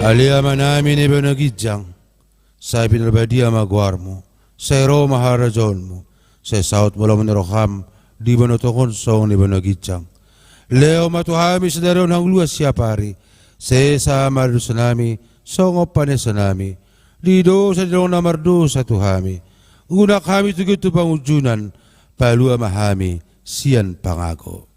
Ale Amanami na di banua ginjang, sai pinarbadia ma goarMu, sai ro ma harajaonMu, sai saut ma lomo ni rohaM di banua tonga on songon na di banua ginjang. Lehon ma tu hami sadari on hangoluan siapari. Sesa ma dosanami songon panesanami di dosa ni na mardosa tu hami. Unang hami togihon tu pangunjunan, palua ma hami sian pangago.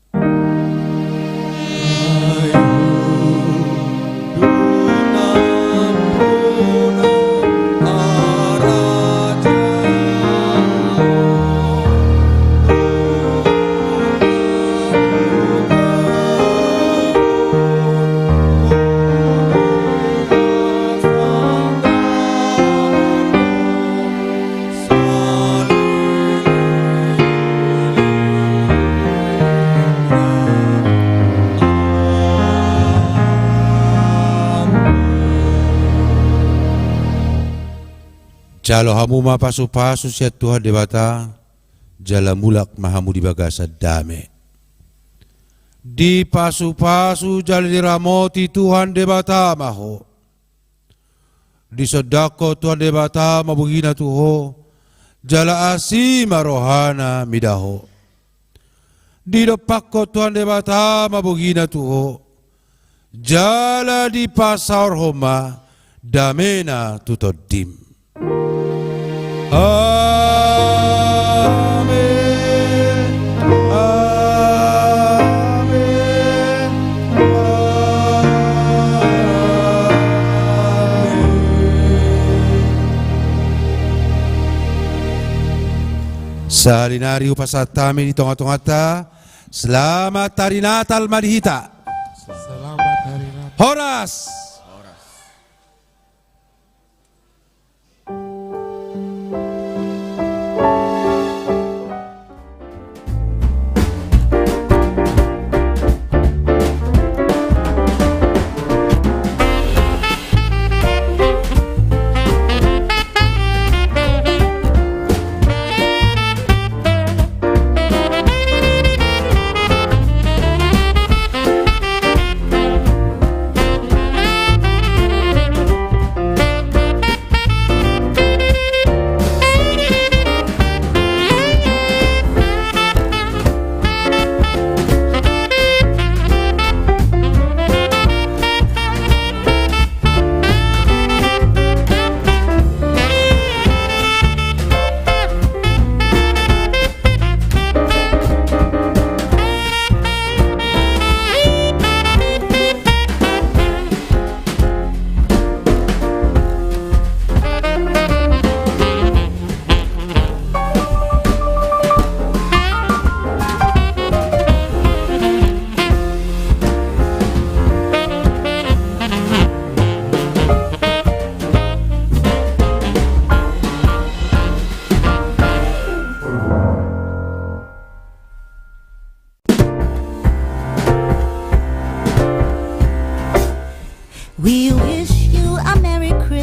Jalo hamu ma pasupasu sian Tuhan Debata, jala mulak ma hamu di bagasan dame. Dipasupasu jala diramoti Tuhan Debata ma ho. Disondangkon Tuhan Debata ma bohina tu ho, jala asi ma rohana mida ho. Didompakkon Tuhan Debata ma bohina tu ho, jala dipasaorhon ma damena tu tondim. Amen. Amen. Amen. Sahali nari hupasahat hami di tongatonganta. Selamat Hari Natal ma di hita. Selamat Hari Natal. Horas.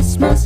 Christmas